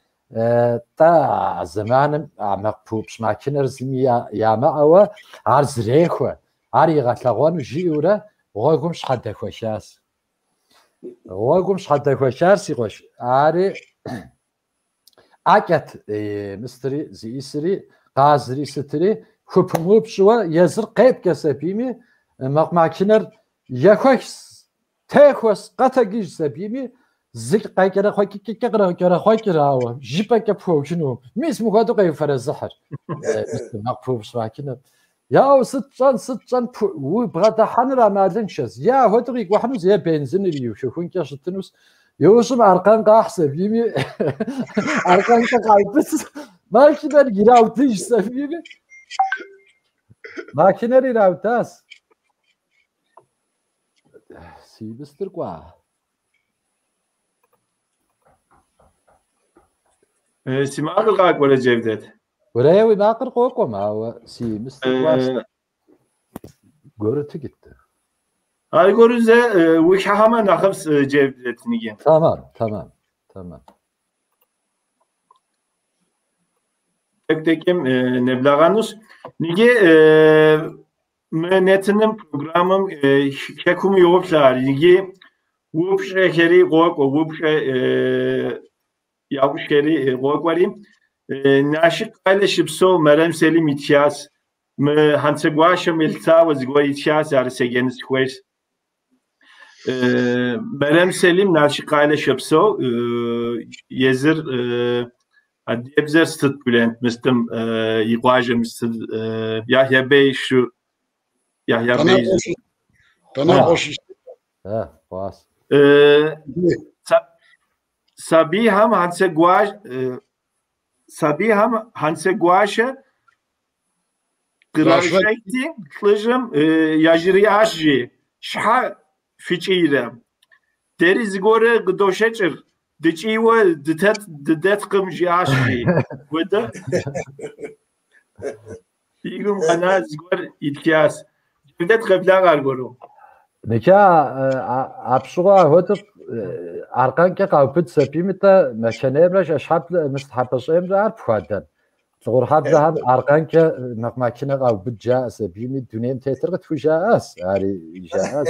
тӏэ а зэманым а мэкъу пыупщӏ макинэр зыми ямыӏэуэ ар зрехуэ, ар игъэлъэгъуэну жиӏэурэ гъуэгум щхьэдэхуэхащ. Гъуэгум щхьэдэхуэхар, си къуэш, ари ӏэкӏэт мыстри, зиӏисри, къазри сытри, хупымыупщӏуэ езыр къепкӏэ сабийми, мэкъу макинэр ехуэхс, техуэс, къэтэджыж сабийми, зы къекӏэрэхъуэкӏыкӏэ кърекӏэрэхъуэкӏыр, ауэ жыпӏэкӏэ пхуэухынукъым. Мис мыхуэдэу къеуфэрэзыхьыр мэкъу пыупщӏ макинэр. Яу, сыт пщӏэн, сыт пщӏэн, убгъэдыхьэныр ӏэмалыншэщ. Е ахуэдэу къикӏухьынущ, е бензиныр иухыхункӏэ щытынущ. Иужьым аркъэн къахь сабийми, аркъэнкӏэ къаубыд, машинэр ираудыж сабийми. Машинэр ираудащ. Си мыстыр кӏуа? Си макъыр къакӏуэрэ, Джевдэт? Уэрей, уи макъыр къокӏуэм, ауэ си мыстыр кӏуащ. Görüntü gitti. Аргуэру зэ ухыхьэмэ нэхъыфӏщ, Джевдэт, ниджы. Tamam, tamam, tamam. Тӏэкӏу-тӏэкӏым нэблэгъэнущ. Ниджы мы нэтыным программэм хэкум йоплъ ар. Иджы упщӏэхэри къокӏуэ, упщӏэ яупщӏхэри къокӏуэри. Налшык къалэ щыпсэу Мэрэм Селим итхащ. Мы Хьэнцэгуащэм елъытауэ зыгуэр итхащ, ар седжэну сыхуейщ. Мэрэм Селим Налшык къалэ щопсэу, езыр адыгэбзэр сытыт Бülent мыстым и къуажэм сытыт Яхья Бей шу Яхья Бей. Хъуащ. Сабийхэм сабийхэм Хьэнцэгуащэ кърашэкӏти, лӏыжьым яжриӏащ жи: Щхьэ фыкӏийрэ? Дэри зыгуэр къыдошэкӏыр, дыкӏийуэ дыдэткъым, жиӏащ жи. Хуэдэ и гум къэна зыгуэр итхащ. Джевдэт, къеблагъэ аргуэру. Ниджы апщыгъуэ ахуэдэу аркъэнкӏэ къаубыд сабийм-тӏэ Мэчэнеймрэ Шэшхьэблэ, мыст Хьэпэщӏеймрэ ар пхуадэн. Лӏыгъурхьэблэхэм аркъэнкӏэ мэкъу макинэ къаубыд жаӏэ сабийми дунейм тетыр къытхужаӏащ, ари жаӏащ.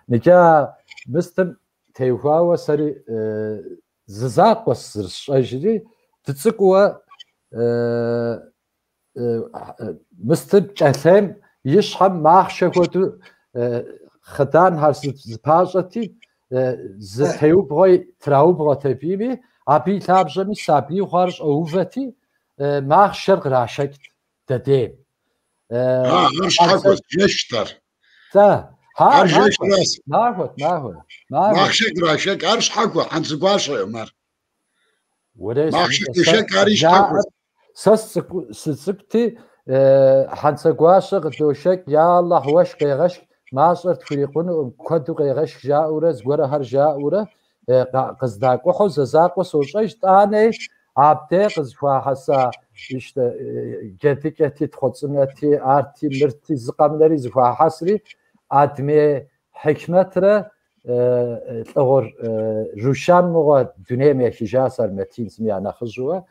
Ниджы а мыстым теухуауэ сэри зы закъуэщ зэрысщӏэжри, дыцӏыкӏууэ мыстым кӏэлъейм и щхьэм махъшэ хуэдэу хъыданхэр зыпащӏэти, зы теубгъуэ траубгъуэт абыми, абы и лъабжьэми сабий хъуар щӏэувэти, махъшэр кърашэкӏт дэдейм. Ар щхьэхуэт, жэщт ар. Тӏэ, Ар жэщращ. Махуэт, махуэт, махуэт. Махъшэ кърашэкӏ, ар щхьэхуэ, Хьэнцэгуащэкъым ар. Уэрей, Махъшэ къешэкӏ, ари щхьэхуэт. Сэ сыцӏыкӏути, Хьэнцэгуащэ къыдошэкӏ, я Аллахь, уэшх къегъэшх, мащӏэр тхурикъунукъым, куэду къегъэшх жаӏэурэ, зыгуэрхэр жаӏэурэ къыздакӏухьу зэ закъуэ сощӏэж, тӏанэи абдей къызыхуахьэса джэдыкӏэти, тхъуцӏынэти, арти, мырти, зы къэмынэри зыхуахьэсри, Адмей Хьикмэтрэ Лӏыгъур Рушан мыгъуэ дунейм ехыжащ ар Метин сыми я нэхъыжьуэ.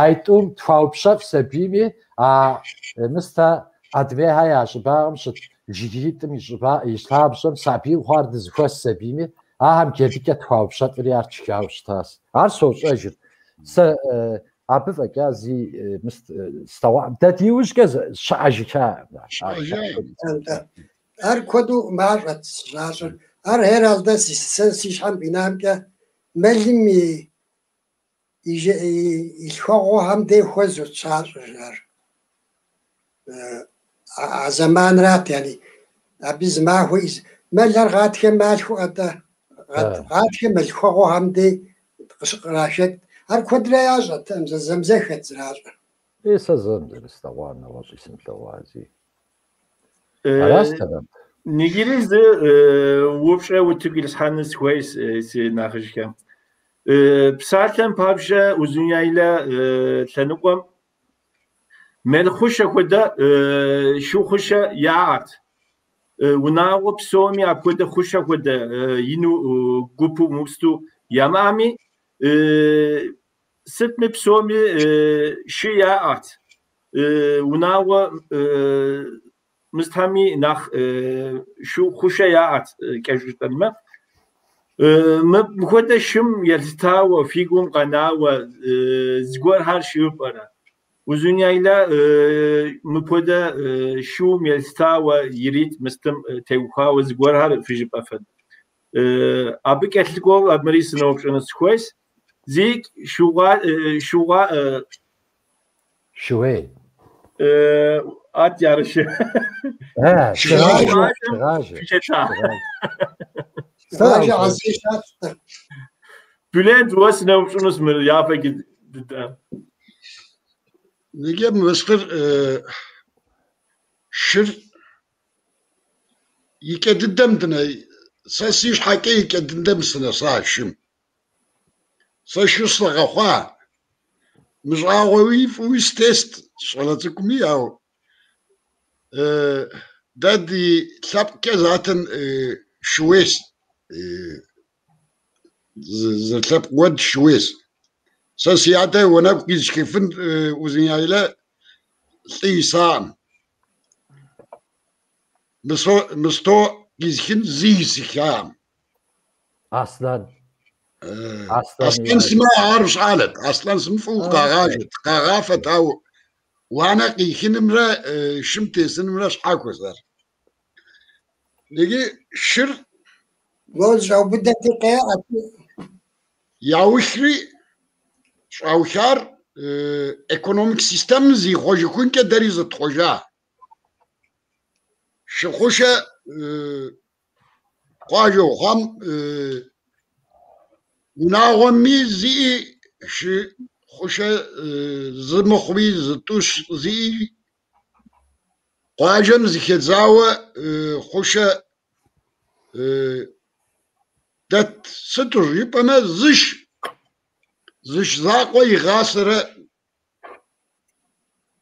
Айтӏум тхуаупщэфӏ сабийми, а мыстэ Адмейхэ я щӏыбагъым щыт жыгитӏым и щӏыба и лъабжьэм сабийуэ хъуар дызэхуэс сабийми, ахэм джэдыкӏэ тхуаупщэфӏри ар тшхауэ щытащ. Ар сощӏэжыр. Сэ абы фӏэкӏа зи мыст слъэгъуаӏым. Дэ ди иужькӏэ щыӏэжыхаӏым. Ар куэду мащӏэт щащӏыр. Ар herhalde сэ си щхьэм къинамкӏэ мэлым и и лъхуэгъуэхэм дей хуэзэут щащӏыр ар. А зэманрат, яни абы зы махуэ мэлхэр гъатхэм малъху атӏэ гъатхэм мэл лъхуэгъуэхэм дей кърашэкӏт. Ар куэдрэ ящӏэтэкъым, зэзэмызэххэт зэращӏэр. Е сэ зэм зэрыслъэгъуар нэгъуэщӏи сымылъэгъуа зи. Аращ тэмэмт. Иджыри зы упщӏэ утыку илъхьэну сыхуейщ си нэхъыжьхэм. Псалъэм папщӏэ Узуняйлэ лъэныкъуэм мэл хъушэ хуэдэ шы хъушэ яӏэт. Унагъуэ псоми апхуэдэ хъушэ хуэдэ ину гупу мыпсту ямыӏэми, сытми псоми шы яӏэт. Унагъуэ мыстхэми нэхъ шы хъушэ яӏэт кӏэщӏу жытӏэнмэ. Мыпхуэдэ шым елъытауэ, фи гум къэнауэ зыгуэрхэр щыӏэу пӏэрэ? Узуняйлэ мыпхуэдэ шум елъытауэ ирит мыстым теухуауэ зыгуэрхэр фыжыпӏэфын. Абы кӏэлъыкӏуэу мыри сыноупщӏыну сыхуейщ. Зикӏ шугъа шугъа Шууей. Ат ярышы. Шыгъажэ, шыгъажэ. Фыщета. Шыгъажэ Азей щатт. Бülent уэ сыноупщӏынущ мыр япэ дыдэ. Иджы мыстыр шыр икӏэ дыдэм дынэ сэ си щхьэкӏэ икӏэ дыдэм сынэса шым. Сэ шы сыгъэхъуа. Мыщӏагъуэуи фӏыуи сытест щӏалэ цӏыкӏуми, ауэ дэ ди лъэпкъкӏэ затэн шууейс. Зы лъэпкъ уэд шууейс. Сэ си адэ уанэгу къизыхыфын Узуняйлэ лӏы исаӏым. Мысто къизыхын зы исыхаӏым. Аслъэн. Аслъэн сымэ ар щӏалэт. Аслъэн сымэ фӏыуэ къагъажэт, къагъафэт, ауэ уанэ къихынымрэ шым тесынымрэ щхьэхуэщ ар. Иджы шыр Мо зыщӏаубыдэти къеӏэти. Яухри щӏаухар экономик системым зихъуэжыхункӏэ дэри зытхъуэжа. Шы хъушэ къуажэу хъуам унагъуэми зиӏи шы хъушэ зы мыхъуми зытӏущ зиӏи къуажэм зыхедзауэ хъушэ дэт сыту жыпӏэмэ зыш закъуэ игъасэрэ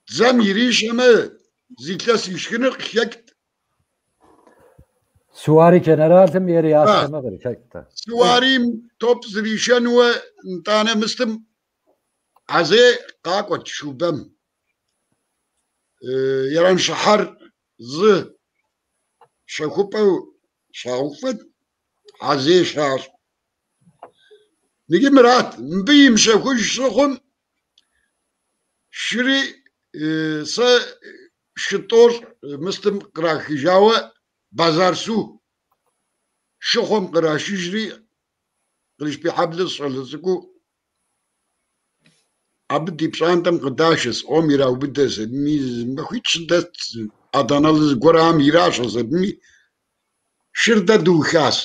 дзэм иришэмэ зы илъэс ишхыныр къыхэкӏт. Суари генералым ери ящэмэ кърихэкӏт. Суарим топ зришэнуэ нтӏанэ мыстым Азей къакӏуэт шубэм. Ерэнщыхьэр зы щэхупӏэу щаухуэт, Азей щащӏ. Иджы мырат, мыбы имыщэхуж щыхъум, шыри сэ шы тӏощӏ мыстым кърахыжауэ Базарсу шыхъуэм кърашыжри Кълышбийхьэблэ щӏалэ цӏыкӏуу абы ди пщӏантӏэм къыдашэс, ӏуэм ираубыдэс абыми, махуитӏ щыдэт, Адэналы зыгуэрам иращэс абыми, шыр дэ дыухащ.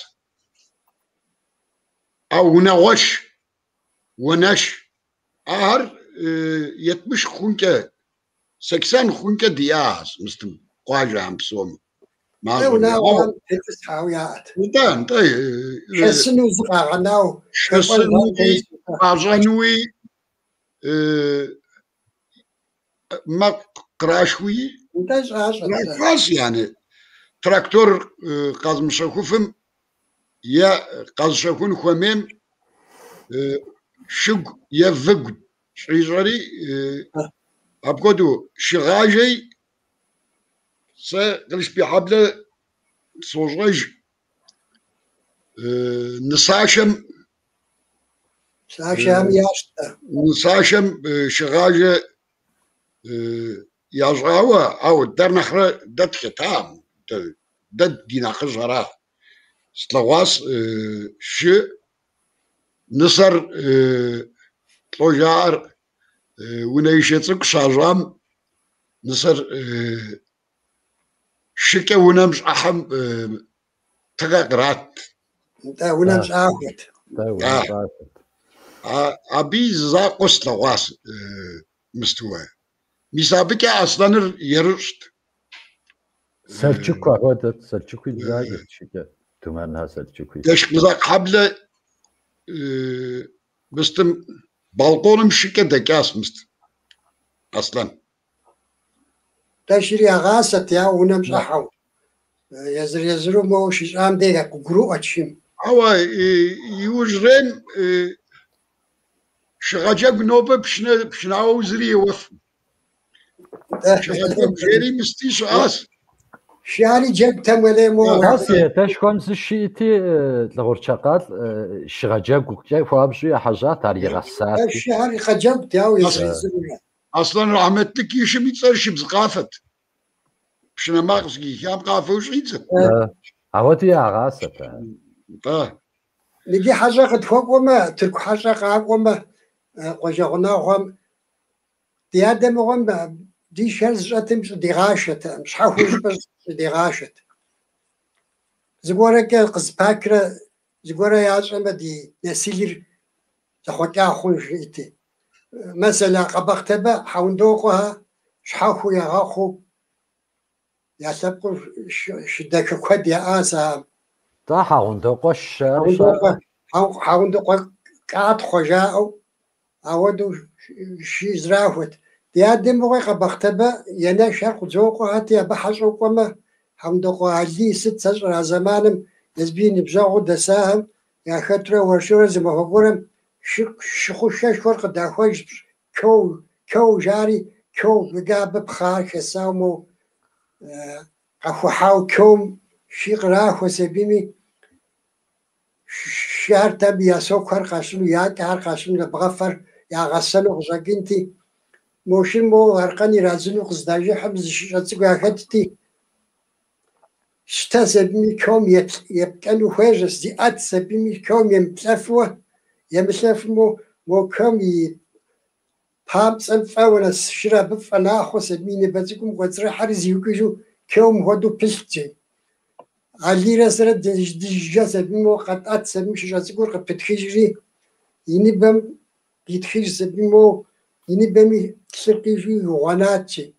А унагъуэш, уанэш, ахэр етмыш хъункӏэ, 80 хъункӏэ диӏащ мыстым къуажэхэм псоми. Дэ унагъуэхэм тетӏысхьауэ яӏэт. Нтӏэ, нтӏэ. Шэсыну зы къагъэнау. Шэсынуи, къащӏэнуи, мэкъу кърашуи. Нтӏэ, щӏащӏэт. Кърашащ, яни. Трактор къэзымыщэхуфым е къэзыщэхун хуэмейм шыгу е выгу Щӏищӏэри апхуэдэу шыгъажэи сэ Кълышбийхьэблэ сощӏэж нысашэм Нысашэм ящтэ. Нысашэм шыгъажэ ящӏауэ, ауэ дэр нэхърэ дэ тхэтам, дэ ди нэхъыжьара. Слъэгъуащ шы нысэр лӏо жаӏэр унэишэ цӏыкӏу щащӏам нысэр шыкӏэ унэм щӏыхьэм тыгъэ кърат. Нтӏэ, унэм щӏахуэт. Абы и зы закъуэ слъэгъуащ мыстуэ. Мис абыкӏэ Аслъэныр ерыщӏт. Сэлчыку апхуэдэт, Сэлчыкуи бзаджэт шыкӏэ, Тумэнхэ Сэлчыкуи. Дэшмызакъ хьэблэ мыстым балконым шыкӏэ дэкӏащ мыст Аслъэн. Дэшыр ягъасэт, я унэм щӏыхьэу. Езыр-езыру моуэ щищӏам деж къыгурыӏуэт шым. Ауэ иужьрейм шыгъэджэгу нобэ пшынауэу зыри еуэфым. Шыгъэджэгу жери мысти щыӏащ. Шари джэгутэм уэлей моуэ. Си адэшхуэм зы шыӏэти, Лӏыгъурчэкъал шыгъэджэгукӏэ хуабжьу ехьэжьат, ар игъэсати. Шыхэр къэджэгут, ауэ езыр-езырурэ. Аслъэн рахьмэтлык и шым и цӏэр Шыбзкъафэт. Пшынэ макъ зэхихам къафэу щӏидзэт. Ауэди ягъасэт ар. Нтӏэ. Иджы хьэщӏэ къытхуэкӏуэмэ, тырку хьэщӏэ къакӏуэмэ, къуажэ гъунэгъуэм ди адэ мыгъуэм ди шхэр зыщӏэтым щӏыдигъашэтэкъым, щхьэхуэу щӏыпӏэ щӏыдигъашэт. Зыгуэрэкӏэ къызэпахрэ зыгуэрэ ящӏэмэ, ди нэсылыр зэхъуэкӏа хъун жиӏэти. Мэсэлэ Къэбэхътэбэ Хьэундокъуэхэ щхьэхуэу ягъэхъуу я лъэпкъыу шы дахэ куэд яӏащ ахэм. Тӏэ Хьэгъундокъуэ шэри Хьэгъундокъуэ кӏатхъуэ жаӏэу ауэдэу шы зрахуэт. Ди адэ мыгъуи Къэбэхътэбэ енэшхэр Къудзокъуэхэти, абы хьэщӏэу кӏуэмэ, Хьэгъундокъуэ Алий сыт сэ щӏыр а зэманым езбы и ныбжьэгъуу дэсахэм яхэтрэ уэршэрэ зы махуэ гуэрым шы хъушэшхуэр къыдахуэж кёу, кёу жари, кёу, мыдэ абы пхъэр хэсауэ мо къэхухьауэ кёум ши кърахуэ сабийми, шыхэр тэм я сокухэр къащыну, я кӏэхэр къащыну, бгъэфэр ягъэсэну къыщӏэкӏынти. Мо шыр мо аркъэн ирадзыну къыздажыхьым зы шыщӏэ цӏыкӏу яхэтти, щтэ сабийми кёум епкӏэну хуежьэщ, зиӏэт сабийми кёум емыплъэфуэ, емылъэфу мо кёум и памцӏэм фӏэуэ нэс шыр абы фӏэнахъуэ сабий и ныбэ цӏыкӏум кӏуэцӏрыхьэри зиукӏыжу кёум хуэдэу пылът жи. Алийрэ сэрэ дыжджэ сабийм мо къэтӏэт сабийм шыщӏэ цӏыкӏур къыпытхыжри, и ныбэм къитхыж сабийм мо и ныбэми лъыр къижу игъуэнат жи.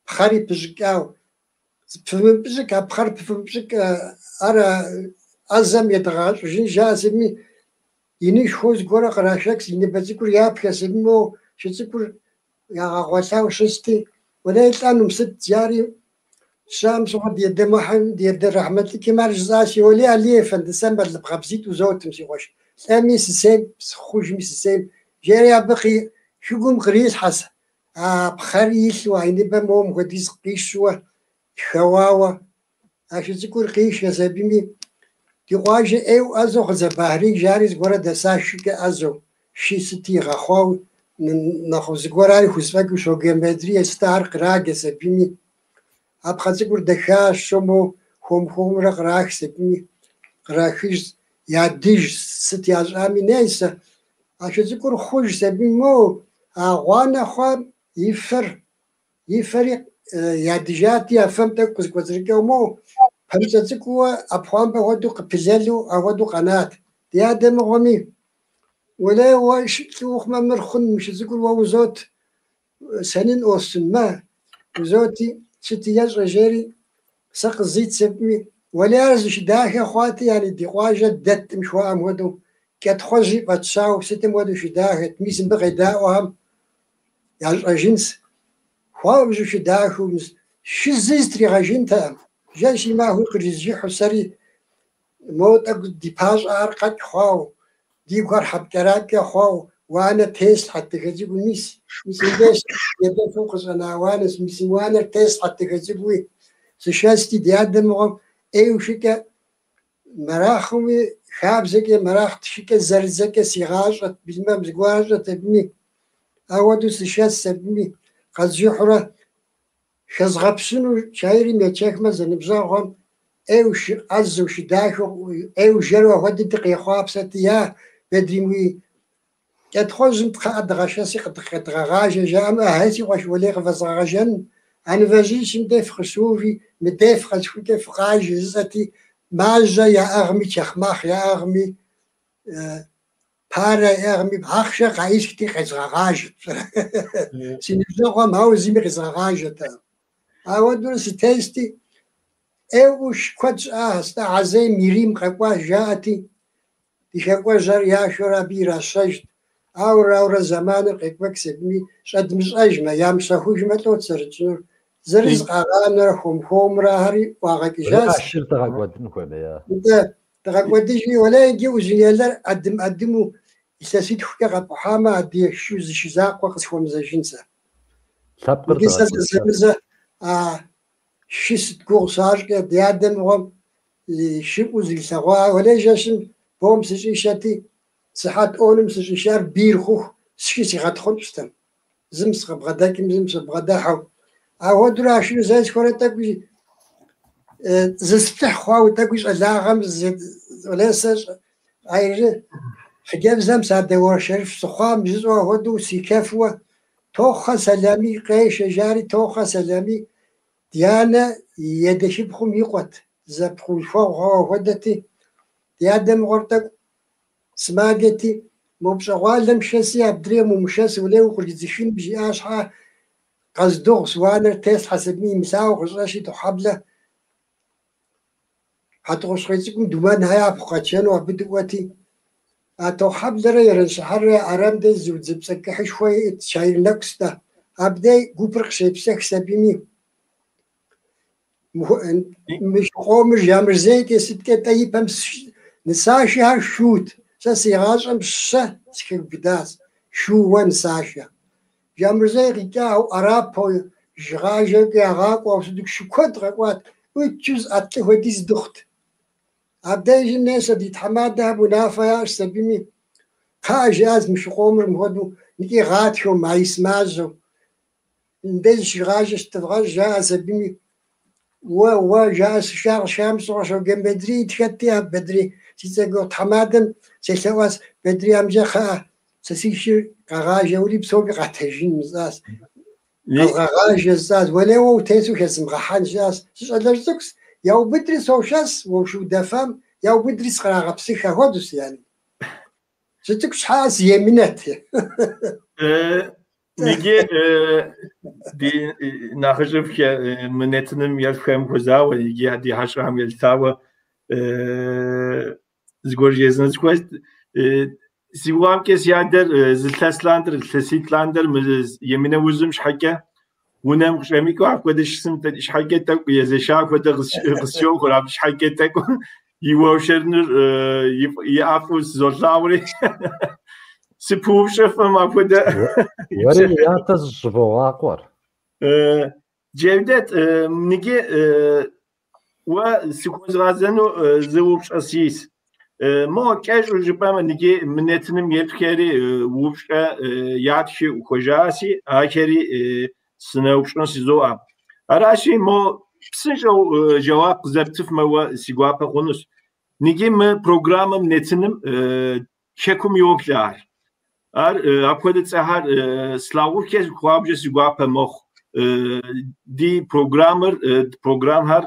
Пхъэри пыщӏыкӏауэ. Пывмыпщӏыкӏ, а пхъэр пывмыпщӏыкӏ, ар ӏэзэм едгъэгъэщӏыжын жаӏэ сабийми, инышхуэу зыгуэрэ кърашэкӏ, и ныбэ цӏыкӏур япхэ сабийм мо шы цӏыкӏур ягъэгъуэлъауэ щысти, уэлей лӏэнум сыт жари, щам щыгъуэ ди адэ мыхьэм, ди адэ рахьмэтлыкым ар жысӏащи, уэлей Алий ефэнды, сэ мэлыбгъэбзитӏ узотым, си къуэш. Лӏэми сысейм, хъужми сысейм. Жери абы шыгум кърилъхьэс, а пхъэри илъу, а и ныбэм моуэ мыхуэдиз къищуэ, хэуауэ. А шы цӏыкӏур къишэ сабийми, ди къуажэ ӏейуэ ӏэзэу Хъыдзэбагърий жари зыгуэрэ дэса шыкӏэ ӏэзэу, ши сыти игъэхъуауэ, нэхъ зыгуэрари хузэфӏэкӏыу щогеометрие сыт ар къраджэ сабийми. А пхъэ цӏыкӏур дахащэу мо хуэм-хуэмурэ кърах сабийми, кърахыж, ядыж сыт ящӏами несэ. А шы цӏыкӏур хъуж сабийм мо а гъуанэ хъуам и фэри ядыжати, а фэм тӏэкӏу къызэкӏуэцӏрыкӏэу мо пэмыцӏэ цӏыкӏууэ ӏэпхъуамбэ хуэдэу къыпылэлу апхуэдэу къэнат. Ди адэ мыгъуэми, уэлей уэ лӏы ухъумэ мыр хъун, мы шы цӏыкӏур уэ узот, сэнын ӏуостын, мэ, узоти, сыти ещӏэ жери, сэ къызит сабийми, уэлей ар зы шы дахэ хъуати, яни ди къуажэ дэттым жыхуаӏэм хуэдэу, кӏэтхъуэжьи фӏэтщауэ сытым хуэдэу шы дахэт, мис мыбы къедаӏуэхэм ящӏэжынс. Хуабжьу шы дахэу, шы зы зытригъэжынтэкъым. Жэщи махуи къризжыхьу сэри мо тӏэкӏу ди пащӏэхэр къэкӏ хъуауэ, ди гухэр хьэпкӏэракӏэ хъуауэ, Уанэ теслъхьэт дахэ цӏыкӏуу, мис, мис мыбдеж едэфу къыщӏэна уанэщ, мис мы уанэр теслъхьэт дахэ цӏыкӏууи. Сышэсти, ди адэ мыгъуэм ӏейуэ шыкӏэ мэрахъыуи, хабзэкӏэ мэрахът, шыкӏэ зэрыдзэкӏэ сигъащӏэт, былымэм зыгуащӏэт абыми. Ауэдэу сышэс абыми, къэзжыхьурэ хэзгъэпщыну чайрым ечэхмэ зэныбжьэгъуэм ӏейуэ шы ӏэзэу, шы дахэу, ӏейуэ жэру апхуэдэу дыкъехъуапсэти, я Бедрим уи кӏэтхъуэжьым кхъыӏэ дыгъэшэси къыдгъэгъажэ жаӏэмэ, ахьей си къуэш уэлей къывэзгъэгъэжэн, а нывэжьищым дей фыкъыщыуви, мыдей фыкъэсхукӏэ фыкъажэ жысӏэти, мажьэ яӏыгъми, чэхъмахъ яӏыгъми, парэ яӏыгъми, ахъшэ къаисхти къезгъэгъажэт. Си ныбжьэгъуэм ауэ зыми къезгъэгъажэтэкъым. Ауэдурэ сытести, ӏейуэ ӏуш куэд щыӏащ, Азей Мирим къэкӏуащ жаӏэти, ди хэкӏуэжьэр яшэурэ абы иращэжт. Ауэрэ, ауэрэ зэманыр къекӏуэкӏ абыми щӏэдмыщӏэжмэ, ямыщэхужмэ лӏот зэрытщӏынур. Зырыз къагъанэрэ хуэм-хуэмурэ ахэри ӏуагъэкӏыжащ. А шыр дыгъэкӏуэдын хуэмея. Нтӏэ, дыгъэкӏуэдыжми, уэлей иджы Узуняйлэр ӏэдым-ӏэдыму илъэситхукӏэ къэпӏухьамэ, адыгэ шу зы шы закъуэ къысхуэмызэжын сэ. Лъэпкъыр Иджы сэ дыгъэкӏуэдыжа. зэзэмызэ а шы сыт гугъу щащӏкӏэ, ди адэ мыгъуэм шыфӏу зилъэгъуа, уэлей жэщым бом сыщӏишэти, сыхьэт ӏуоным сыщӏишар бийр хъуху сшы сигъэтхъунщӏтэм. Зым сыкъыбгъэдэкӏым, зым сыбгъэдыхьэу. Апхуэдэурэ а шыр зесхуэрэ тӏэкӏуи зысплъыхь хъуауэ тӏэкӏуи щӏалагъэм уэлей сэ айры хъыджэбзэм садэуэршэрыф сыхъуам жысӏэу апхуэдэу си кэфуэ Тохъэ Сэлами къешэ жари Тохъэ Сэлами ди анэ и едэшыпхъум и къуэт, зэпхъулъхуэгъухэу апхуэдэти, ди адэ мыгъуэр тӏэкӏу сымаджэти, мо пщӏэгъуалэм шэси абдрейм умышэс, уэлей укъридзыхын жиӏа щхьа, къэздыгъущ, уанэр теслъхьэс абыми имылъагъуу къыщӏэщи Тохьэблэ Хьэтӏохъущыкъуей цӏыкӏум Думэнхэ япхъу къэтшэну абы дыкӏуэти, а Тохьэблэрэ Ерэнщыхьэррэ арэм дей зы удзыпцӏэ кӏыхьышхуэ иӏэт, чайр нэкӏу-тӏэ. Абдей гупыр къыщепсыхщ абыми, мы шы къомыр Жамырзейкӏэ сыткӏэ-тӏэ ипэм нысашэхэр шут. Сэ си гъащӏэм щэ сыхиубыдащ, шууэ нысашэ. Жамырзей къикӏауэ, Арапо жыгъажэкӏэ ягъакӏуэу сыту шы куэд къэкӏуат, ӏуитӏ ӏэтлъэ хуэдиз дыхъут. Абдежым несэ ди тхьэмадэхэм унафэ ящӏщ абыми, кхъыӏэ жиӏащ мы шы къомыр мыхуэдэу икӏи гъатхэу, маис мазэу. Мыбдеж шыгъажэ щыдывгъэщӏ, жаӏэс абыми. Уэ, уэ, жаӏэ сышар къыщам щыгъуэ Щоджэн Бедрий итхэти, а Бедрий си цӏэ гугъу тхьэмадэм селъэӏуащ, Бедрий амджэ кхъыӏэ, сэ си шыр къэгъажэ, ури псоми къатэжын жысӏащ. Къэзгъэгъажэ жысӏащ, уэлей уэ утесу хэзмыгъэхьэн жысӏащ. Сыщӏалэжь цӏыкӏущ, яубыдри сошэс, уэ ушудэфам, яубыдри сыкърагъэпсых, ахуэдэу си анэ. Сыцӏыкӏу щхьа сыемынэт. Иджы ди нэхъыжьыфӏхэ мы нэтыным еплъхэм хуэзауэ, иджы ди хьэщӏэхэм елъытауэ зыгуэр жезӏэну сыхуейт. Си гугъэмкӏэ си адэр зы илъэс лъандэр, илъэситӏ лъандэр мы емынэ узым щхьэкӏэ унэм къыщӏэмыкӏыу апхуэдэ щысым щхьэкӏэ тӏэкӏу езэша хуэдэ къысщохъур, абы щхьэкӏэ тӏэкӏу и уэршэрыныр и ӏэфӏу сызолъагъури сыпыупщӏыфӏым апхуэдэ. Уэри уи ятэ зыщӏыбогъакъуэр. Джевдет, ныджы уэ сыхуэзгъэзэну зы упщӏэ сис. Мо кӏэщӏу жыпӏэмэ, ныджы мы нэтыным еплъхэри упщӏэ ятхи хуэжаси, ахэри сынэупщӏын сызоӏэ. Аращи, мо псынщӏэу жэуап къызэптыфмэ уэ си гуапэ хъунущ. Ныджы мы программэм нэтыным хэкум йоплъ ар. Ар апхуэдэ цӏэхэр слъагъухэ хуабжьу си гуапэ мэхъу. Ди программэр, программхэр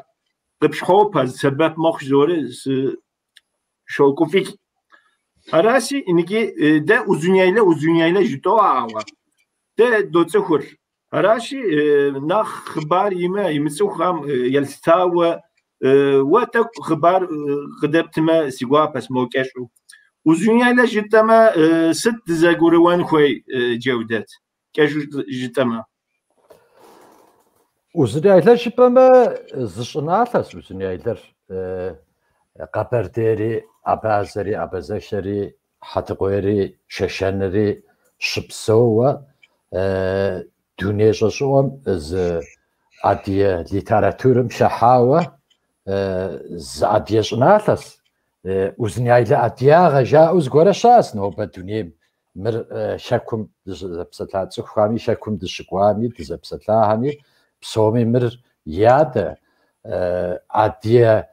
къыпщхьопэ, сэбэп мэхъу жызори сыщогуфӏыкӏ. Араси, ныджы дэ Узуняйлэ, Узуняйлэ жытӏэу ауэ дэ доцӏыхур. Аращи, нэхъ хъыбар имэ, имыцӏыхухэм елъытауэ уэ тӏэкӏу хъыбар къыдэптымэ си гуапэщ мо кӏэщӏу. Узуняйлэ жытӏэмэ, сыт дызэгурыӏуэн хуей, Джевдет, кӏэщӏу жытӏэмэ? Узуняйлэ жыпӏэмэ, зы щӏыналъэщ Узуняйлэр. Къэбэрдейри, Абазэри, Абазэхэри, Хьэтыкъуейри, Шэшэнри. щыпсэууэ дуней щӏэщӏыӏуэм зы адыгэ литературэм хыхьауэ зы адыгэ щӏыналъэс. Узуняйлэ адыгагъэ жаӏэу зыгуэрэ щыӏэс нобэ дунейм. Мыр хэкум дыщызэпсэлъа цӏыхухэми, хэкум дыщыкӏуами, дызэпсэлъахэми, псоми мыр ядэ. Адыгэ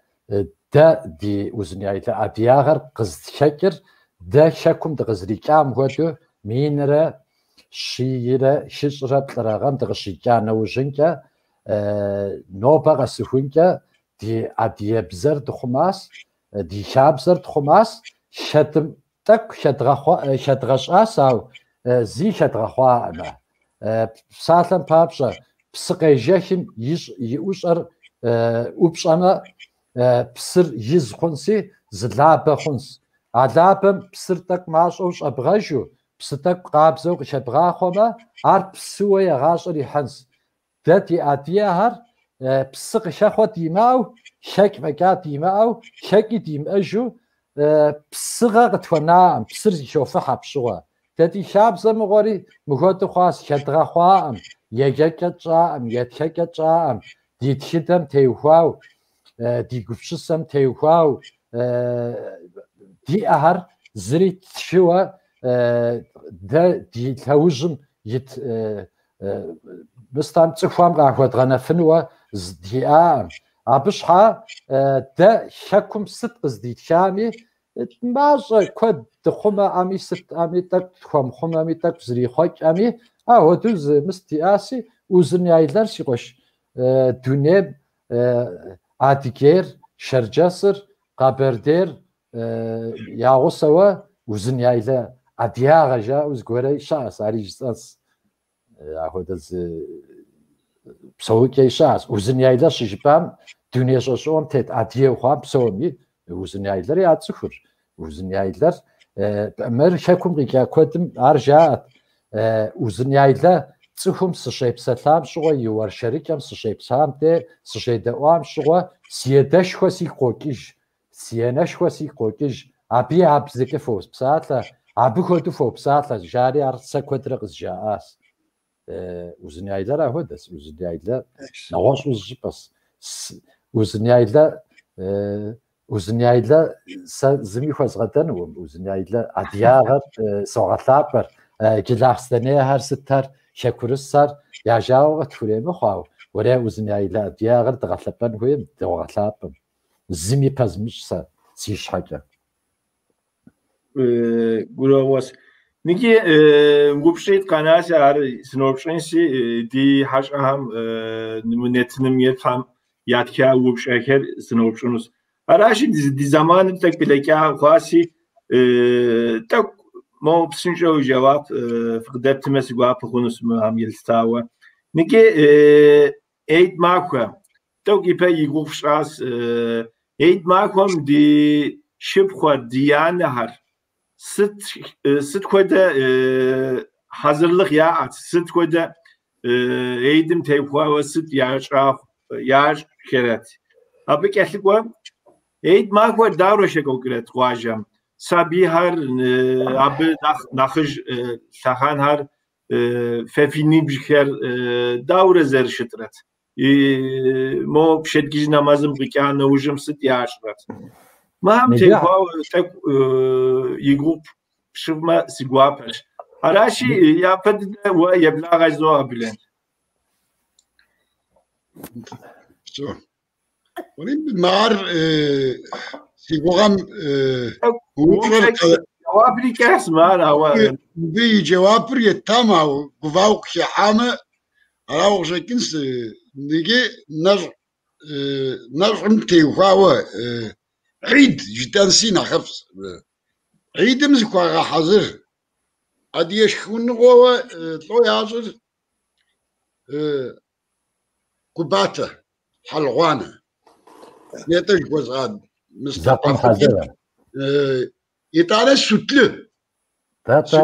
дэ ди Узуняйлэ адыгагъэр къызыхэкӏыр дэ хэкум дыкъызэрикӏам хуэдэу 1143 гъэм дыкъыщикӏа нэужьынкӏэ, нобэ къэсыхункӏэ ди адыгэбзэр дыхъумас, ди хабзэр тхъумас, хэдым тӏэкӏу хэдгъэщӏас, ауэ зи хэдгъэхъуаӏымэ. Псалъэм папщӏэ, псы къежэхым и ӏущӏэр ӏупщӏэмэ, псыр из хъунси, зы лабэ хъунс. А лабэм псыр тӏэкӏу мащӏэу щӏэбгъэжу, псы тӏэкӏу къабзэу къыхэбгъахъуэмэ, ар псыуэ егъащӏэр ихьынс. Дэ ди адыгэхэр псы къыхэхъуэ димыӏэу, хэкӏ фӏэкӏа димыӏэу, хэкӏи димыӏэжу, псыгъэ къытхуэнаӏым, псыр зыхофыхь апщыгъуэ. Дэ ди хабзэ мыгъуэри мыхуэдэу хъуащ, хэдгъэхъуаӏым, еджэкӏэ тщӏаӏым, етхэкӏэ тщӏаӏым, ди тхыдэм теухуау, ди гупсысэм теухуау диӏэхэр зыри ттхыуэ дэ ди лъэужьым ит мыстам цӏыхухэм къахуэдгъэнэфынуэ диӏаӏым. Абы щхьа дэ хэкум сыт къыздитхами, мащӏэ куэд дыхъумэӏэми, сытӏэми, тӏэкӏу тхуэмыхъумэми, тӏэкӏу зрихъуэкӏӏэми, ахуэдэу зы мыст диӏаси, Узуняйлэр си къуэш дунейм Адыгейр, Шэрджэсыр, Къэбэрдейр я гъусэуэ Узуняйлэ адыгагъэ жаӏэу зыгуэрэ щыӏэщ, ари жысӏэнс. Ахуэдэ зы псэукӏэи щыӏэщ. Узуняйлэ щыжыпӏам дуней щӏэщӏыӏуэм тет адыгэу хъуам псоми Узуняйлэр яцӏыхур. Узуняйлэр мыр хэкум къикӏа куэдым ар жаӏэт. Узуняйлэ цӏыхум сыщепсэлъам щыгъуэ, и уэршэрыкӏэм сыщепсам де, сыщедэӏуам щыгъуэ, си адэшхуэ сигу къокӏыж, си анэшхуэ сигу къокӏыж, абы я бзэкӏэ фопсалъэ, абы хуэдэу фопсалъэ, жари ар сэ куэдрэ къызжаӏащ. Узуняйлэр ахуэдэщ, Узуняйлэ нэгъуэщӏу зыщӏыпӏэщ. Узуняйлэ Узуняйлэ сэ зыми хуэзгъэдэнукъым. Узуняйлэ адыгагъэр согъэлъапӏэр, джылахъстэнейхэр сытхэр, хэкурысхэр я жагъуэ къытхуремыхъу, ауэ уэрей Узуняйлэ адыгагъэр дгъэлъэпӏэн хуейм, догъэлъапӏэм. Зыми пэзмыщӏ сэ си щхьэкӏэ. Гурыӏуэгъуэщ. Ныджы упщӏитӏ къэнащ, ар сыноупщӏынщи, ди хьэщӏэхэм мы нэтыным еплъхэм ятха упщӏэхэр сыноупщӏынущ. Аращи, ди зэманым тӏэкӏу блэкӏа хъуащи, тӏэкӏу мо псынщӏэу жэуап фыкъыдэптмэ си гуапэ хъунущ мыхэм елъытауэ. Ныджы Эйд махуэ. Тӏэкӏу ипэ и гугъу фщӏащ. Эйд махуэм ди шыпхъухэр, ди анэхэр сыт сыт хуэдэ хьэзырлыгъ яӏэт, сыт хуэдэ эйдым теухуауэ сыт ящӏхэрэт. Абы кӏэлъыкӏуэ эйд махуэр дауэрэ щекӏуэкӏрэт къуажэм? Сабийхэр, абы нэхъ нэхъыжь лъэхъэнхэр, фэ фи ныбжьхэр дауэрэ зэрыщытрэт? Мо пщэдджыжь нэмэзым къикӏа нэужьым сыт ящӏрэт? Мыхэм теухуауэ тӏэкӏу и гугъу пщӏымэ си гуапэщ. Аращи, япэ дыдэ уэ еблагъэ жызоӏэ, Бюлент. Ар си гугъэм упщӏэр Жэуапри кӏэхьсым ар, ауэ мыбы и джэуапыр еттам, ауэ гувауэ къыхихьамэ, арауэ къыщӏэкӏынщ. Иджы нэщӏ нэщӏым теухуауэ Гьид жытӏэнси нэхъыфӏщ. Гьидым зыхуагъэхьэзыр адыгэ шхыныгъуэуэ лӏо ящӏыр губатэ, хьэлгъуанэ. Нетӏэ жыхуэсӏа Зэкъым хьэзыр. Итӏанэ сутлы. Тӏэ-тӏэ.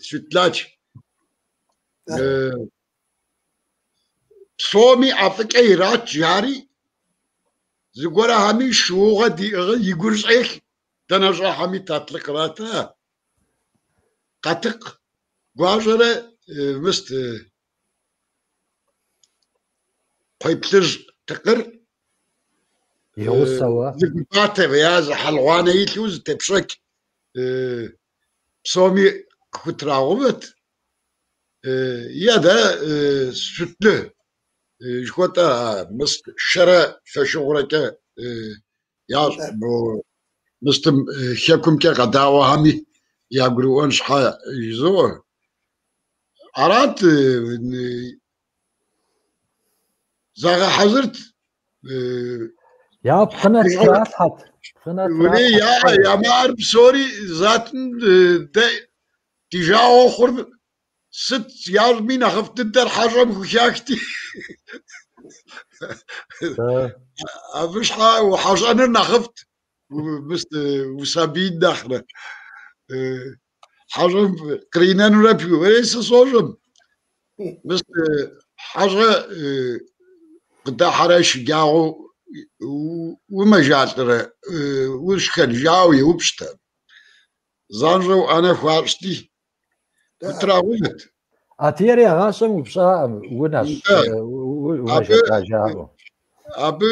Sütlaç. Псоми ӏэфӏыкӏэ ират жари, зыгуэрхэми шыугъэ диӏыгъыр и гур щӏелъ, дэнэ щӏыхьэми татлы кърата. Къатыкъ. Гуащӏэрэ мыст кхъуей плъыжь тыкъыр И гъусэуэ. Зы губатэ я зы хьэлгъуанэ илъу зы тепщэч псоми къыхутрагъэувэт. Я дэ sütlü жыхуэтӏэ а мыст шэрэ фошыгъурэкӏэ ящӏ мо мыстым хэкумкӏэ къэдаӏуэхэми ягурыӏуэн щхьэ жызоӏэ. Арат загъэхьэзырт. Я пхъынэ тралъхьэт. Пхъынэ Уей, тралъхьэт. ямыӏэр псори затым дэ ди жагъуэ хъур сыт ящӏми нэхъыфӏ дыдэр хьэщӏэм хухахти. Абы щхьэ ухьэщӏэныр нэхъыфӏт, мыст усабийм нэхърэ. Хьэщӏэм къринэнурэ уей, сэ сощӏэм. Мыст хьэщӏэ къыдыхьэрэ шэджагъуэу умэжалӏэрэ ушхэн жаӏэу еупщӏтэ. Занщӏэу ӏэнэ хуащӏти, хутрагъэувэт. Атиер егъащӏэм упщӏаӏым, унэщ, Нтӏэ. умэжэлӏа жаӏэу. Абы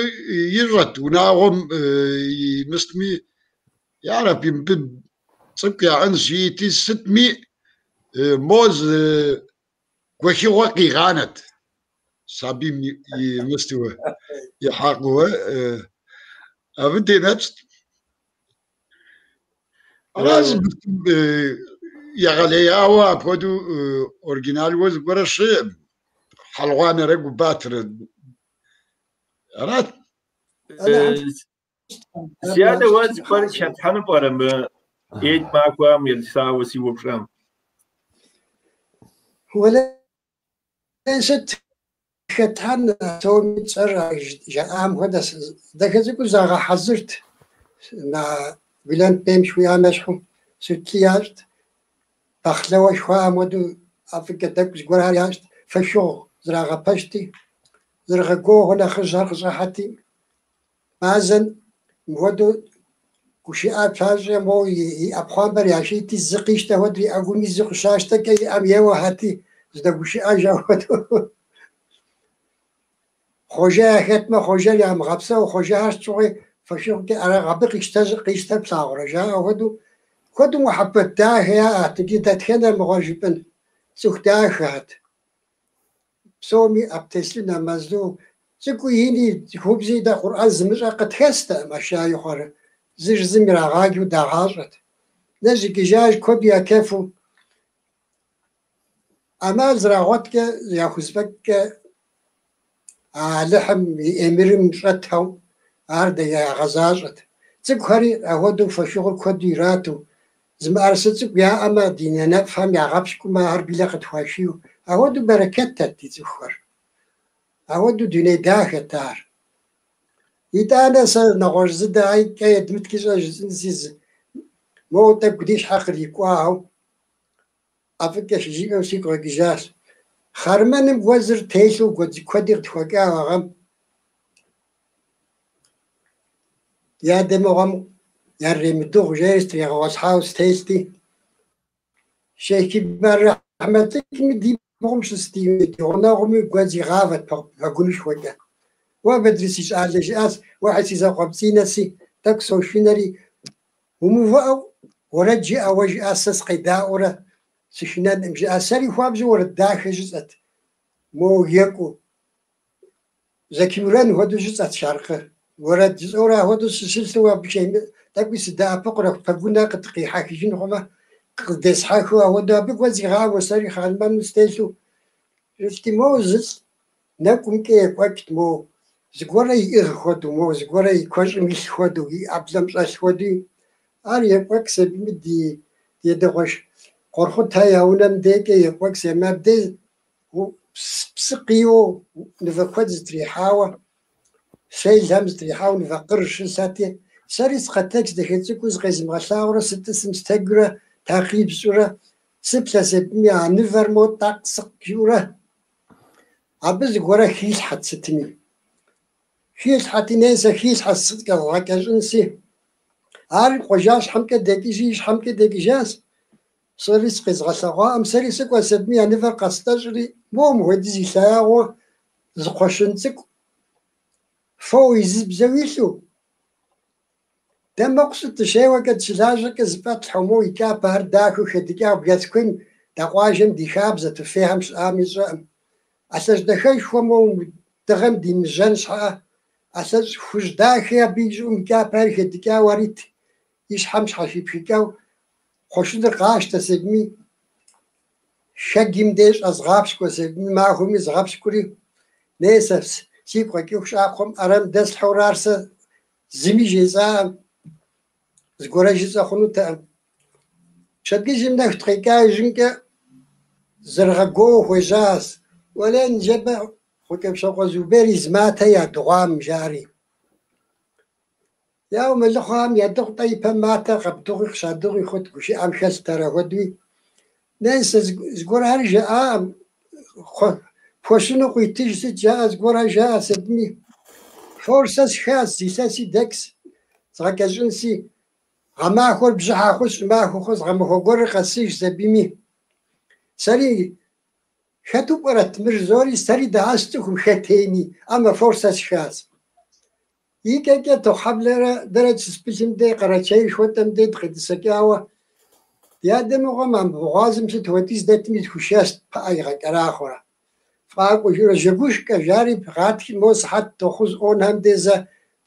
ищӏэт унагъуэм и мыстми, ярэби, мыбы цӏыкӏу яӏэнщ жиӏэти, сытми мо зы гуэхыгъуэ къигъанэт сабийм и мыстуэ, и хьэкъыуэ. Абы денэпст. Аращ егъэлеяуэ апхуэдэу оригиналуэ зыгуэрэ щыӏэм, хьэлгъуанэрэ губатэрэ. Арат. Си адэ уэ зыгуэр хэплъхьэну пӏэрэ мы Ид махуэм елъытауэ си упщӏэм? Уэлэхьи, сыт хэтхьэн псоми цӏэр жаӏам хуэдэ дахэ цӏыкӏуу загъэхьэзырт. Бюлент бейм жыхуиӏам ещхьу sütlü ящӏт. Бахълэуэ жыхуаӏэм хуэдэу ӏэфӏыкӏэ тӏэкӏу зыгуэрхэр ящӏт. Фошыгъу зрагъэпэщти, зэрыгъэгуоуэ нэхъыжьхэр къыщӏыхьэти, мазэм мыхуэдэу гушыӏэ пщащӏэ моуэ и ӏэпхъуамбэр яшийти, зы къищтэ хуэдэу и ӏэгум изу къыщащтэкӏэ и ӏэм еуэхьэти, зыдэгушыӏэж апхуэдэу. Хъуэжэ яхэтмэ, хъуэжэр ямыгъэпсэу, хъуэжэхэр щыгъуи фошыгъукӏэ абы къищтэр плъагъурэ жаӏэ хуэдэу. Куэду мухьэббэт дахэ яӏэт, иджы дэтхэнэр мыгъуэ жыпӏэн цӏыху дахэхэт. Псоми абдеслы нэмэзлу, цӏыкӏуи ини цӏыхубзи дэ Къурӏэн зымыщӏэ къытхэстэкъым Ашай хъуэрэ. Зыр зым ирагъаджэу дагъащӏэт. Нэжь икӏыжащ куэду я чэфу. ӏэмал зэрагъуэткӏэ, яхузэфӏэкӏкӏэ Алыхьым и ӏемырым щӏэтхэу ар дэ ягъэзащӏэт. Цӏыкӏухэри апхуэдэу фошыгъур куэду ирату, зы мыӏэрысэ цӏыкӏу яӏэмэ, ди нанэфӏхэм ягъэпщкӏумэ, ар билэ къытхуашийу. Апхуэдэу бэрэкэттэт ди цӏыхухэр. Апхуэдэу дуней дахэт ар. Итӏанэ сэ нэгъуэщӏ зы дэ айкӏэ едмыткӏи щӏэ жысӏэнси, моуэ тӏэкӏу ди щхьэ кърикӏуауэ ӏэфӏыкӏэ щыжиӏэм сигу къэкӏыжащ. Хъэрмэным гуэдзыр телъу гуэдз куэди къытхуэкӏа а гъэм. Ди адэ мыгъуэм ярыремыдыгъу жери сытригъэгъуэлъхьауэ стелъти. Шейх-Кибар Рахьмэтлыкми ди бгъум щыс ди гъунэгъуми гуэдз игъавэт пэгунышхуэкӏэ. Уэ, Бэдри, си щӏалэ, жиӏащ, уэ си закъуэпцӏинэси, тӏэкӏу сошынэри, умыувыӏэу уэрэд жыӏэ, уэ жиӏащ, сэ сыкъедаӏуэрэ сышынэнкъым, жиӏащ. Сэри хуабжьу уэрэд дахэ жысӏэт, моуэ екӏуу. Зэки Мурэн хуэдэу жысӏэт шаркъы. Уэрэд жысӏэурэ апхуэдэу сыщылъу абы тӏэкӏуи сыдэӏэпыкъурэ пэгунэ къихьэхыжын хъумэ, къыдесхьэхыу апхуэдэу абы гуэдз игъавэу сэри хъармэным стелъу щылъти, моуэ зылӏ нэкӏумкӏэ екӏуэкӏт, моуэ зыгуэрэ иӏыгъ хуэдэу, моуэ зыгуэрэ и куэщӏым илъ хуэдэу, и ӏэблэм щӏэлъ хуэдэу. Ар екӏуэкӏ сэбийми ди адэкъуэш Къуэрхъутэ я унэм декӏэ екӏуэкӏ сэбийми абдей псы къиуэу нывэ куэд зытрихьауэ, селхэм зытрихьауэ нывэ къыр щылъэти, сэри сыкъэтэдж дахэ цӏыкӏуу зыкъезмыгъэлъагъурэ сытӏысым сытэджурэ такъиб сщӏурэ сыплъэ сэбийми а нывэр моуэ тӏакъ-сыкъ жиӏэурэ абы зыгуэрэ хилъхьэт сытми. Хилъхьэти, ней сэ хилъхьэ сыкъэзгъэкӏэщӏынси. Ар къуажащхьэмкӏэ дэкӏыжи и щхьэмкӏэ дэкӏыжащ. Сэри сыкъезгъэлъэгъуаӏым, сэри сыкӏуэс абыми а нывэр къэстӏэщӏри, моуэ мыхуэдиз и лъагагъыу зы кхъуэщын цӏыкӏу фо изыбзэу илъу. Дэ мэкъу сыт дыщеуэкӏэ, дыщылажьэкӏэ зыфӏэтлъхьэу, моуэ и кӏапэхэр дахэу хэдыкӏауэ Бжьэцкуейм дэ къуажэм ди хабзэт, фейхэм щыӏами сщӏэӏым. ӏэлъэщӏ дахэшхуэ моуэ дыгъэм димыжьэн щхьэӏэ, ӏэлъэщӏ хужь дахи абы и щӏыӏум и кӏапэхэр хэдыкӏауэ арит, и щхьэм щхьэщипхыкӏау кхъуэщыныр къащтэс абыми, шэгым дей щӏэзгъапщкӏуэс абыми, махуэми згъэпщкӏури, ней сэ сигу къэкӏыху щӏакхъуэм ӏэрэм дэслъхьэурэ ар сэ зыми жесӏаӏым, зыгуэрэ жысӏэ хъунутэкъым. Пщэдджыжьым нэху дыкъекӏа иужьымкӏэ зэрыгъэгуоуэ хуежьащ. Уэлей, ныжэбэ Гъукӏэпщокъуэ Зубер и зы матэ ядыгъуам, жари. Яуэ мэлыхъуэхэм ядыгъу-тӏэ ипэм матэ къэбдыгъуи къыщадыгъуи хъут, гушыӏэм хэлът ар ахуэдуи. Ней, сэ зыгуэрхэр жаӏаӏым, кхъуэщыну къуитыж сыт жаӏэ, зыгуэрхэр жаӏэс абыми. Фор сэ сшхащ, зы илъэси дэкӏс, згъэкӏэщӏынси, гъэмахуэр бжьыхьэ хъущ, щӏымахуэ хъущ, гъэмахуэ гуэрыр къэсыжщ абыми. Сэри хэту пӏэрэт мыр жызори, сэри дыхьэс цӏыхум хэтейми, амэ фор сэ сшхащ. Икӏэкӏэ Тохьэблэрэ дэрэ дыщыспылъым дей Къэрэчей жыхуэтӏэм дей дыкъетӏысэкӏауэ, ди адэ мыгъуэм а мыбгъуазым сыт хуэдиз дэтми зыхуишэст пыӏэ игъэкӏэрахъуэрэ. Фыкъакӏуэ жиӏэурэ жьэгушкӏэ жари гъатхи мо сыхьэт тохъуз ӏуонхэм дей зэ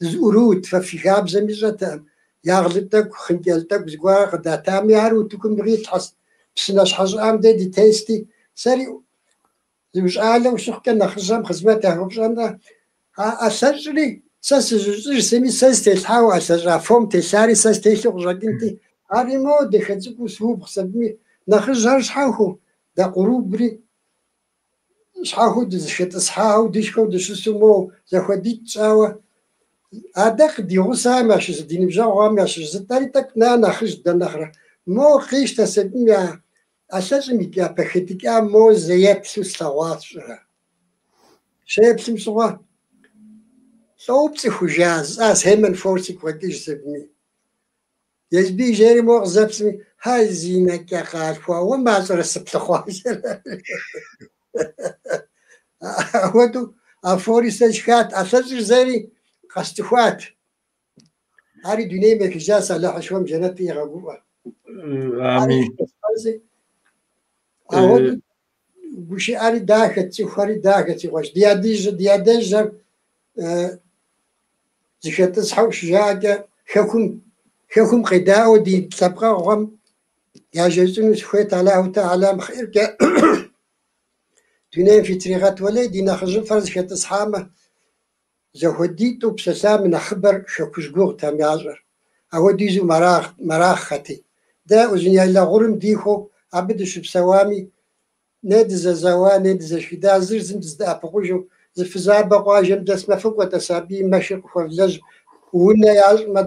дызыӏурыут, фэ фи хабзэм ищӏэтэкъым. Ягълы тӏэкӏу, хъынкӏэл тӏэкӏу зыгуэрхэр къыдатами, ар утыкум дыкъилъхьэс, псынэщхьэ щӏыӏэм дей дытести, сэри ущӏалэу щыхъукӏэ нэхъыжьхэм хъызмэт яхуэпщӏэнрэ а ӏэлъэщӏри сэ сыжьыщӏыжсэми сэ зытелъхьауэ ӏэлъэщӏа фом телъари сэ стелъу къыщӏэкӏынти, ари моуэ дахэ цӏыкӏуу сыубгъус абыми, нэхъыжьхэр щхьэхуэу, дэ къурубри щхьэхуэу дызэхэтӏысхьауэ, дышхэу дыщысу моуэ зэхуэдитӏ тщӏауэ, адэ къыдигъусахэм ящыщ, ди ныбжьэгъухэм ящыщ зы тӏэри тӏэкӏу нэ нэхъыжь дэ нэхърэ, моуэ къищтэс абыми а ӏэлъэщӏым и кӏапэ хэдыкӏам моуэ зэ еплъу слъэгъуащ пщӏэрэ. Щеплъым щыгъуэ, лӏо пцӏыхужа, жысӏащ, Хьемэн фор сигу къэкӏыжщ абыми. Езби жери моуэ къызэплъми, хьэ, зинэкӏэ къалъхуа, уэ мащӏэрэ сыплъыхъуа, жери. Апхуэдэу а фори сэ сшхат, ӏэлъэщӏыр зэри къэсцӏыхуат. Ари дунейм ехыжащ, Алыхьышхуэм жэнэтыр игъэгуфӏэ. Амин. Апхуэдэу гушыӏэри дахэт, цӏыхухэри дахэт, си къуэш. Ди адэжь, ди адэжьхэр зыхэтӏысхьэу щыжаӏэкӏэ хэкум, хэкум къедаӏуэу ди лъэпкъэгъухэм яжесӏэну сыхуейт Аллаху Тэхьэлам хъейркӏэ дунейм фитригъэт. Уэлей, ди нэхъыжьыфӏхэр зыхэтӏысхьамэ, Зэхуэдитӏу псэлъам нэхъыбэр хэкужь гугъутэм ящӏэр, апхуэдизу мэрахъхэти. Дэ Узуняйлэ гъурым дихуэу абы дыщыпсэуами, не дызэзэуа, не дызэшхыда, зыр зым дыздэӏэпыкъужу, зы фызабэ къуажэм дэсмэ, фыкӏуэ-тӏэ сабийм мэшыр къыхуэвлэжь, унэ ящӏмэ,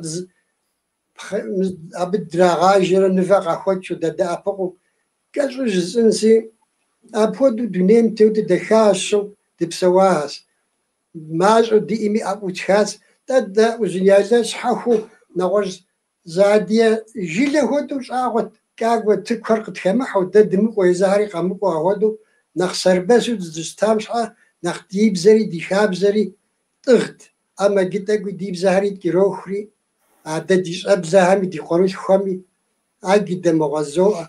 абы драгъажэрэ нывэ къахуэтшу, дадэӏэпыкъуу. Кӏэщӏу жысӏэнси, апхуэдэу дунейм теу дыдэхащэу дыпсэуащ. Мащӏэу диӏэми ӏэфӏу тшхащ. Тӏэ дэ Узуняйлэ щхьэхуэу нэгъуэщӏ зы адыгэ жылэ хуэдэу щӏагъуэт, кӏагуэ тыркухэр къытхэмыхьэу, дэ дымыкӏуэ, езыхэри къэмыкӏуэу апхуэдэу нэхъ сэрбэсу дызыщытам щхьэ нэхъ ди бзэри ди хабзэри тӏыгът. Амэ иджы тӏэкӏуи ди бзэхэри ткӏэрохури, а дэ ди щӏэблэхэми ди къуэрылъхухэми аджыдэ мыгъуэ жызоӏэ.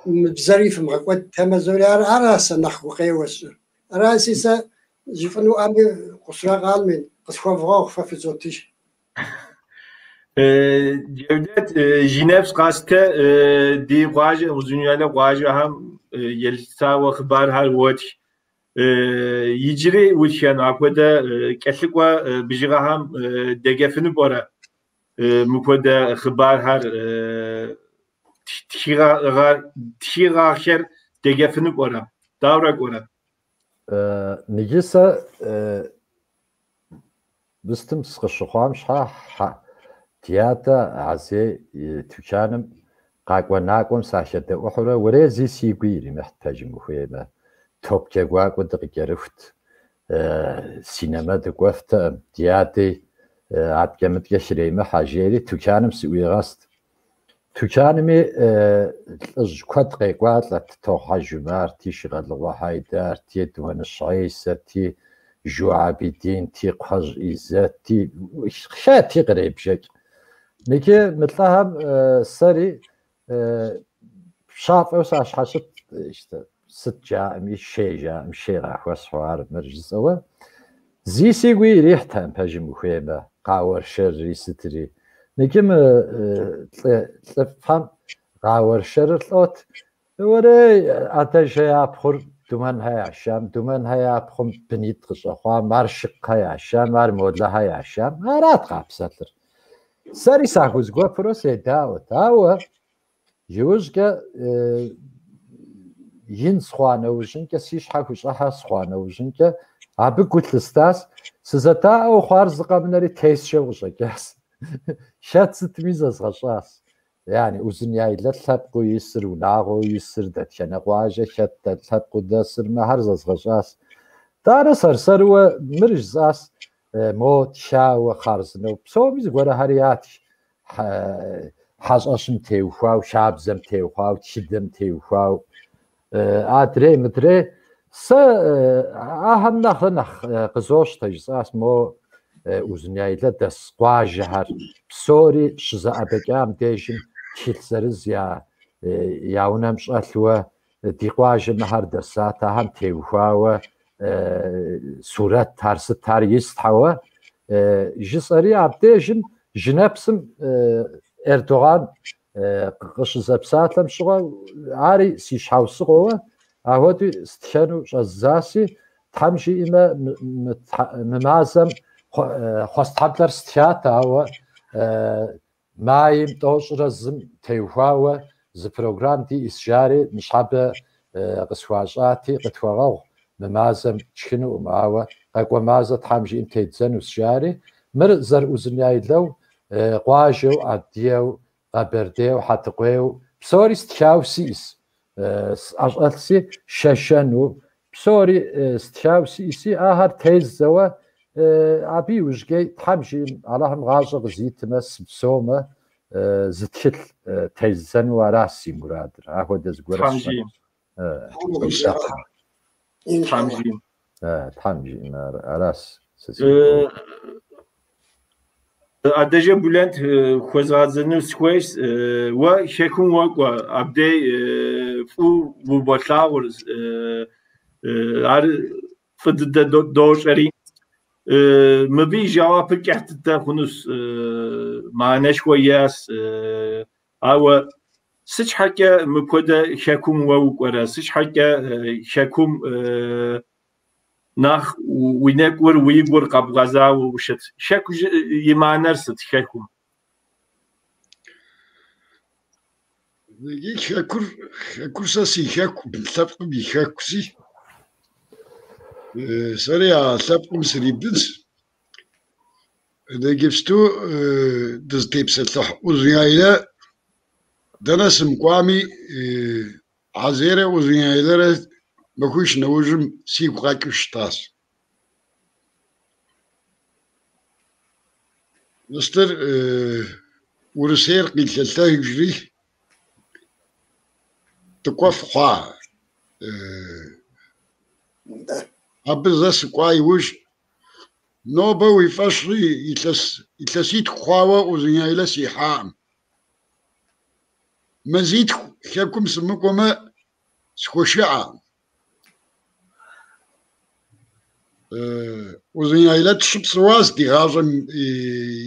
Мы бзэри фымыгъэкӏуэдтэмэ зори, ар ара сэ нэхъ гукъеуэ сщӏыр. Араси сэ жыфӏэнуӏэми kusura kalmayın, къысхуэвгъэгъу, фэ фызотыж. Джевдет, Жинэпс къастэ ди къуажэ, Узуняйлэ къуажэхэм елъытауэ хъыбархэр уотх. Иджыри утхэну апхуэдэ кӏэлъыкӏуэ бжыгъэхэм деджэфыну пӏэрэ? Мыпхуэдэ хъыбархэр тхыгъэхэр деджэфыну пӏэрэ? Дауэрэ кӏуэрэ? Иджы сэ мыстым сыкъыщыхъуам щхьэ ди адэ Азей и тучаным къакӏуэ-накӏуэм сахэдэӏухьурэ уэрей зи сигуи иримыхьт пэжым ухуеймэ. Топ джэгуакӏуэ дыкъыкӏэрыхут, синэмэ дыкӏуэфтэкъым, ди ади аткӏэ-мыткӏэ хремыхьэ, жери тучаным сыӏуигъэст. Тучанми лӏыжь куэд къекӏуалӏэт, Тохьэ Жумарти, Шыгъэлыгъуэ Хьайдарти, Думэныщ Гӏейсэти, Жу Абидинти, Кхъуэжь Изэти, хэти къребжэкӏ. Иджы мы лӏыхэм сэри пщафӏэу сащхьэщытт, сыт жаӏэми, шей жаӏэм, шей къахуэсхьу ар мыр жысӏэуэ. Зи сигуи ирихьтэкъым пэжым ухуеймэ, къауэршэрри сытри. Иджы мы лӏыфӏхэм къауэршэрыр лӏот. Уэрей, Адэжьхэ я пхъур Думэнхэ яшам, Думэнхэ я пхъум бынитӏ къыщӏэхъуам, ар Шыкхэ яшам, ар Молэхэ яшам, арат къапсэлъыр. Сэри сахузгуэпурэ седаӏуэт, ауэ иужькӏэ ин схъуа нэужьынкӏэ, си щхьэ хущӏыхьэ схъуа нэужьынкӏэ, абы гу лъыстащ, сызэдаӏуэу хъуар зы къэмынэри тесшэу къыщӏэкӏащ. Хэт сытми зэзгъэщӏащ. Яни Узун-Яйлэ лъэпкъыу исыр, унагъуэу исыр, дэтхэнэ къуажэ хэт лъэпкъыу дэсыр, мыхэр зэзгъэщӏащ. Итӏанэ сэр-сэрууэ мыр жысӏащ, мо тхауэ хъарзынэу, псоми зыгуэрхэр ятх, хьэщӏэщым теухуау, хабзэм теухуау, тхыдэм теухуау, адрей мыдрей. Сэ ахэм нэхърэ нэхъ къызощтэ, жысӏащ, мо Узун-Яйлэ дэс къуажэхэр псори щызэӏэбэкӏам дежым тхылъ зырыз я унэм щӏэлъуэ ди къуажэм мыхэр дэсат, ахэм теухуауэ сурэтхэр, сытхэр истхьэуэ жысӏэри абдежым Жьынэпсым Эрдогъан къыщызэпсалъэм щыгъуэ ари си щхьэусыгъуэуэ ахуэдэу стхэну щӏэздзаси, Тхьэм жиӏэмэ, мы мазэм Хъуэстхьэблэр стхат, ауэ майм 31-м теухуауэ зы программ диӏэс жари ныщхьэбэ къысхуащӏати, къытхуэгъэгъу, мы мазэм тшхынукъым, ауэ къэкӏуэ мазэ Тхьэм жиӏэм теддзэнущ жари, мыр зэры-Узун-Яйлэу, къуажэу, Адыгэу, Къэбэрдейу, Хьэтыкъуейу, псори стхауэ сиӏэс, сӏэщӏэлъси, Шэшэну, псори стхауэ сиӏэси, ахэр тездзэуэ абы иужькӏэ Тхьэм жиӏэм, Алыхьым гъащӏэ къызитмэ, сыпсэумэ, зы тхылъ тездзэну аращ си мурадыр, ахуэдэ зыгуэр Тхьэм сщӏэну. жиӏэм. Тхьэм жиӏэм. Тхьэм жиӏэм, аращ сэ си мурадыр. Адэжэ Булент хуэзгъэзэну сыхуейщ. Уэ хэкум уокӏуэ, абдей фӏыуэ уболъагъур, ар фӏы дыдэ дощӏэри. Мыбы и жэуапыр кӏыхь дыдэ хъунущ, мыхьэнэшхуэ иӏэщ. Ауэ сыт щхьэкӏэ мыпхуэдэ хэкум уэ укӏуэрэ, сыт щхьэкӏэ хэкум нэхъ уи нэгур, уи гур къэбгъэзауэ ущыт? Хэку и мыхьэнэр сыт хэкум? Иджы хэкур, хэкур сэ си хэку, лъэпкъым и хэкуси, сэри а лъэпкъым срибынщ. Иджыпсту дызытепсэлъыхь Узун-Яйлэ дэнэ сымыкӏуами, Хьэзейрэ Узун-Яйлэрэ махуищ нэужьым сигу къэкӏыу щытащ. Мыстыр Урысейр къилъэлъэжри дыкӏуэф хъуа. Абы зэ сыкӏуа иужь, нобэ уи фӏэщри илъэситху хъуауэ Узун-Яйлэ сихьакъым. Мазитху хэкум сымыкӏуэмэ, схуэшыӏэкъым. Узун-Яйлэ дыщыпсэуащ, ди гъащӏэм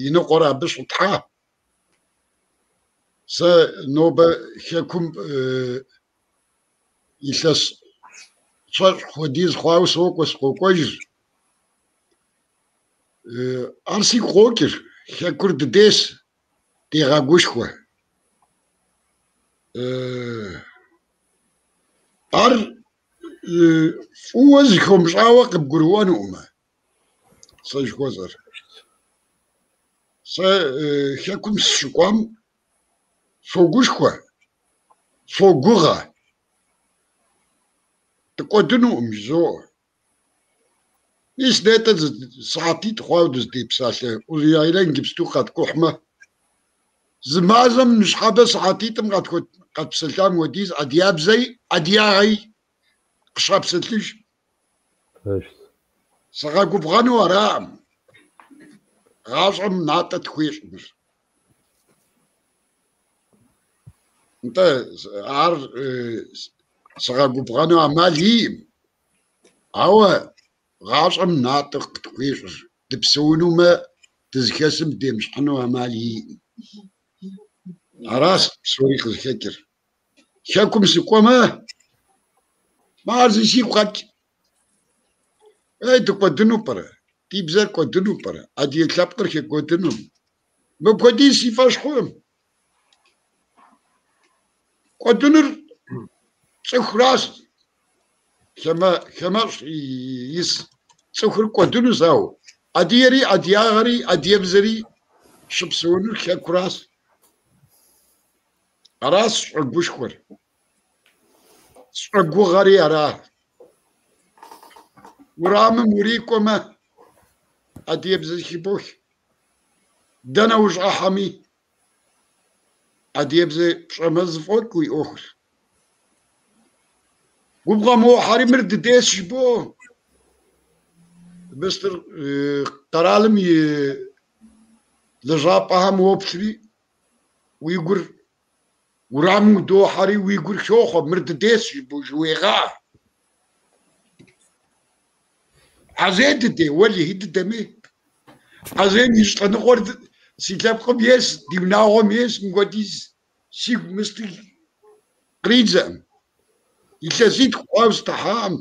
и ныкъуэр абы щытхьа. Сэ нобэ хэкум илъэс 70 хуэдиз хъуауэ сокӏуэ, сыкъокӏуэж. Ар сигу къокӏыр, хэкур дыдейщ, дегъэгушхуэ. Ар фӏыуэ зыхомыщӏауэ къыбгурыӏуэнукъым, сэ жыхуэсӏэр. Сэ хэкум сыщыкӏуам согушхуэ, согугъэ, дыкӏуэдынукъым жызоӏэ. Мис нетӏэ сыхьэтитӏ хъуауэ дызытепсалъэ Узун-Яйлэ иджыпсту къэткӏухьмэ, Зы мазэм ныщхьэбэ сыхьэтитӏым къэтпсэлъам хуэдиз адыябзэи адыягъэи къыщапсэлъыж. Пэжщ. Сыгъэгубгъэну араӏым. Гъащӏэм натӏэ тхуещӏ мыр. Нтӏэ, ар сыгъэгубгъэну ӏэмал иӏым. Ауэ гъащӏэм натӏэ къытхуещӏыр. Дыпсэунумэ, дызыхэсым демыщхьыну ӏэмал иӏым. Аращ псори къызыхэкӏыр. Хэкум сыкӏуэмэ, ар зы сигу къэкӏ. Ей, дыкӏуэдыну пӏэрэ? Ди бзэр кӏуэдыну пӏэрэ? Адыгэ лъэпкъыр хэкӏуэдыну? Мыпхуэдиз си фӏэщ хъуӏым. Кӏуэдынур цӏыхуращ. Хамэщӏ ис цӏыхур кӏуэдынущ, ауэ адыгэри, адыягъэри, адыгэбзэри щыпсэунур хэкуращ. Аращ сыщӏэгушхуэр. Сыщӏэгугъэри ара. Урамым урикӏуэмэ, адыгэбзэ зэхыбох. Дэнэ ущӏыхьэми, адыгэбзэ пщӏэмэ зэфӏокӏ уи ӏуэхур. Губгъуэм уохьэри мыр дыдейщ жыбоӏэ. Мыстыр къэралым и лэжьапӏэхэм уоплъри, уи гур урамым удохьэри уи гур хохъуэ, мыр дыдейщ жыбоӏэ, жыуегъэӏэ. Хьэзей дыдей, уэлэхьи дыдэми. Хьэзейм и щӏэлъэныкъуэр си лъэпкъым ейщ, ди унагъуэм ейщ, мыпхуэдиз сигу мыстыр къридзэӏым. Илъэситху хъуауэ сыдыхьаӏым.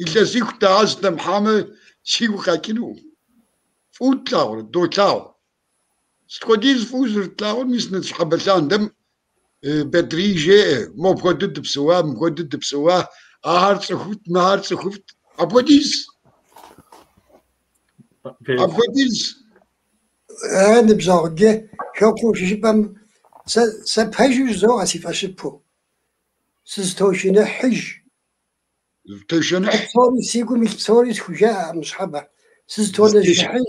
Илъэсиху дауэ сыдэмыхьамэ, сигу къэкӏыну. Фӏыуэ тлъагъурэ, долъагъу. Сыт хуэдиз фӏыуэ зэрытлъагъур, мис ныщхьэбэ лъандэм Бэдрий жеӏэ, мопхуэдэу дыпсэуа, мыпхуэдэу дыпсэуа, ахэр цӏыхуфӏт, мыхэр цӏыхуфӏт. Апхуэдиз. Апхуэдиз. Ныбжьэгъу, иджы хэкум щыжыпӏэм, сэ пэжу жызоӏэ си фӏэщыпэу. Сызытошыныхьыж. Зытошыныхь. Псори си гум илъ псори схужаӏэкъым ныщхьэбэ. Сызытонэжыхьыж.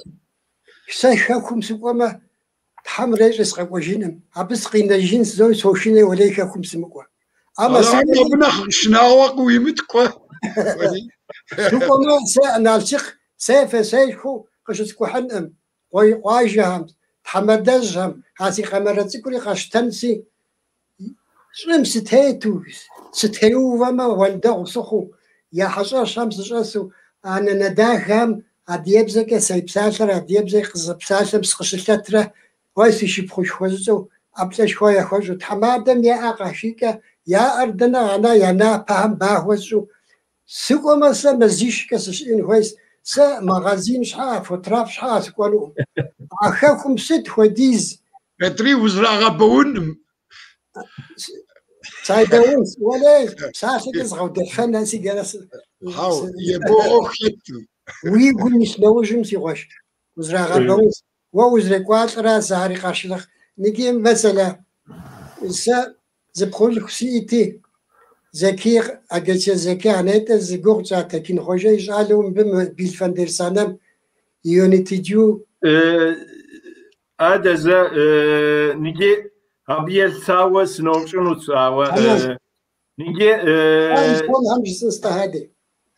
Сэ хэкум сыкӏуэмэ, Тхьэм ирещӏэ сыкъэкӏуэжыным. Абы сыкъинэжын сызои сошынэ, уэлей хэкум сымыкӏуэ. Амэ абы нэхъ шынагъуэ къыуимыт кӏуэ. Сыкӏуэмэ, сэ Налшык сефэ сешхыу къыщыскӏухьынкъым. Къуажэхэм, тхьэмадэжьхэм, а си къэмэрэ цӏыкӏури къэсщтэнси, щӏым сытету, сытеувэмэ, уэндэгъу сыхъуу, я хьэщӏэщхэм сыщӏэсу, а нанэ дахэхэм адыгэбзэкӏэ сепсалъэр адыгэбзэкӏэ къызэпсалъэм сыкъыщылъэтрэ, уэ си шыпхъушхуэ жысӏэу ӏэплӏэшхуэ яхуэщӏу, тхьэмадэм я ӏэ къашийкӏэ, я ӏэр дэнэ къэна, я напэхэм ба хуэсщӏу, сыкӏуэмэ, сэ мазищкӏэ сыщыӏэн хуейщ, сэ магазин щхьэӏэ, фотраф щхьэӏэ сыкӏуэнукъым. А хэкум сыт хуэдиз? Бэдрий узрагъэбэункъым. Сайбэун, уэлей, псалъэкӏэ згъэудэфэн си гэрэ. Хьэу, ебо ӏуэху хэтым. Уи гум илъ нэужьым, си къуэш, узрагъэбэун. Уэ узрекӏуалӏэра зыхьэри къащылъыхъ. Ныги, мэсэлэ, сэ зы пхъурылъху сиӏэти, Зэки, Агачэ Зэки анетӏэ зы гугъу тщӏа Тэкин Хъуэжэ и щӏалэу мыбы мы Билфэндер Санэм и yönetici. Адэ зэ ныги абы елъытауэ сыноупщӏынут, ауэ ныги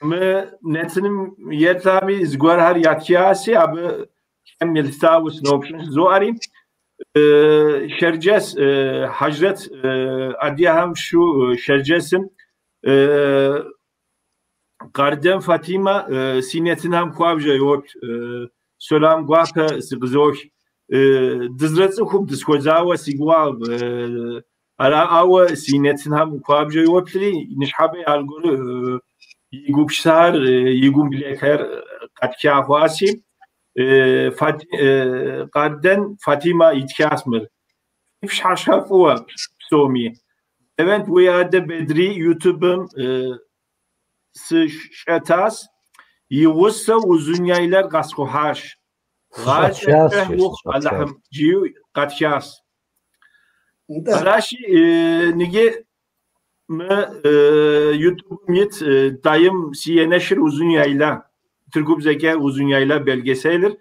мы нэтыным еплъами зыгуэрхэр ятхаси, абы хэм елъытауэ сыноупщӏын жызоӏэри, Шэрджэс Хьэжрэт адыгэхэм шу Шэрджэсым Къардэн Фатимэ си нэтынхэм хуабжьу йоплъ, сэлам гуапэ сыкъызох. Дызэрыцӏыхум дысхуэзауэ си гугъэкъым, ара, ауэ си нэтынхэм хуабжьу йоплъри, ныщхьэбэ аргуэру и гупсысэр, и гум блэкӏхэр къэтха хъуаси, Къардэн Фатимэ итхащ мыр. Фи пщыхьэщхьэ фӏыуэ псоми. Левент, уи адэ Бедрий Ютубым сыщӏэтащ, и гъусэу Узуняйлэр къэскӏухьащ. Гъащӏэ кӏыхь ухъу Алыхьым жиӏэу къэтхащ. Аращи, ныги мы Ютубым ит дайым си енэшыр Узуняйла, тыркубзэкӏэ Узуняйла belgeselыр.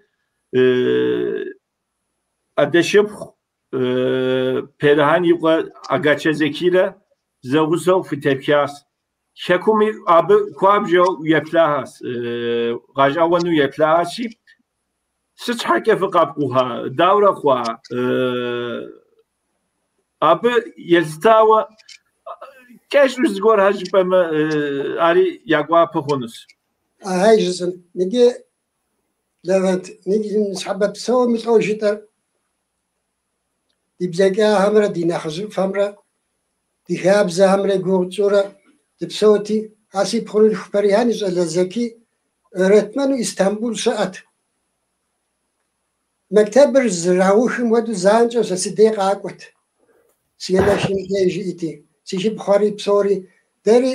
адэшыпхъу Перихан и къуэ Агачэ Зекирэ зэгъусэу фытепхащ. Хэкуми абы хуабжьу еплъащ, гъэщӏэгъуэну еплъащи, сыт щхьэкӏэ фыкъэпкӏухьа, дауэрэ хъуа? Абы елъытауэ кӏэщӏу зыгуэрхэр жыпӏэмэ, ари я гуапэ хъунущ. Ахьей жысӏэн, иджы Левент, ныщхьэбэ псоми лӏо жытӏэр ди блэкӏахэмрэ ди нэхъыжьыфӏхэмрэ ди хабзэхэмрэ гугъу тщӏыурэ дыпсэути, а си пхъурылъху Перихан и щӏалэ Зэки öğretmeну Истамбул щыӏэт. Мектебыр зэраухым хуэдэу занщӏэу сэ си дей къакӏуэт. Си анэшым дей жиӏэти, си шыпхъухэри псори. Дэри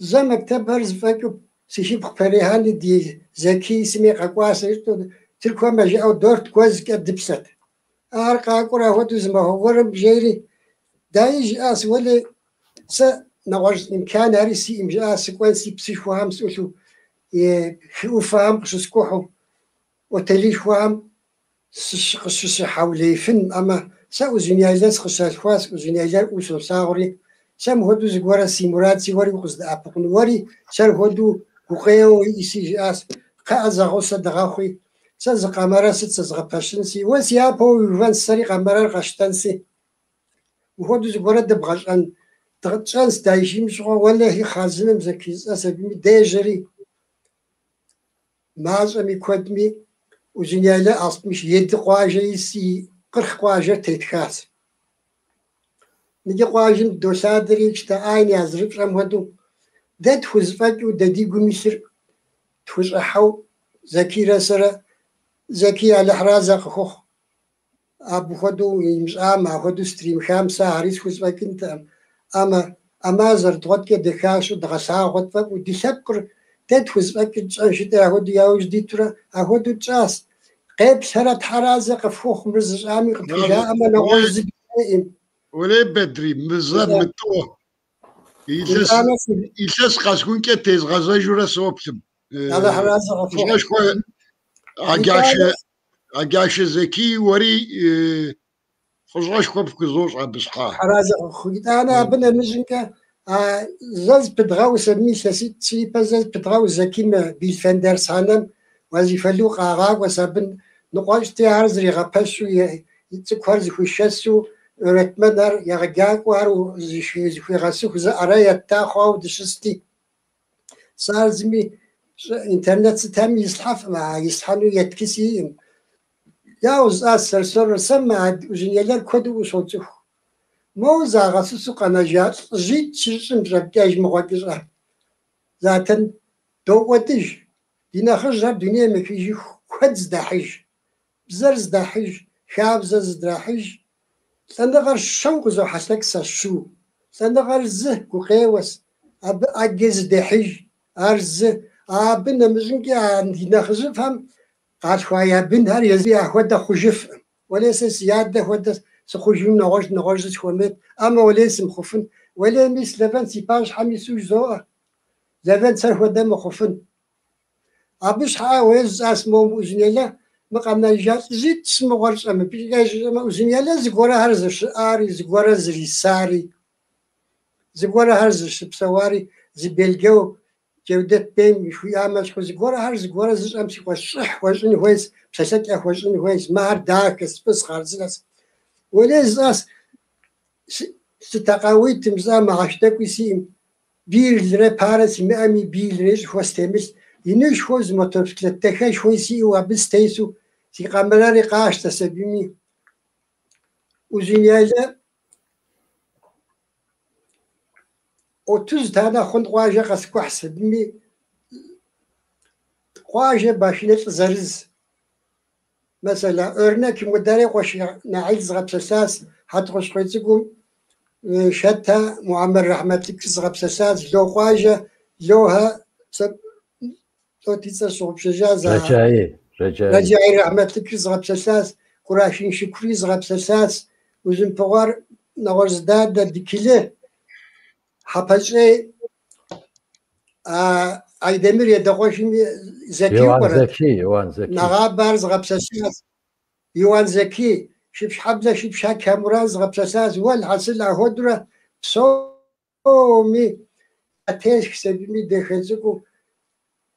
зэ мектебхэр зэфӏэкӏыу си шыпхъу Перихани ди Зэки сыми къэкӏуащ жытӏэу Тыркухэм жаӏэу dört gözкӏэ дыплъэт. Ар къакӏуэрэ апхуэдэу зы махуэ гуэрым жери, даи жиӏащ, уэлей, сэ нэгъуэщӏ имканхэри сиӏым жиӏащ, сыкӏуэнси псышхуэхэм сӏулъу, хы ӏуфэхэм къыщыскӏухьу, отелышхуэхэм къыщыщыхьэулеифын, амэ сэ Узуняйлэ сыкъыщалъхуащ, Узуняйлэр фӏыуэ солъагъури, сэ мыхуэдэу зыгуэрэ си мурадси уэри укъыздэӏэпыкъуну, уэри сэр хуэдэу гукъеуэ уиӏэси жиӏащ, кхъыӏэ зэгъусэ дыгъэхъуи, сэ зы къамэрэ сыт зэзгъэпэщынси, уэ си япэу уиувэнс, сэри къамэрэр къэсщтэнси. Мыхуэдэу зыгуэрэ дыбгъэщӏэн, тщӏэнс даи жиӏэм щыгъуэ, уэлэхьи хъарзынэм Зэки жысӏэс абыми дежьэри, мащӏэми куэдми Узуняйлэ altmış yedi къуажэ иси 40 къуажэр тетхащ. Иджы къуажэм долъадэри, işte aynı зэрыпщӏэм хуэдэу, дэ тхузэфӏэкӏыу, дэ ди гум илъыр тхущӏыхьэу Зэкирэ сэрэ, Зэки Алыхьразэ къыхухъу. Абы хуэдэу имыщӏам, апхуэдэу стримыхам сэ ари схузэфӏэкӏынтэкъым. Амэ ӏэмал зэрыдгъуэткӏэ дахащэу дгъэлъагъуэ тфӏэфӏу ди лъэпкъыр дэ тхузэфӏэкӏыр тщӏэн жытӏэр апхуэдэу яужь дитурэ апхуэдэу тщӏащ. Къеплъэрэ Тхьэразэ къыфхухъу мыр зыщӏами къытхужаӏэмэ нэгъуэщӏ зы дыхуейкъым. Уэлей Бедри, мызэ мытӏо. Илъэс къэсхункӏэ тезгъэзэжурэ соплъым. Алыхьразэ къыфхухъу. Фӏыщӏэшхуэ Агашэ Зэки уэри фӏыщӏэшхуэ пхузощӏ абы щхьа. Тхьэразэ къыфхухъу. Итӏанэ абы нэмыщӏымкӏэ зэ зыпыдгъэу сабий илъэситӏ ипэ зэ зыпыдгъэу Зэки мы Bilfen dershanem вазифэлу къагъакӏуэс абы ныкъуэщӏти ар зэригъэпэщу и цӏыкӏухэр зыхуишэсу öğretmen ар егъэджакӏуэ ар зыхуигъэсыху зы ӏэрэ етта хъуауэ дыщысти. Сэ ар зыми интернет сытхэми ислъхьэфӏым, а ислъхьэну етки сиӏым. Яуэ жысӏащ сэр-сэрурэ, сэ мы Узуняйлэр куэду усоцӏыху. Моуэ загъэсысу къэнэжа лӏыжьитӏ щыщӏым щӏэпкӏэж мыгъуэкӏыщӏэ. Затэн докӏуэдыж. Ди нэхъыжьхэр дунейм ехыжыху куэд здахьыж. Бзэр здахьыж, хабзэ зыдрахьыж. Лӏэныгъэр щэу къызохьэлъэкӏ сэ щу. Лӏэныгъэр зы гукъеуэс, абы ӏэджэ зыдехьыж, ар зы. Абы нэмыщӏынкӏэ а ди нэхъыжьыфӏхэм къалъхуа я бынхэр езы яхуэдэ хъужыфӏым. Уэлей сэ си адэ хуэдэ сыхъужыну нэгъуэщӏ нэгъуэщӏ сыхуэмейт, амэ уэлей сымыхъуфын. Уэлей мис Левент си пащхьэм ису жызоӏэ. Левент сэр хуэдэ мыхъуфын. Абы щхьэӏэ уей жысӏащ моуэ Узуняйлэ, мы къэнэжа лӏыжьитӏ мыгъуэр щӏэмыпкӏэжмэ, Узуняйлэ зыгуэрхэр зыщыӏари, зыгуэрэ зрисари, зыгуэрхэр зыщыпсэуари, зы белгэу Джэудэт бейм жыхуиӏам ещхьу зыгуэрхэр зыгуэрэ зыщӏэм си къуэш щӏыхь хуэщӏын хуейс, псэлъэкӏэ хуэщӏын хуейс, мыхэр дахэс, фӏыс, хъарзынэс. Уэлей жысӏащ, сытэкъауитым жысӏа махъш тӏэкӏуи сиӏым, bir lirэ para симыӏэми, bir лирэ щӏыхуэ стемылъ, инышхуэу зы мотоциклет дахэшхуи сиӏэу абы стесу си къамэрэри къащтэ сабийми. Узуняйлэ 30 танэ хъун къуажэ къэскӏухь сабийми, къуажэ башынэ лӏы зырыз. Mesela, örnek мударе къуэш Наил згъэпсэлъащ, Хьэтӏохъущыкъуей цӏыкӏум Шэтэ Муаммар Рахьмэтлык згъэпсэлъащ, Ло къуажэ, Лохэ лӏот и цӏэр щыгъупщэжа за Рэджаи, Рэджаи. Рэджаи Рахьмэтлык згъэпсэлъащ, Курашин Шыкури згъэпсэлъащ, Узымпыгъуар нэгъуэщӏ дадэ Дикилы, Хьэпэщӏей, Айдэмыр едэкъуэшым Зэки Иоан пӏэрэт? Зэки, Иоан Зэки. Нэгъабэ ар згъэпсэлъащ. Иуан Зэки, Шыпшхьэблэ Шыпша Камуран згъэпсэлъащ, уэлхьэсыл ахуэдурэ псоми ятесх сабийми дахэ цӏыкӏуу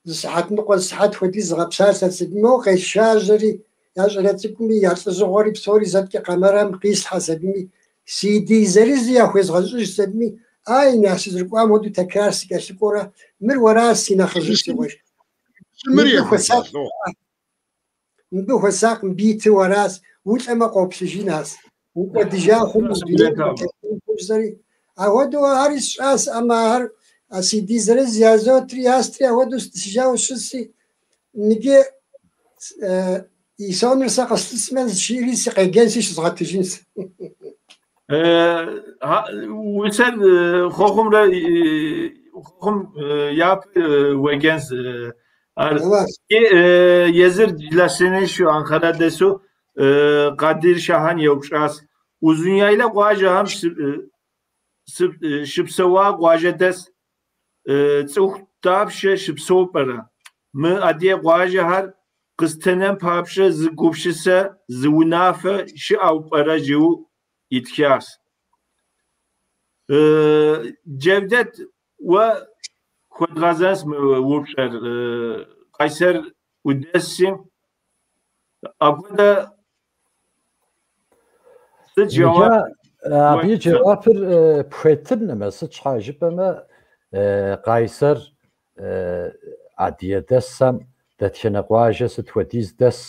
зы сыхьэт ныкъуэ, зы сыхьэт хуэдиз згъэпсалъэ сабийми, моуэ къесшажьэри, я щӏалэ цӏыкӏуми, я лӏыжьыгъуэри псори зэткӏэ къэмэрэм къислъхьэ сабийми, CD зырызи яхуезгъэщӏыж сабийми, ай, на сызэрыкӏуам хуэдэу тэкрар сыкӏэлъыкӏуэурэ, мыр уэращ си нэхъыжьыр, си къуэш. Мыр Мыбы хуэсакъ, мыбы хуэсакъ, мыбы итыр уэращ, улӏэмэ къоплъыжынащ, укӏуэдыжа хъуну, дунейм укъытехьэн жысӏэри. Апхуэдэу ари сщӏащ, ӏэмэ ар а CD зырыз язотри, ястри, апхуэдэу сытӏысыжауэ щыси, иджы и соныр сэ къыслъысмэ, зыщиӏри сыкъеджэнси щызгъэтыжынщ. Усэр хъуэхъумрэ хъуэхъум япэ уеджэнщ. Ар езыр Джылахъстэней Анкара дэсу Къадир Шахан еупщӏащ. Узуняйлэ къуажэхэм щыпсэуа къуажэдэс цӏыху дапщэ щыпсэу пӏэрэ? Мы адыгэ къуажэхэр къызэтенэн папщӏэ зы гупсысэ, зы унафэ щыӏэу пӏэрэ жиӏэу итхащ. Джевдет, уэ хуэдгъэзэнщ мы упщӏэр. Къайсэр удэсщи, апхуэдэ сыт жэуап? Абы и жэуапыр пхуетынымэ, сыт щхьа жыпӏэмэ, Къайсэр адыгэ дэсэм дэтхэнэ къуажэ сыт хуэдиз дэс,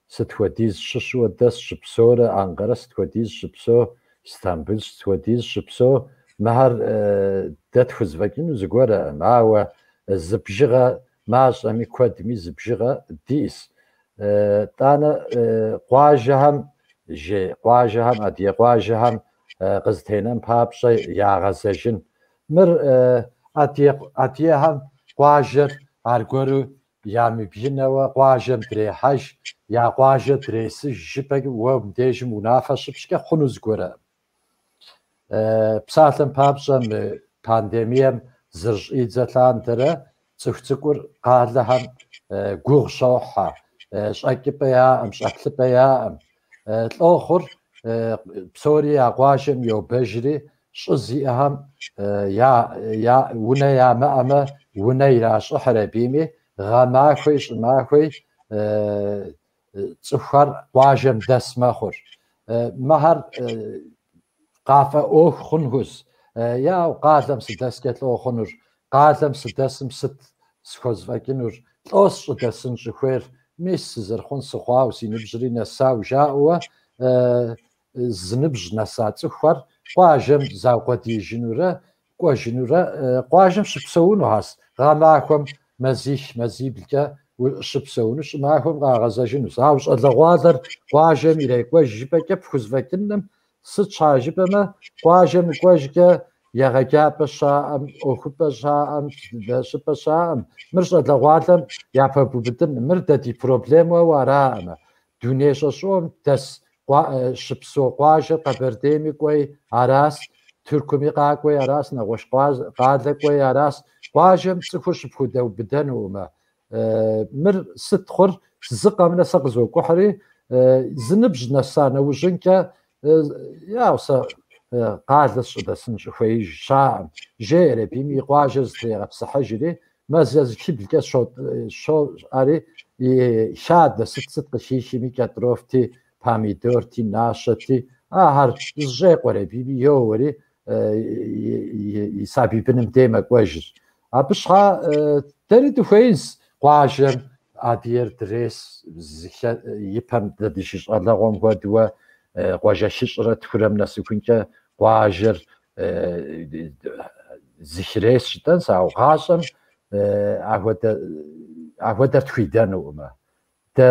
сыт хуэдиз щыщуэ дэс щыпсэурэ, Анкъэрэ сыт хуэдиз щыпсэу, Истамбыл сыт хуэдиз щыпсэу, мыхэр дэ тхузэфӏэкӏыну зыгуэрэӏым, ауэ зы бжыгъэ мащӏэми куэдми зы бжыгъэ диӏэс. Тӏанэ къуажэхэм, же къуажэхэм, адыгэ къуажэхэм къызэтенэн папщӏэ ягъэзэжын. Мыр адыгэхэм къуажэр аргуэру ямыбгынэуэ къуажэм дрехьэж, я къуажэ дресыж жыпӏэкӏэ уэ мыбдежым унафэ щыпщӏкӏэ хъуну зыгуэрэӏым. Псалъэм папщӏэ мы пандемием зэрыщӏидзэ лъандэрэ цӏыху цӏыкӏур къалэхэм гугъу щохьэ, щӏэкӏыпӏэ яӏэм, щӏэплъыпӏэ яӏэм. Лӏохъур псори я къуажэм йобэжри, щӏы зиӏэхэм я унэ ямыӏэмэ, унэ иращӏыхьыр абыми, гъэмахуи щӏымахуи цӏыхухэр къуажэм дэс мэхъур. Мыхэр къафӏэӏуэху хъунхущ. Я къалэм сыдэскӏэ лӏо хъунур, къалэм сыдэсым сыт схуэзэфӏэкӏынур, лӏо сщӏыдэсын щӏыхуейр, мис сызэрыхъун сыхъуау, си ныбжьри нэсау жаӏэуэ зы ныбжь нэса цӏыхухэр къуажэм заукъуэдиижынурэ, кӏуэжынурэ къуажэм щыпсэунухьэс. Гъэмахуэм мазих, мазиблкӏэ щыпсэуну, щӏымахуэм къагъэзэжынущ. Ауэ щӏалэгъуалэр къуажэм ирекӏуэж жыпӏэкӏэ пхузэфӏэкӏыным, сыт щхьа жыпӏэмэ, къуажэм кӏуэжкӏэ егъэджапӏэ щаӏэм, ӏуэхупӏэ щаӏэм, щӏыпӏэ щаӏэм, мыр щӏалэгъуалэм япэбубыдын, мыр дэ ди проблемэу араӏымэ. Дуней щӏэщӏыуэм дэс щыпсэу къуажэр Къэбэрдейми кӏуэй арас, Тыркуми къакӏуэй арас, нэгъуэщӏ къалэ кӏуэй арас. Къуажэм цӏыхур щыпхудэубыдэнуӏымэ. Мыр сыт хъур? Зы къэмынэ сэ къызокӏухьри, зы ныбжь нэса нэужьынкӏэ, яу сэ къалэ сщӏыдэсын щӏыхуеиж щаӏэм, жеӏэр абыми и къуажэр зытрегъэпсыхьыжри, мазэ зыхыблкӏэ щоӏэри, и хадэ сыт-сыт къыхихми, кӏэтӏрофти, помидорти, нащэти, ахэр зыщӏекъуэр абыми йоуэри, и сабий быным дей мэкӏуэжыр. Абы щхьа дэри дыхуеинщ къуажэм адыгэр дрес и пэм дэ дыщыщӏалэгъуэм хуэдэуэ къуажэ хыщӏрэ тхурэм нэсыхункӏэ къуажэр зыхрес жытӏэнщ, ауэ гъащӏэм ахуэдэр тхуидэнукъымэ. Дэ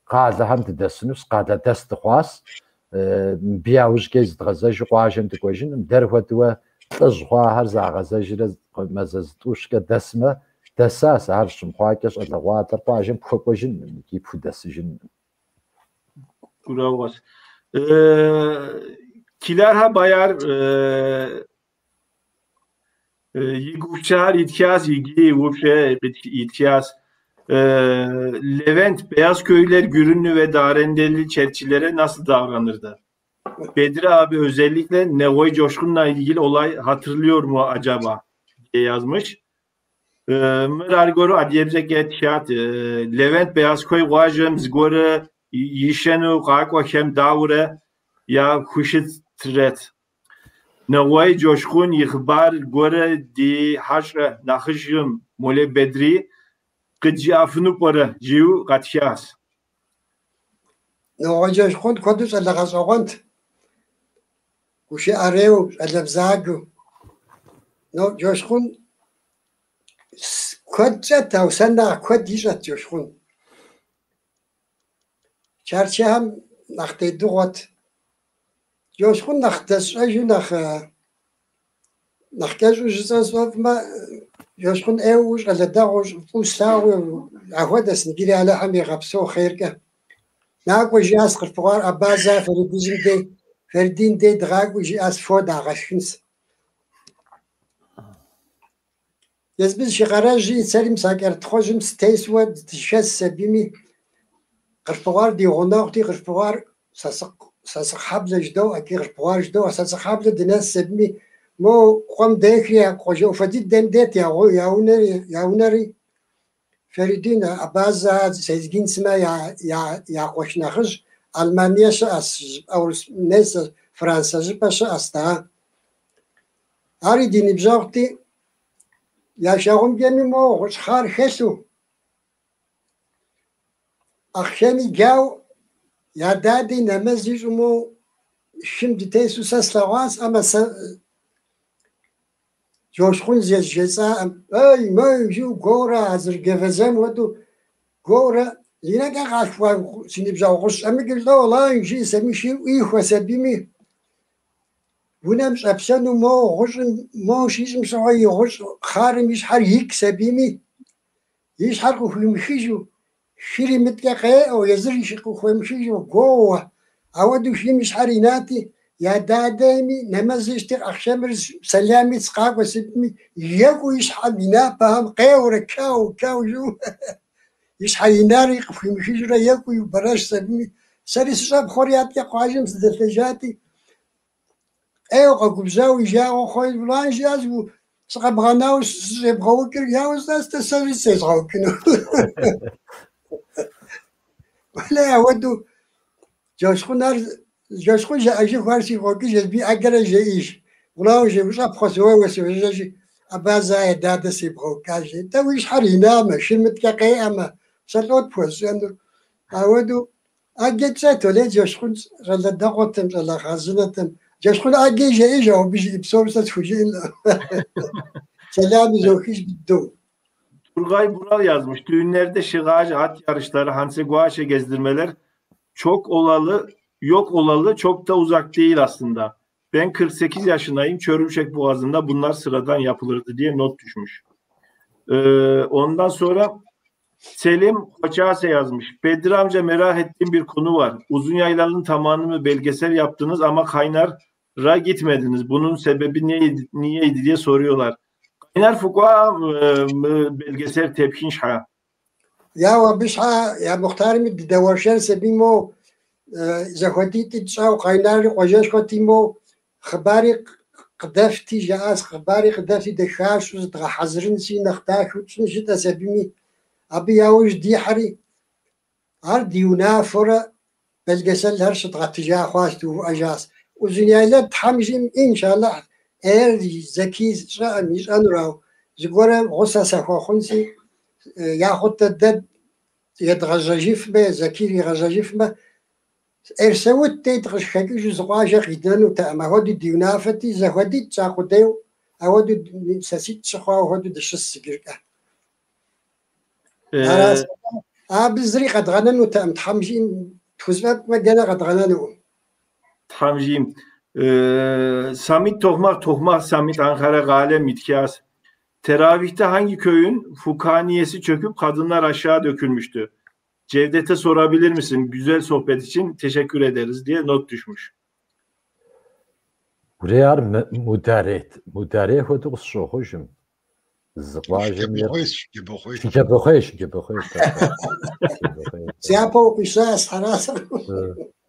къалэхэм дыдэсынущ, къалэдэс дыхъуащ. Мыбы яужькӏэ зыдгъэзэжу къуажэм дыкӏуэжыным, дэр хуэдэуэ лӏыжь хъуахэр загъэзэжрэ мазэ зытӏущкӏэ дэсмэ, дэсащ, ар щымыхъуакӏэ щӏалэгъуалэр къуажэм пхуэкӏуэжынкъым икӏи пхудэсыжынкъым. Гурыӏуэгъуэщ. Килархэ Баяр и гупсысэр итхащ икӏи упщӏэ итхащ. Levent, beyaz köylüler Gürünlü ve Darendeli çerçilere nasıl davranırdı? Bedri abi özellikle Nevoy Coşkun'la ilgili olay hatırlıyor mu acaba diye yazmış. Мыр аргуэру адыгэбзэкӏэ тхат. Левент Beyazköy къуажэм зыгуэрэ ищэну къакӏуэхэм дауэрэ яхущытрэт? Нэгъуей Джошхун и хъыбар гуэрэ ди хьэщӏэ нэхъыжьым Молей Бедри къыджиӏэфыну пӏэрэ жиӏэу къэтхащ. Нэгъуей Джошхун куэду щӏалэ гъэщӏэгъуэнт, гушыӏэрейуэ, щӏалэ бзаджэу. Джошхун куэд тщӏэт, ауэ сэ нэхъ куэд ищӏэт Джошхун. Чарчыхэм нэхъ дедыгъуэт. Джошхун нэхъ дэсщӏэжу, нэхъ нэхъ кӏэщӏу жысӏэ сфӏэфӏмэ, Джошхун ӏейуэ щӏалэ дэгъуэу, фӏыуэ слъагъуу, ахуэдэс иджыри Алыхьым игъэпсэу хъеркӏэ. Накӏуэ жиӏас Къылъшыкъуэр Абазэ Феридыжьым дей, Феридин дей дыгъакӏуи жиӏас фо дагъэшхынс. Езбыз Шыкъэрэжьи сэри мис а кӏэртхъуэжьым сытесуэ дышэс абыми, Къылъшыкъуэр ди гъунэгъути, Къылъшыкъуэр Сасыкъхьэблэ жыдоӏэ, икӏи Къылъшыкъуэр жыдоӏэ, Сасыкъхьэблэ дынэс абыми, мо къуэм дехри я къуажэ ӏуфэ дыдэм дет я унэри, Феридин Абазэ Сезгин сымэ я къуэш нэхъыжь Алмание щыӏэс, Урыс Францэ щӏыпӏэ щыӏэс да. Ари ди ныбжьэгъути, я шэгъумджэми мо гъущӏхъар хэлъу, ахъшэми джау, я дади нэмэз ищӏу мо шым дытесу сэ слъэгъуащ, ӏэмэ сэ Джошхун жесӏаӏым, эй, мэй, жиӏэу гуоурэ а зэрыджэвэзэм хуэдэу гуоурэ, зинэкӏэ къалъхуа си ныбжьэгъу гъущӏ щӏэмыкӏыр лӏо, лай, жиӏэс аби шыр ӏуихуэс абыми, унэм щӏэплъэну мо гъущӏым, мо щищӏым щыгъуэ и гъущӏ хъарым и щхьэр икс абыми, и щхьэр къыхуимыхыжу, шыри мыткӏэ къеӏэу, езыр къыхуемыхыжу гуоуэ, ауэдэу шым и щхьэр инати, я дадэми нэмэз ищӏти ахъшэмыр сэлам итс къакӏуэ сытми, екӏуу и щхьэм и напэхэм къеуэрэ кау, кау жиӏэу, и щхьэ инари къыхуимыхыжурэ екӏуу иубэрэжьс абыми, сэри сыщӏэпхъуэри аткӏэ къуажэм сыдэлъэжати, ӏейуэ къэгубжьауэ и жагъуэ хъури, улан жиӏащ, сыкъэбгъэнауэ сыщӏебгъэукӏыр, яуэ сӏэстэ сэри зезгъэукӏыну. Уэлэхьи, ауэдэу Джошхун ар, Джошхун жаӏэжыху ар сигу къокӏыж, езыми ӏэджэрэ жеӏэж. Улауэ жи, ущӏэпхъуэ сыуейуэ сыуежьэжи, Абазэ я дадэ себгъэукӏащ, жи. Тӏэ уи щхьэр инамэ, шыр мыткӏэ къеӏэмэ, сэ лӏот пхуэсщӏэнур. Ауэдэу ӏэджэ тщӏэт, уэлей Джошхун щӏалэ дэгъуэтэм, щӏалэ хъарзынэтэм. Джошхун ӏэджэ жеӏэж, ауэ абы жиӏэ псом сэ схужыӏэнкъым. Сэлам изохыж быдэу. Turgay Bural yazmış. Düğünlerde şıgaç, at yarışları, Hanseguaşe gezdirmeler çok olalı, yok olalı çok da uzak değil aslında. Ben 48 yaşındayım. Çörümşek Boğazı'nda bunlar sıradan yapılırdı diye not düşmüş. Ondan sonra Selim Koçase yazmış. Bedri amca merak ettiğim bir konu var. Uzun Yayla'nın tamamını belgesel yaptınız ama Kaynar'a gitmediniz. Bunun sebebi neydi, niyeydi diye soruyorlar. Kaynar Fukua belgesel tepkin şha. Яуэ, абы щхьэ я мухътарми дыдэуэршэрс аби мо зэхуэдитӏи тщӏауэ Къайнари къуажэшхуэти мо хъыбари къыдэфти жаӏащ, хъыбари къыдэфти дахащэу зыдгъэхьэзырынси нэхъ дахэу тщӏын жытӏэс абыми, абы яужь дихьэри, ар ди унафэурэ белгеселхэр щыдгъэтыжа хъуащ, дыувыӏэжащ. Узуняйлэ Тхьэм жиӏэм, иншаллахь, ӏейр зэки щӏэӏым ищӏэнур, ауэ зыгуэрэ гъусэ сахуэхъунси, яхъутэ дэ едгъэжьэжыфмэ, Зэкир игъэжьэжыфмэ, Эрсэут дей дыкъыщыхэкӏыжу зы къуажэ къиднэнутэкъым, ахуэдэу ди унафэти, зэхуэдитӏ тщӏа къудейуэ, ахуэдэу илъэситӏ щыхъуауэ хуэдэу дыщыс иджыркӏэ. Аращ. Абы зыри къэдгъэнэнутэкъым, Тхьэм жиӏэм тхузэфӏэкӏмэ, дэнэ къэдгъэнэнукъым. Тхьэм жиӏэм. Samit Tohmak, Tohmak Samit Ankara Galem Mitkâs. Teravihte hangi köyün fukaniyesi çöküp kadınlar aşağı dökülmüştü? Cevdet'e sorabilir misin? Güzel sohbet için teşekkür ederiz diye not düşmüş. Buraya Mudarey хуэдэу къысщохъужым. Зы къуажэм ер Шыджэбэхъуейщ, Шыджэбэхъуей. Шыджэбэхъуей, Шыджэбэхъуей, тӏэ. Шыджэбэхъуей, Си япэ укъища, Тхьэразэ.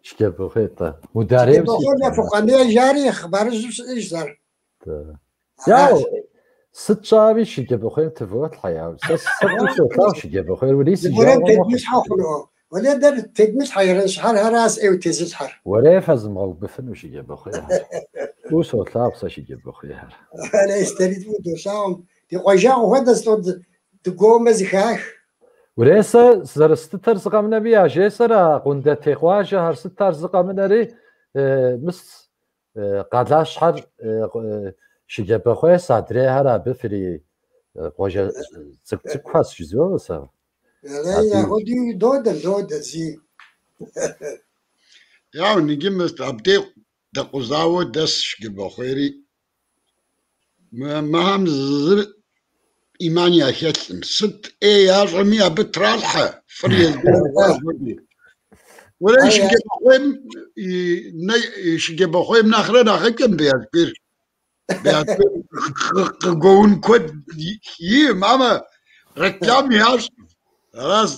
Шыджэбэхъуей, тӏэ. Мударейм си Шыджэбэхъуейм я Фыкъуэней жари хъыбарыжьым щыӏэжщ ар. Тӏэ. Яу, сыт щӏами Шыджэбэхъуейм тыволъхьэ, яу. Сэ фӏыуэ солъагъу Шыджэбэхъуейр, уэри си Зыгуэрым жагъуэ мэхъу. тедмылъхьэ хъуну. Уэлей дэр тедмылъхьэ, Ерэнщхьэрхэращ ӏейуэ тезылъхьэр. Уэрей фэзмыгъэубыфыну Шыджэбэхъуейхэр. Фӏыуэ солъагъу сэ Шыджэбэхъуейхэр. Уэлей дэри фӏыуэ долъагъум. Ди къуажэгъу хуэдэ слӏо дыгуоумэ зыхах. Уэрей сэ зэрыстытэр зыкъэмынэми яжесӏэр а Къундэтей къуажэхэр сыт ар зыкъэмынэри, мыс къалащхьэр Шыджэбэхъуейс, адрейхэр абы фри къуажэ цӏыкӏу-цӏыкӏухэс жызоӏэ сэ. Уэлей апхуэдэу додэ, додэ, зи. Яу, ныджы мыс абдей дэкъузауэ дэс Шыджэбэхъуейри. Мыхэм зы ӏиман яхэлъым. Сыт ӏей ящӏэми абы тралъхьэ, фӏыр езбыру хуэдэу. Уэрей Шыджэбэхъуейм Шыджэбэхъуейм нэхърэ нэхъыкӏэм Беязкуейр. Беязкуейр къыгуэун куэд иӏым, амэ реклам ящӏ. Аращ.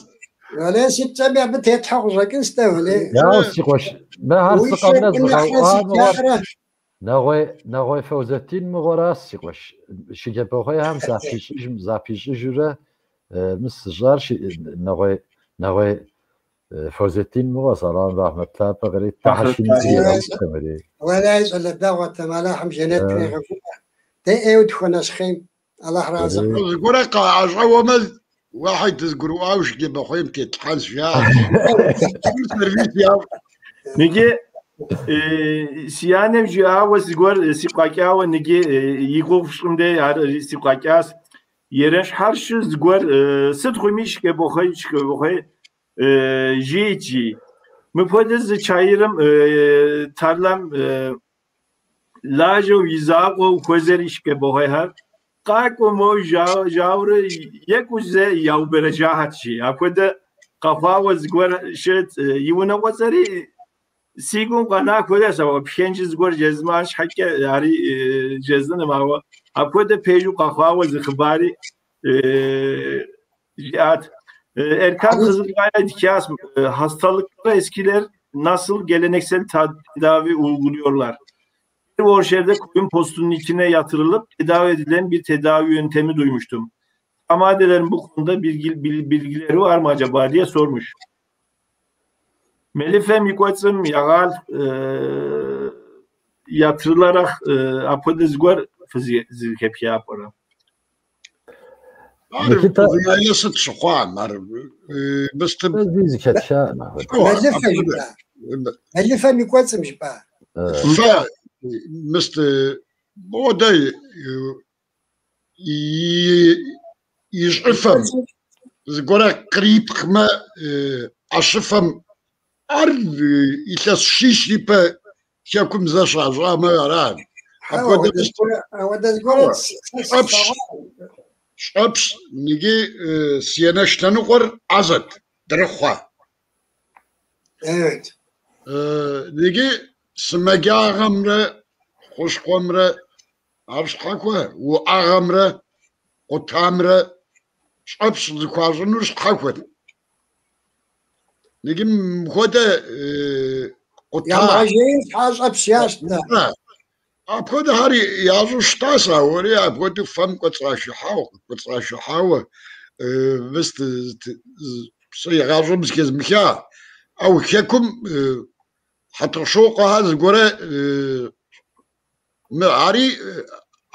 Уэлей си пцӏэми абы тетлъхьэ къыщӏэкӏынщ дэ, уэлей. Яу, си къуэш, мыхэр Уи сыкъэмынэ щэкӏ нэхърэ зыгъэуӏуа сыт мыгъуэр. яхьрэ? Нэгъуей Фэузэтдин мыгъуэращ, си къуэш. Шыджэбэхъуейхэм запищӏыжурэ мыс зыщӏар Нэгъуей Фэузэтдин мыгъуэщ, Аллахьым рахьмэт лъапӏэ кърит, Тхьэр шинэ игъэӏутэм ари. Уэлей щӏалэ дэгъуэтэм, Аллахьым жэнэт регъэгуӏэ. Дэ ӏейуэ тхуэнэщхъейм, Аллахь разы. Зыгуэрэ къаӏэщӏэуэмэ, уэхьи дызгурыӏуауэ Шыджэбэхъуейм тетлъхьэнщ, жаӏэ. Сервис ящӏ. Ныджы си анэм жиӏауэ зыгуэр сигу къэкӏауэ ныджы и гугъу фщӏым дей ар сигу къэкӏащ. Ерэнщхьэрщу зыгуэр сыт хъуми Шыджэбэхъуей, Шыджэбэхъуей жиӏэт жи. Мыпхуэдэ зы чайырым тарлам лажьэу и закъуэу хуэзэри Шыджэбэхъуейхэр къакӏуэ мо жаурэ екӏуу зэ яубэрэжахэт жи. Апхуэдэ къэхъуауэ зыгуэр щыт и унагъуэцӏэри си гум къэна хуэдэщ, ауэ пхэнжу зыгуэр жезмыӏэн щхьэкӏэ ари жезмыӏэным, ауэ апхуэдэ пэжу къэхъуауэ зы хъыбари жиӏат. Erkan Kızılkaya hikayesi, hastalıklara eskiler nasıl geleneksel tedavi uyguluyorlar? Bir Orşer'de koyun postunun içine yatırılıp tedavi edilen bir tedavi yöntemi duymuştum. Amadelerin bu konuda bilgileri var mı acaba diye sormuş. Melifem yukatsım yagal yatırılarak apode zgor zilkepke yapara. Никита Ар сыт щыхъуам ар мыстым зи зыхэтша Мэлыфэ жыпӏа? Мэлыфэм и кӏуэцӏым жыпӏа? Фэ мыст модэ и щӏыфэм зыгуэрэ кърипхъмэ ӏэщыфэм ар илъэс щищ ипэ хэкум зэ щащӏамэ ара. Апхуэдэ Апхуэдэ зыгуэрэ щӏэпщ щӏэпщ ныги си анэш лъэныкъуэр ӏэзэт дырыхъуэ. Evet. Ныги сымаджагъэмрэ хущхъуэмрэ ар щхьэхуэ, уӏэгъэмрэ къутамрэ щӏэпщ зыхуащӏынур щхьэхуэт. Ныги мыпхуэдэ къута Ямыгъэжеин щхьа щӏэпщ ящӏт. Апхуэдэхэр ящӏу щытащ, ауэри апхуэдэу фэм кӏуэцӏашыхьауэ мыст сэ игъащӏэм зыхезмыха. Ауэ хэкум Хьэтӏохъущокъуэхэр зыгуэрэ мы ари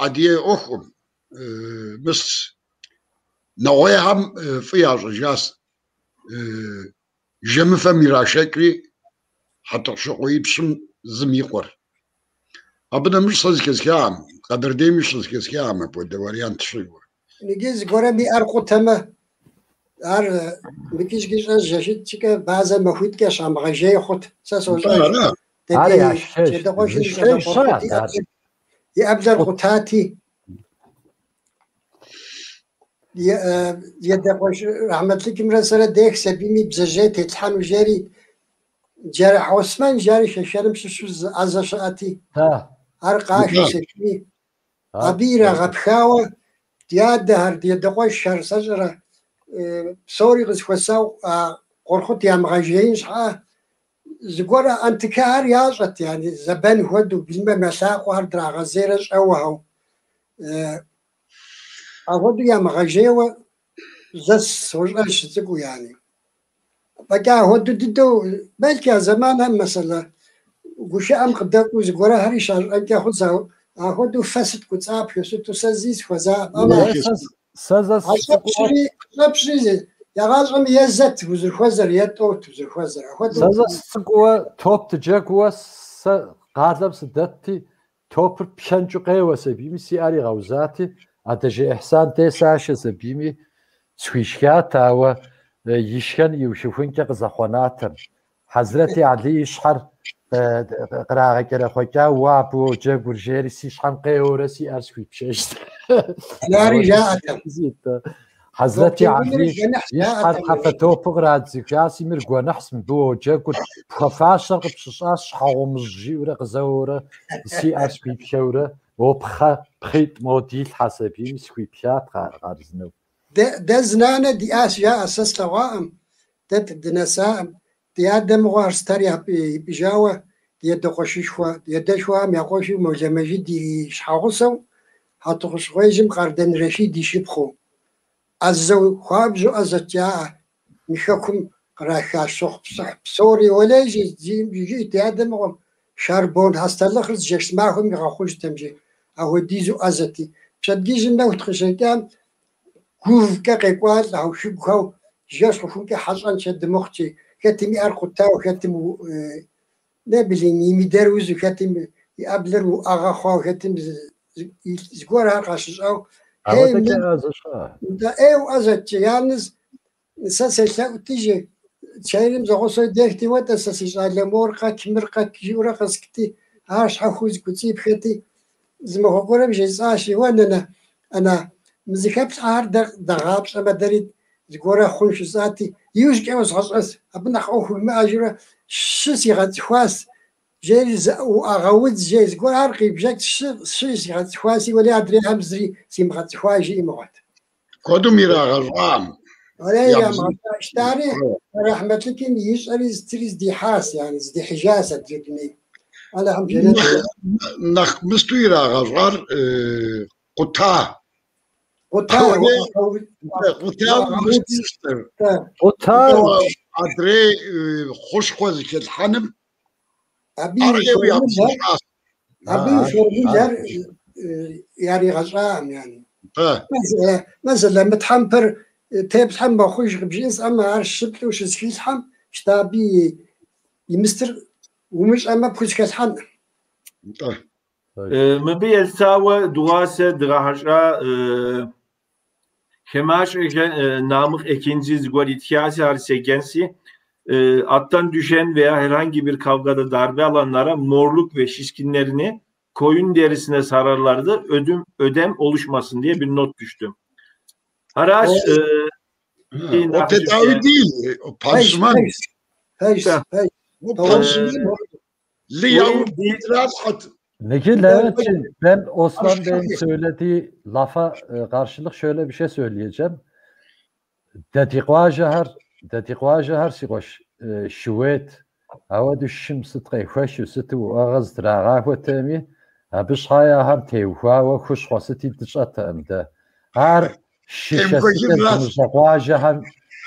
адыгэ ӏуэхукъым. Мыс нэгъуейхэм фӏы ящӏыжащ. Жэмыфэм ирашэкӏри Хьэтӏохъущокъуеипщым зым и къуэр. Абы нэмыщӏ сэ зыхэсхакъым, Къэбэрдейми щызыхэсхакъым апхуэдэ вариант щыӏэу. Иджы зыгуэрым и ӏэр къутэмэ, ар мыкӏыжкӏи щӏэжь жэщитӏкӏэ базэ махуитӏкӏэ щамыгъэжей хъут. Сэ сощӏэж. Ара? Ар яшхэж. Джэдыкъуэшым и Зышхэж щӏалэ щыӏэт Къуэхъут ар. и ӏэблэр къутати, Едэкъуэш Рахьмэтлыкымрэ сэрэ дех сабийми бдзэжьей тетлъхьэну жери, Джэрэхь Осмэн жари Шэшэным щыщу зы ӏэзэ щыӏэти, Та. ар къашэ сабийми, абы ирагъэпхауэ Ди адэхэр, ди адэкъуэшхэр, сэ сщӏэрэ, псори къызэхуэсау а Къурхъут ямыгъэжеин щхьа, зыгуэр антыкэхэр ящӏэт, яни зэбэн хуэдэу, былымэм я лъакъуэхэр драгъэзейрэ щӏэуэхэу. Апхуэдэу ямыгъэжейуэ зэ сощӏэж сыцӏыкӏуу, яни. Фӏэкӏа апхуэдэу дыдэу, бэлъки а зэманхэм мэсэлэ гушыӏэм къыдэкӏуэу зыгуэрхэри щащӏэнкӏэ хъунщ, апхуэдэу фэ сыт кӏуцӏапхэу, сыту сэ зи схуэзакъым. Сэ зэ А щӏэпщри егъащӏэм е зэт узэрыхуэзэр, е тӏэут узэрыхуэзэр. Апхуэдэу Сэ зэ сыцӏыкӏууэ топ дыджэгууэ сэ къалэм сыдэтти, топыр пхэнкӏыу къеуэ сабийми си ӏэр игъэузати, Адэжей Ихьсан дей сашэ сабийми схуишхат, ауэ ишхэн иухыхункӏэ къызэхъуэнатэм. Хьэзрэти Алий и щхьэр кърагъэкӏэрэхъуэкӏа, уэ абы уоджэгур жери си щхьэм къеуэурэ си ӏэр схуипшэжт. Ари жаӏэтэм. Хьэзрэти Алий и щхьэр хьэфэ топу кърадзыхаси, мыр гуэныхьщ, мыбы уоджэгур, пхуэфащэр къыпщыщӏащ, щхьэгъумыжь жиӏэурэ къызэуэурэ си ӏэр схуипхэурэ, мо пхъэ пхъитӏ мо дилъхьэ сабийми схуипхат хъарзынэу. Дэ зы нанэ диӏащ, жаӏэ, сэ слъэгъуаӏым, дэ дынэсаӏым. Ди адэ мыгъуэ ар стэр ипӏыжауэ, ди адэ къуэшышхуэ, ди адэшхуэхэм я къуэшу Молэ Мэжид и щхьэгъусэу, Хьэтӏохъущыкъуейжьым Къардэн Рэшид и шыпхъуу. ӏэзэу, хуабжьу ӏэзэт жаӏэ, мы хэкум къраха щыхъу-псыхь псори. Уэлей, жиӏэт ди адэ мыгъуэм, шарбон хьэстэлыхъыр зы жэщ махуэм игъэхъужтэм, жи, апхуэдизу ӏэзэти. Пщэдджыжьым нэху дыкъыщекӏам, гувкӏэ къекӏуалӏэхэу, шыгухэу, жэщ хъухункӏэ хьэщӏэншэ дымыхъукӏи, хэтым и ӏэр къутауэ, хэтым не блин, и мыдэр узу, хэтым и ӏэблэр уӏэгъэ хъуауэ, хэтым зыгуэрхэр къащыщӏауэ. Хей, Апхуэдэкӏэ ӏэзэ щыӏэ. Нтӏэ, ӏейуэ ӏэзэт, жи, янэз сэ селъэӏути, жи, чайным зэгъусэу дехти, уэтӏэ сэ си щӏалэ мор къэк, мыр къэк, жиӏэурэ къыскти, ар щхьэхуэу зыкӏуцӏипхэти, зы махуэ гуэрым жесӏащ, уэ, нанэ, ана, мы зыхэплъхьэхэр дэ дагъапщӏэмэ, дэри зыгуэрэ хъун жысӏати, иужькӏэ уэзгъэщӏэнщ, абы нэхъ ӏуэху уимыӏэжурэ щы сигъэцӏыхуащ, жери зы уӏэгъэ удз, жери зыгуэр ар къибжэкӏ, щы сигъэцӏыхуаси, уэлей адрейхэм зыри симыгъэцӏыхуа жиӏи мыгъуэт. Куэдым ирагъэщӏам. Уэлей ирамыгъэщӏа, рэхьмэтлыкым ищӏэри зытыри здихьащ, яни здихьыжащ адрей дунейм. Алыхьым жэнэт. Нэхъ мысту ирагъэщӏар къута. Къута, Къута мыстищтыр. Къута. Адрей хущхъуэ зыхэлъхьэным Абы ар и ӏейуэ формулэр, ябзыщӏащ. абы и формулэр яригъэщӏакъым, яни. Нтӏэ. Мэзэлэ мы тхьэмпэр теплъхьэм мэхъуж къыбжиӏэнс, амэ ар щыплӏу щызыхилъхьэм, щта абы и мыстыр умыщӏэмэ пхузэхэлъхьэнкъым. Нтӏэ. Мыбы елъытауэ дыгъуасэ дгъэхьэщӏа Хемашӏэхэ Namık Ekinci зыгуэр итхаси, ар седжэнси, attan düşen veya herhangi bir kavgada darbe alanlara morluk ve şişkinlerini koyun derisine sararlardı. Ödem oluşmasın diye bir not düştüm. Haraç O tedavi değil, o pansuman. Пэж, пэж. O pansuman. Li yavrum Peki Levent'ciğim, ben Osman Bey'in söylediği lafa karşılık şöyle bir şey söyleyeceğim. Дэ ди къуажэхэр си къуэш шууейт, ауэдэу шым сыт къехуэшу, сыту уӏэгъэ зытрагъахуэтэми, абы щхьэи ахэм теухуауэ хущхъуэ сыти дыщӏэтэкъым дэ. Ар шы шэсыкӏэ зымыщӏэ къуажэхэм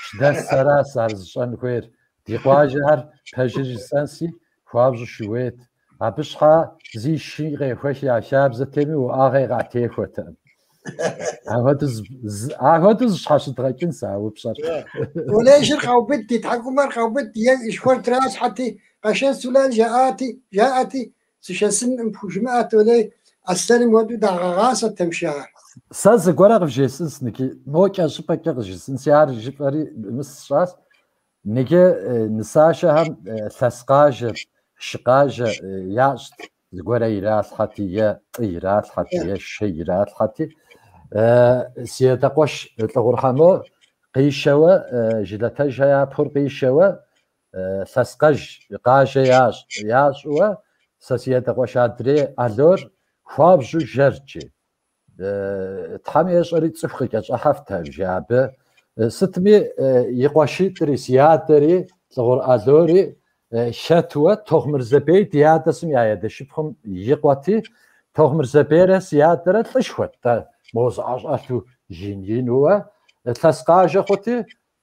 щыдэсэращ ар зыщӏэн хуейр. Ди къуажэхэр пэжыр жысӏэнси, хуабжьу шууейт. Абы щхьа зи шы къехуэхи я хабзэ теми уӏэгъэ къатехуэтэкъым. Апхуэдэу зыщхьэщыдгъэкӏынс а упщӏэр. Уэлей шыр къаубыд, ди тхьэкӏумэр къаубыд, е шхуэр тралъхьэти, къэшэс фулан жаӏати, сышэсынкъым пхужымыӏэт, уэлей аслъэным хуэдэу дагъэгъасэтэм шыхэр. Сэ зыгуэрэ къывжесӏынс, ныги, мо кӏэщӏыпӏэкӏэ къызжесӏынси, ар жыпӏэри мыс сщӏащ. Ныги нысашэхэм лъэс къажэ, шы къажэ ящӏт, зыгуэрэ иралъхьэти, е тӏы иралъхьэти, е шэ иралъхьэти. Си адэ къуэш Лӏыгъурхьэмо къишэуэ, Жылэтэжхэ я пхъур къишэуэ, лъэскъэж къажэ ящӏуэ, сэ си адэ къуэш адрей Алор хуабжьу жэрт, жи. Тхьэм ещӏэри цӏыху къыкӏэщӏыхьэфтэкъым жи абы. Сытми и къуэшитӏри, си адэри, Лӏыгъур Алори хэтуэ Тохъмырзэбей ди адэ сым я адэшыпхъум и къуэти, Тохъмырзэбейрэ си адэрэ лӏышхуэт-тӏэ, мо зыӏэщӏэлъу ин-инууэ лъэскъажэ хъути,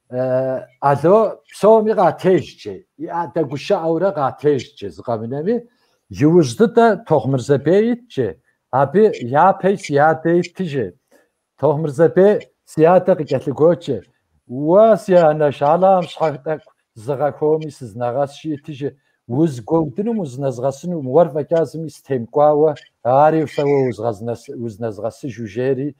Ало псоми къатежт, жи, и адэ гушыӏэурэ къатежт, жи, зы къэмынэми. Иужь дыдэ Тохъмырзэбей итт, жи, абы япэи си адэ итти, жи. Тохъмырзэбей си адэ къыкӏэлъыгуот, жи. Уэ, си анэш, Алыхьым щхьэ тӏэкӏу зыгъэхуэми сызнэгъэс, жиӏэти, жи. Узгуэудынум узнэзгъэсынум, уэр фӏэкӏа зыми сытемыкӏуауэ, ари сэ уэ узнэзгъэсыжу жери,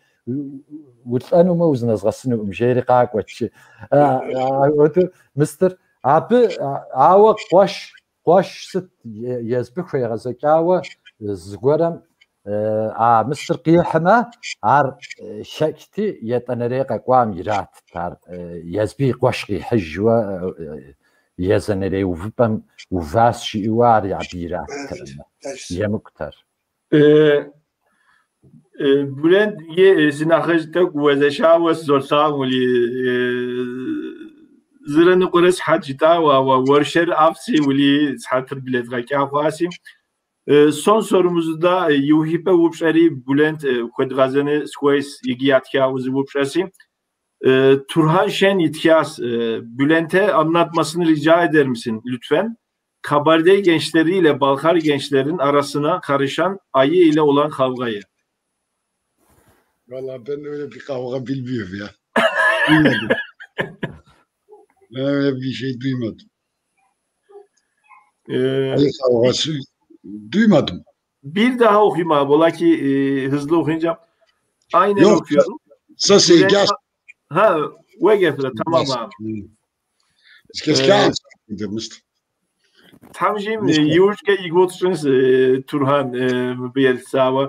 улӏэнумэ узнэзгъэсынукъым, жери къакӏуэт, жи. Апхуэдэу мыстыр абы ауэ къуэш, къуэш сыт езбы хуегъэзэкӏауэ зыгуэрэм а мыстыр къихьмэ, ар хэкӏти, етӏанэрей къэкӏуам иратт ар езбы и къуэш къихьыжуэ езанэрей увыпӏэм увас жиӏэуэ ар абы ираттэкъым. Емыкӏут ар. Бülent си нэхъыжь тӏэкӏу уезэшауэ сызолъагъури, зырэ ныкъуэрэ сыхьэт жытӏауэ, ауэ уэршэр ӏэфӏси, ули сыхьэтыр блэдгъэкӏа хъуаси. Son sorumuzu da иухыпӏэ упщӏэри Bülent хуэдгъэзэну сыхуейс иджы ятхауэ зы упщӏэси. Turhan Şen итхащ. Bülent'e anlatmasını rica eder misin lütfen? Kabardey gençleriyle Balkar gençlerin arasına karışan ayı ile olan kavgayı. Vallahi ben öyle bir kavga bilmiyorum ya. Duymadım. Ben öyle bir şey duymadım. Ayı kavgası duymadım. Bir daha okuyayım abi. Ola ki hızlı okuyunca. Aynen Yok, okuyorum. Sası gel. Ha, ve tamam abi. Тхьэм иужькӏэ и гугъу тщӏынщ Турхан мыбы елъытауэ.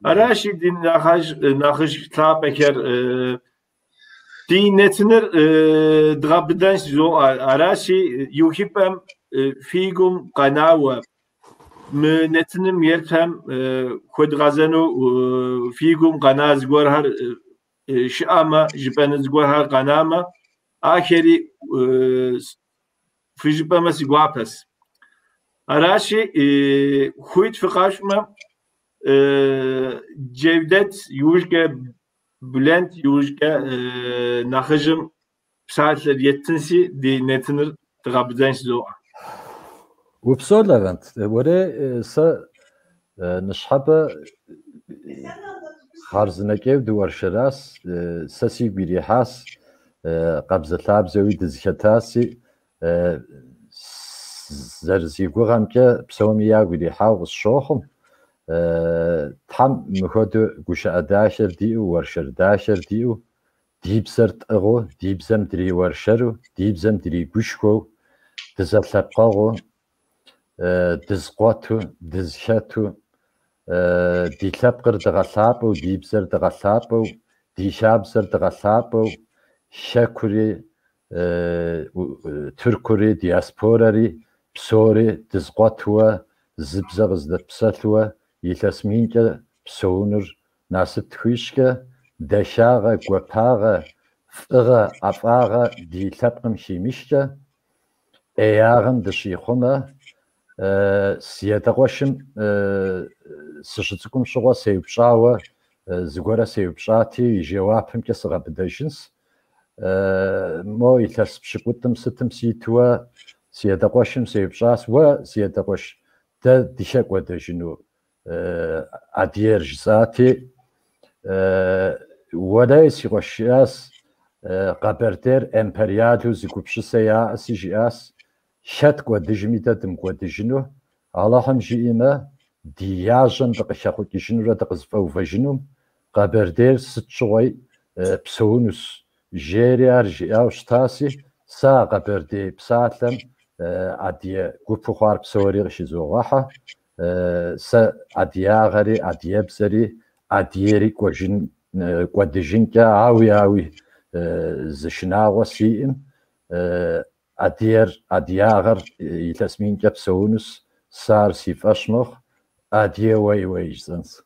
Аращи, ди нэхъыжь лъапӏэхэр ди нэтыныр дгъэбыдэнщ жызоӏэ. Аращи, иухыпӏэм фи гум къэнауэ мы нэтыным еплъхэм хуэдгъэзэну фи гум къэна зыгуэрхэр щыӏэмэ, жыпӏэну зыгуэрхэр къэнамэ, ахэри фыжыпӏэмэ си гуапэс. Аращи, хуит фыкъащӏмэ, Джевдет иужькӏэ Бülent иужькӏэ нэхъыжьым псалъэр еттынси, ди нэтыныр дгъэбыдэнщ жызоӏэ. Упсэу, Левент. Уэрей сэ ныщхьэбэ хъарзынэкӏейуэ дыуэршэрас, сэ сигу ирихьас, къабзэлъабзэуи дызэхэтаси, зэрызигугъэмкӏэ псоми ягу ирихьауэ къысщохъум. Тхьэм мыхуэдэу гушыӏэ дахэр диӏэу, уэршэр дахэр диӏэу, ди бзэр тӏыгъыу, ди бзэм дриуэршэру, ди бзэм дригушхуэу, дызэлъэпкъэгъуу, дызкъуэту, дызхэту, ди лъэпкъыр дыгъэлъапӏэу, ди бзэр дыгъэлъапӏэу, ди хабзэр дыгъэлъапӏэу, хэкури, Тыркури, диаспорэри, псори дызкъуэтуэ, зы бзэ къыздэтпсэлъуэ, илъэс минкӏэ псэунур насып тхуищӏкӏэ, дахагъэ, гуапагъэ, фӏыгъэ, ӏэфӏагъэ ди лъэпкъым химышкӏэ, ӏеягъэм дыщихъумэ. Си адэ къуэшым сыщыцӏыкӏум щыгъуэ сеупщӏауэ, зыгуэрэ сеупщӏати, и жэуапымкӏэ сыгъэбыдэжынс. Мо илъэс пщыкӏутӏым сытым ситуэ си адэ къуэшым сеупщӏащ, уэ, си адэ къуэш, дэ дыхэкӏуэдэжыну адыгэр жысӏати, уэрей си къуэш жиӏащ, Къэбэрдейр империалу зы гупсысэ яӏэси жиӏащ, хэт кӏуэдыжми дэ дымыкӏуэдыжыну, Алыхьым жиӏэмэ, ди яжьэм дыкъыхэхъукӏыжынурэ дыкъызэфӏэувэжынум, Къэбэрдейр сыт щыгъуи псэунущ, жери ар жиӏауэ щытаси, сэ а Къэбэрдей псалъэм адыгэ гупу хъуар псори къыщызогъэхьэ, сэ адыгагъэри, адыгэбзэри, адыгэри кӏуэдыжынкӏэ ауи-ауи зы шынагъуэ сиӏым, адыгэр, адыгагъэр илъэс минкӏэ псэунущ, сэ ар си фӏэщ мэхъу, адыгэ уей-уей жысӏэнщ.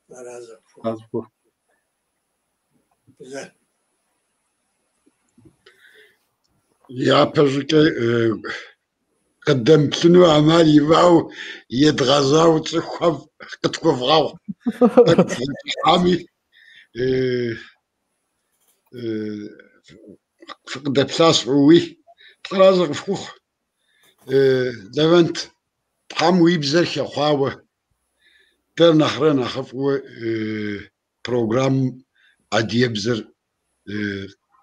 Аразы къыпхухъу. Зэ. Япэщӏыкӏэ къыдэмыплъыну ӏэмал имыӏэу едгъэзауэ цӏыхухэм къытхуэвгъэгъу. Тӏэкӏу фыкъыхьами, фыкъыдэплъащ фӏыуи. Тхьэразэ къыфхухъу. Левент, Тхьэм уи бзэр хэхъуауэ, дэр нэхърэ нэхъыфӏыуэ программэм адыгэбзэр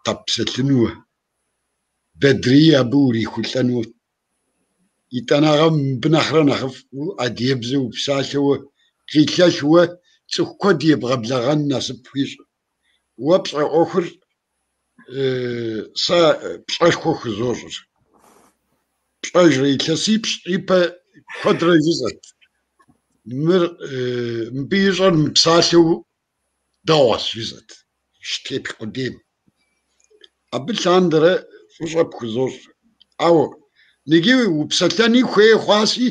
къэппсэлъынуэ, Бэдрии абы урихулӏэну. Итӏанэгъэ мыбы нэхърэ нэхъыфӏу адыгэбзэ упсалъэуэ къилъэлъуэ цӏыху куэд ебгъэблэгъэн насып пхуищӏ. Уэ пщӏэ ӏуэхур сэ пщӏэшхуэ хузощӏыр. Пщӏэжрэ илъэсипщӏ ипэ куэдрэ жысӏэт. Мыр мыбы ищӏэр мыпсалъэу дэгъуэщ жысӏэт, щытеплъ къудейм. Абы лъандэрэ фӏыщӏэ пхузощӏ. Ауэ ныджы упсэлъэни хуей хъуаси,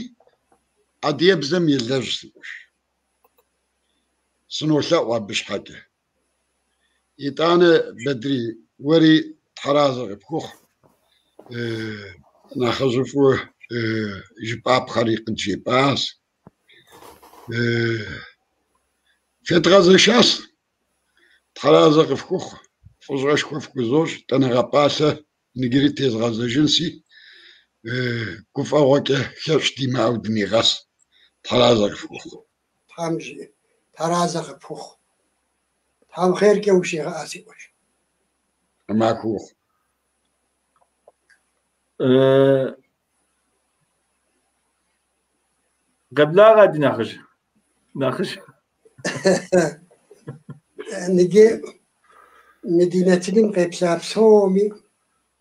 адыгэбзэм елэжь, си къуэш. Сынолъэӏу абы щхьэкӏэ. Итӏанэ, Бэдри, уэри тхьэразэ къыпхухъу, нэхъыжьыфӏу жыпӏапхъэри къыджепӏащ. Федгъэзэшащ, тхьэразэ къыфхухъу, фӏыщӏэшхуэ фхузощӏ, етӏанэгъэ пӏалъэ ныджыри тезгъэзэжынси, гуфӏэгъуэкӏэ хэщӏ димыӏэу дынигъэс. Тхьэразэ къыфхухъу. Тхьэм жиӏэ, тхьэразэ къыпхухъу. Тхьэм хъеркӏэ ущигъэӏэ, си къуэш. Махуэ ухъу. Къеблагъэ ди нэхъыжь. Нэхъыжь. Ныджы мы ди нэтыным къеплъа псоми,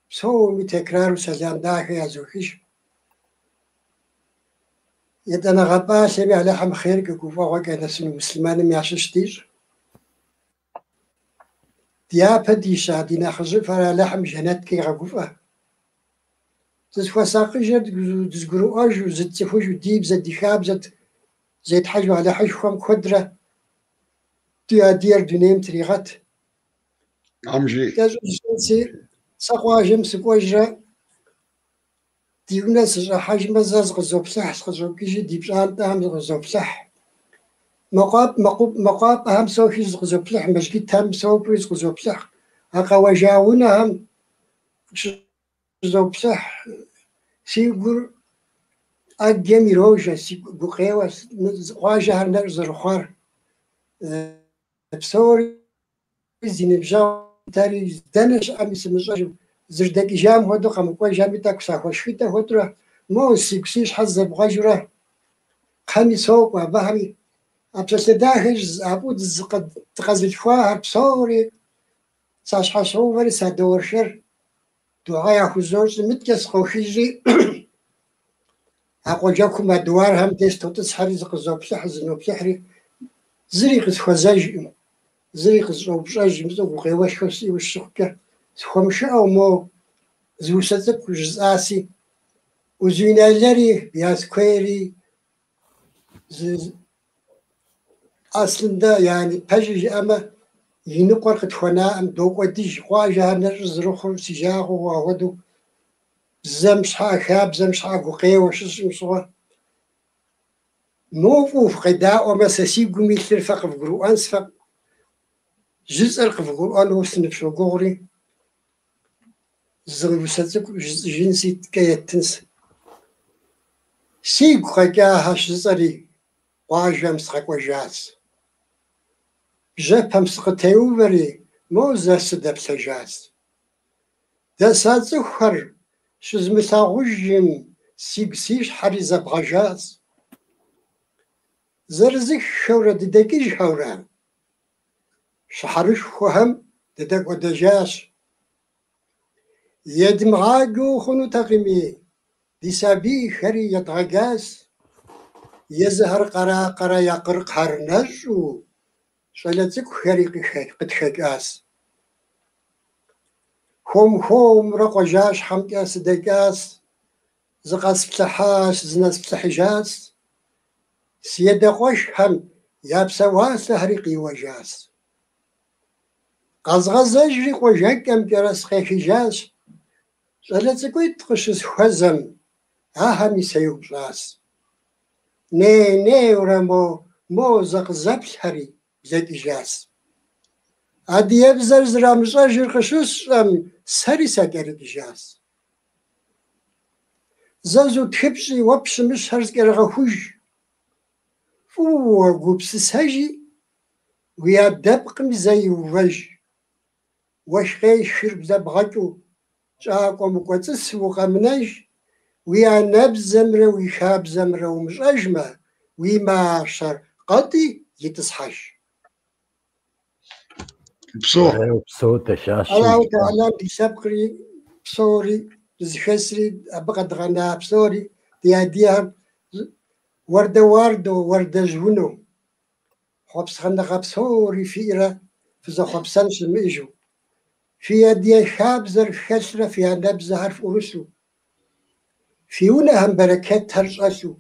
псоми текрару сэлам дахэ язохыж. Етӏанэгъэ пӏалъэми Алыхьым хъеркӏэ гуфӏэгъуэкӏэ нэсыну муслъымэным ящыщ дищӏ. Дяпэ дища ди нэхъыжьыфӏхэр Алыхьым жэнэткӏэ игъэгуфӏэ. Дызыхуэсакъыжыр дызыгурыӏуэжу, зытцӏыхужу, ди бзэ, ди хабзэ зетхьэжу Алыхьышхуэм куэдрэ ди адыгэр дунейм тригъэт. Тхьэм жиӏэ. Кӏэщӏу жысӏэнси, сэ къуажэм сыкӏуэжрэ ди унэ сыщӏыхьэжмэ, зэ зыкъызоплъыхь, сыкъыщӏокӏыжи, ди пщӏантӏэхэм зыкъызоплъыхь. Мэкъуапӏэхэм сохи зыкъызоплъыхь, мэжджытхэм сокӏуи зыкъызоплъыхь. А къэуэжа унэхэм щызоплъыхь, си гур ӏэджэм ирожэ, си гукъеуэ къуажэхэр нэщӏ зэрыхъуар. Псори зи ныбжьэгъутэри дэнэ щыӏэми сымыщӏэжу, зэрыдэкӏыжам хуэдэу къэмыкӏуэжами тӏэкӏу сахуэшхыдэ хуэдэурэ, мо сигу си щхьэ зэбгъэжурэ кхъэми сокӏуэ абыхэми. А псалъэ дахэ жызыӏа фӏыуэ дыкъэзылъхуахэр псори сащхьэщоувэри садоуэршэр, дугьэ яхузощӏри, мыткӏэ сыкъохыжри, а къуажэкум а дуархэм деж сытотӏысхьэри зыкъызоплъыхь, зыноплъыхьри, зыри къысхуэзэжкъым, зыри къысщӏэупщӏэжкъым, жысӏэу гукъеуэшхуэ сиӏэу щыхъукӏэ, схуэмышыӏэу мо зы усэ цӏыкӏу жысӏаси, Узуняйлэри, Бязкуейри, зы Аслында, яни пэжыр жыӏэмэ, и ныкъуэр къытхуэнаӏым, докӏуэдыж, къуажэхэр нэщӏ зэрыхъур си жагъуэу ахуэдэу бзэм щхьэ, хабзэм щхьэ гукъеуэ щысщӏым щыгъуэ. Мо фӏыуэ фыкъедаӏуэмэ, сэ си гум илъыр фэ къывгурыӏуэнщ, фэ жысӏэр къывгурыӏуэну сыныфщогугъри, зы усэ цӏыкӏу жысӏэжынси кӏэ еттынщ. Сигу къэкӏахэр жысӏэри къуажэм сыкъэкӏуэжащ. Бжьэпэм сыкъытеувэри, мо зэ сыдэплъэжащ. Дэса цӏыхухэр щызмылъагъужым, сигу си щхьэри зэбгъэжащ. Зырызыххэурэ дыдэкӏыжхэурэ, щыхьэрышхуэхэм дыдэкӏуэдэжащ. Едмыгъаджэу хъунутэкъыми, ди сабийхэри едгъэджащ. Езыхэр къэракъэрэ я къыркъхэр нэщӏу, щӏалэ цӏыкӏухэри къытхэкӏащ. Хуэм-хуэмурэ къуажащхьэмкӏэ сыдэкӏащ, зыкъэсплъыхьащ, зынэсплъыхьыжащ. Си адэ къуэшхэм Я псэуалъэхэри къиуэжащ. Къэзгъэзэжри къуажэкӏэмкӏэрэ сыкъехыжащ. Щӏалэ цӏыкӏуитӏ къыщысхуэзэм, ахэми сеупщӏащ. Ней-нейурэ мо зэ къызэплъхэри блэкӏыжащ. Адыгэбзэр зэрамыщӏэжыр къыщысщӏэм, сэри сакӏэрыкӏыжащ. Зэ зутхыпщӏи уэ пщымыщхэр зыкӏэрыгъэхуж. Фӏыуэ гупсысэжи, уи адэпкъым зэ иувэж. Уэшх къешхыр блэбгъэкӏыу, щӏакӏуэм укӏуэцӏысу укъэмынэж, уи анэбзэмрэ уи хабзэмрэ умыщӏэжмэ, уи мащэр къэтӏи итӏысхьэж. Упсэу. Упсэу, дахащэу. Аллаху Тэхьэлам ди лъэпкъри псори дызыхэсри, абы къэдгъэна псори ди адыгэхэм уардэ-уардэу, уардэжь унэу, хъуэпсэныгъэ псори фиӏэрэ фызэхъуэпсэн щымыӏэжу, фи адыгэ хабзэр фхэлърэ фи анэбзэхэр фӏурылъу, фи унэхэм бэрэкэтхэр щӏэлъу,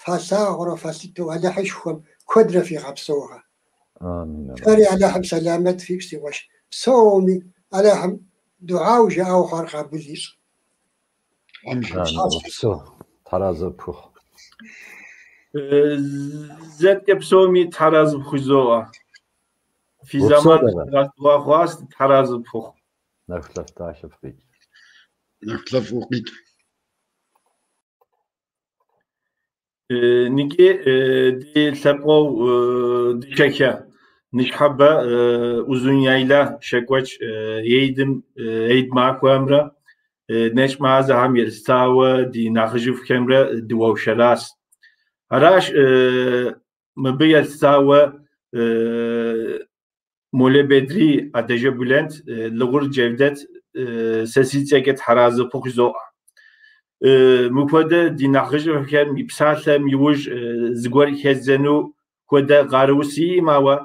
фалъагъурэ фалъытэу Алыхьышхуэм куэдрэ фигъэпсэугъэ. Амин. Фэри Алыхьым сэламэт фищӏ, си къуэш. Псоми Алыхьым дуӏауэ жаӏауэ хъуар къабыл ищӏ. Амин. Упсэу. Тхьэразэ пхухъу. Зэкӏэ псоми тхьэразэ пхузоӏэ. Фи Упсэу, зэман дадэ. хъуащ, тхьэразэ пхухъу. Нэхулъэфӏ дахэ фыкъикӏ. Нэхулъэфӏ укъикӏ. Ниги ди лъэпкъыу дыхэхэ ныщхьэбэ Узуняйла щекӏуэкӏ Ейдым Ейд махуэмрэ нэщӏ мазэхэм елъытауэ ди нэхъыжьыфӏхэмрэ дыуэушэращ. Аращ мыбы елъытауэ Молэ Бедри, Адэжэ Булент, Лыгъур Джевдэт сэ си цӏэкӏэ тхьэразэ пхузоӏэ. Мыпхуэдэ ди нэхъыжьыфӏхэм и псалъэм иужь зыгуэр хэздзэну хуэдэ къару сиӏым, ауэ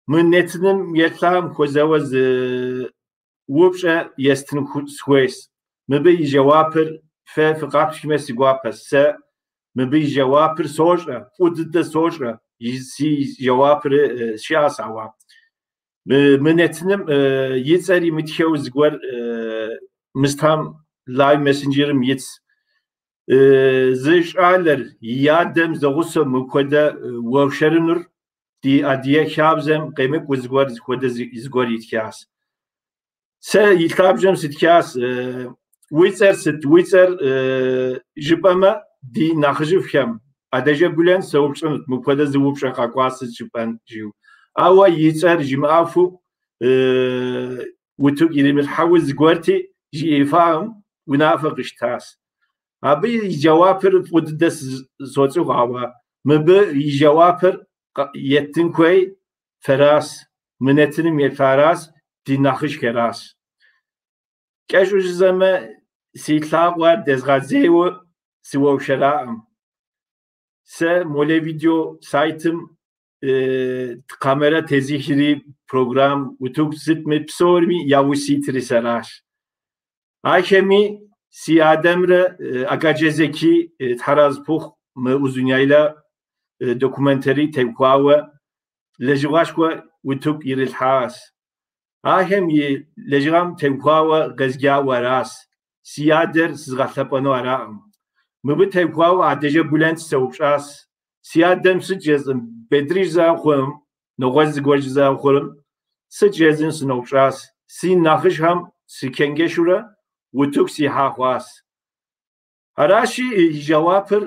мы нэтыным елъам хуэзэуэ зы упщӏэ естын сыхуейщ. Мыбы и жэуапыр фэ фыкъаптхмэ си гуапэщ. Сэ мыбы и жэуапыр сощӏэ, фӏы дыдэ сощӏэ, си жэуапыр щыӏэщ, ауэ мы нэтыным и цӏэр имытхэу зыгуэр мыстам лайв мессенджерым итщ. Зы щӏалэр и адэм зэгъусэу мыпхуэдэ уэшэрынур ди адыгэ хабзэм къемыкӏуу зыгуэр зыхуэдэ зыгуэр итхащ. Сэ и лъабжьэм сытхащ, уи цӏэр сыт, уи цӏэр жыпӏэмэ ди нэхъыжьыфӏхэм Адэжэ Булент сеупщӏынут, мыпхуэдэ зы упщӏэ къэкӏуа сыт жыпӏэн жиӏэу. Ауэ и цӏэр жимыӏэфу утыку иримылъхьэу зыгуэрти жиӏэфакъым, унафэ къищтащ. Абы и жэуапыр фӏы дыдэ соцӏыху, ауэ мыбы и жэуапыр еттын хуей фэращ, мы нэтыным еплъаращ, ди нэхъыжьхэращ. Кӏэщӏу жысӏэмэ, си лъакъуэр дэзгъэзейуэ сыуэушэраӏым. Сэ Молэ видео сайтым камерэ тезыхри, программ утыку сытми псоми яужь ситри сэращ. Ахэми си адэмрэ Акаджэ Зеки тхьэразэ пхухъу мы Узуняйла документари теухуауэ лэжьыгъэшхуэ утыку ирилъхьащ. Ахэм и лэжьыгъэм теухуауэ къезджауэ аращ. Си адэр сызгъэлъэпӏэну араӏым. Мыбы теухуауэ Адэжэ Булент сеупщӏащ. Си адэм сыт жесӏэн, Бедри жызыӏэ хъурым, нэгъуэщӏ зыгуэр жызыӏэ хъурым, сыт жесӏэн сыноупщӏащ. Си нэхъыжьхэм сычэнджэщурэ утыку сихьа хъуащ. Аращи, и жэуапыр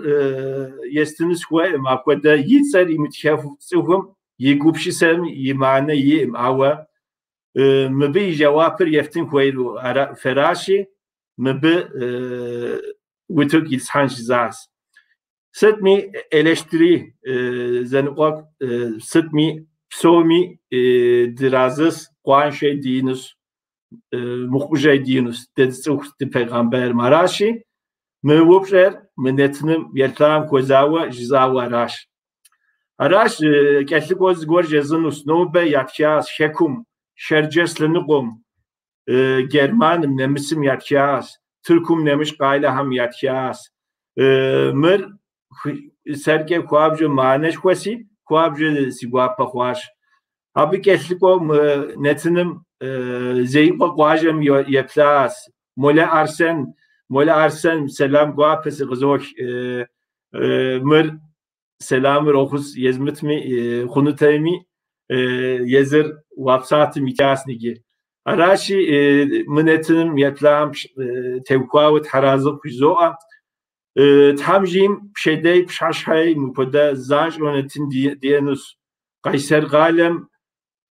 естыну сыхуейкъым. Апхуэдэ и цӏэр имытхэфу цӏыхум и гупсысэм и мыхьэнэ иӏым, ауэ мыбы и жэуапыр ефтын хуейр фэращи, мыбы утыку ислъхьэн щызащ. Сытми элештри зэныкъуэкъу, сытми псоми дыразыс, къуаншэ диинущ, мыхъужэ диинущ, дэ дыцӏыху дыпейгъэмбэрым. Аращи, мы упщӏэр мы нэтыным елъам хуэзауэ жызауэ аращ. Аращ кӏэлъыкӏуэу зыгуэр жезынущ. Нобэ ятхащ Хэкум, Шэрджэс лъэныкъуэм, Германым, нэмыцым ятхащ, Тыркум нэмыщӏ къалэхэм ятхащ. Мыр сэркӏэ хуабжьу мыхьэнэшхуэси, Хуабжьу си гуапэ хъуащ. Абы кӏэлъыкӏуэу мы нэтыным Зеикъуэ къуажэм еплъащ. Молэ Арсен, Молэ Арсен, сэлам гуапэ сыкъызох. Мыр сэламыр ӏуэхус езмытми хъунутэми, езыр WhatsApp-м итащ иджы. Аращи, мы нэтыным еплъам теухуауэ тхьэразы хужызоӏэ. Тхьэм жиӏэм пщэдей пщыхьэщхьэи мыпхуэдэ занщӏэу нэтын диӏэнущ. Къайсэр къалэм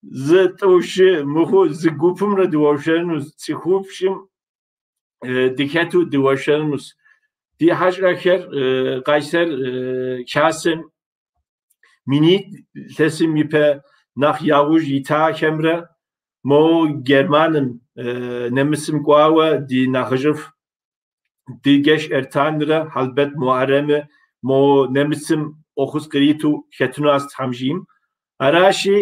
зы, тӏу, щы мыхъуу зы гупымрэ дыуэршэрынущ, цӏыхупщӏым дыхэту дыуэршэрынущ. Ди хьэщӏэхэр Къайсэр хасэм минитӏ илъэсым ипэ нэхъ яужь итахэмрэ мо Германым нэмысым кӏуауэ ди нэхъыжьыф Дыджэш Эртанрэ Хьэлбэт Мухьэррэмэ мо нэмыцым ӏуэхус къриту хэтынуащ Тхьэм жиӏэм. Аращи,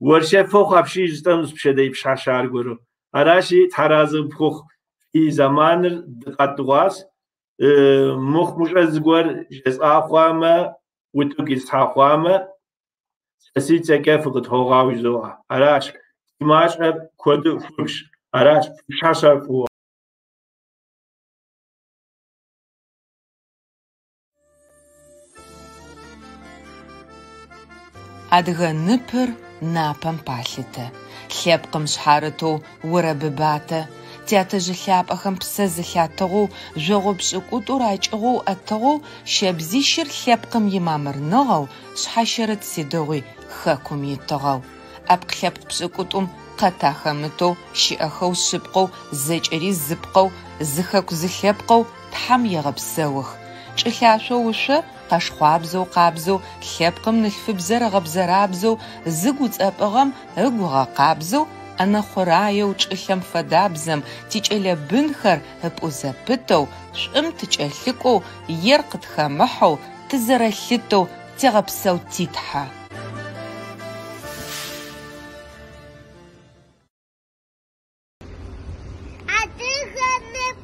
уэршэр фохъу апщий жысӏэнущ пщэдей пщыхьэщхьэ аргуэру. Аращи, тхьэразы пхухъу фи зэманыр дыкъэдыгъуащ. Мыхъумыщӏэ зыгуэр жесӏа хъуамэ, утыку ислъхьа хъуамэ, сэ си цӏэкӏэ фыкъытхуогъэгъу жызоӏэ. Аращ, фи мащӏэр куэду фубж. Аращ, пщыхьэщхьэ фӏыуэ. Адыгэ ныпыр напэм палъытэ, лъэпкъым шъхьарытэу орэбыбатэ. Тятэжъ лъапӏэхэм псэ зылъатыгъэу, жъогъо пшӏыкӏутӏур акӏыгъоу ӏэтыгъэу, щэбзищыр лъэпкъым имамырныгъэу, шъхьащэрыт сыдигъуи хэкум итыгъэу. ӏэпкълъэпкъ пшӏыкӏутӏум къэт ахэмытэу, щыӏэхэу шъыпкъэу, зэкӏэри зыпкъэу, зы хэку зы лъэпкъэу Тхьэм егъэпсэух. Чӏылъашъоу ышъо, къэшхъуабзэу къабзэу, лъэпкъым нылъфыбзэр ыгъэбзэрабзэу, зыгу уцӏэпӏыгъэм ыгу ыгъэкъабзэу, ӏэнэ хъураеу чӏылъэм фэдабзэм тикӏэлэ бынхэр ыпӏу зэпытэу, шӏум тыкӏэлъыкӏоу, ер къытхэмыхьэу, тызэрэлъытэу тегъэпсэу ти Тхьэ. Адыгэ нып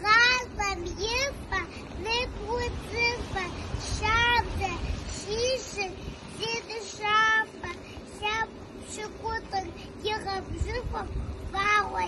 гъащӏэм и фэ, нып удзыфэ, шабзэ щищыр зи дыщафэ, лъэпкъ пщыкӏутӏыр игъэбжьыфӏэу вагъуэ.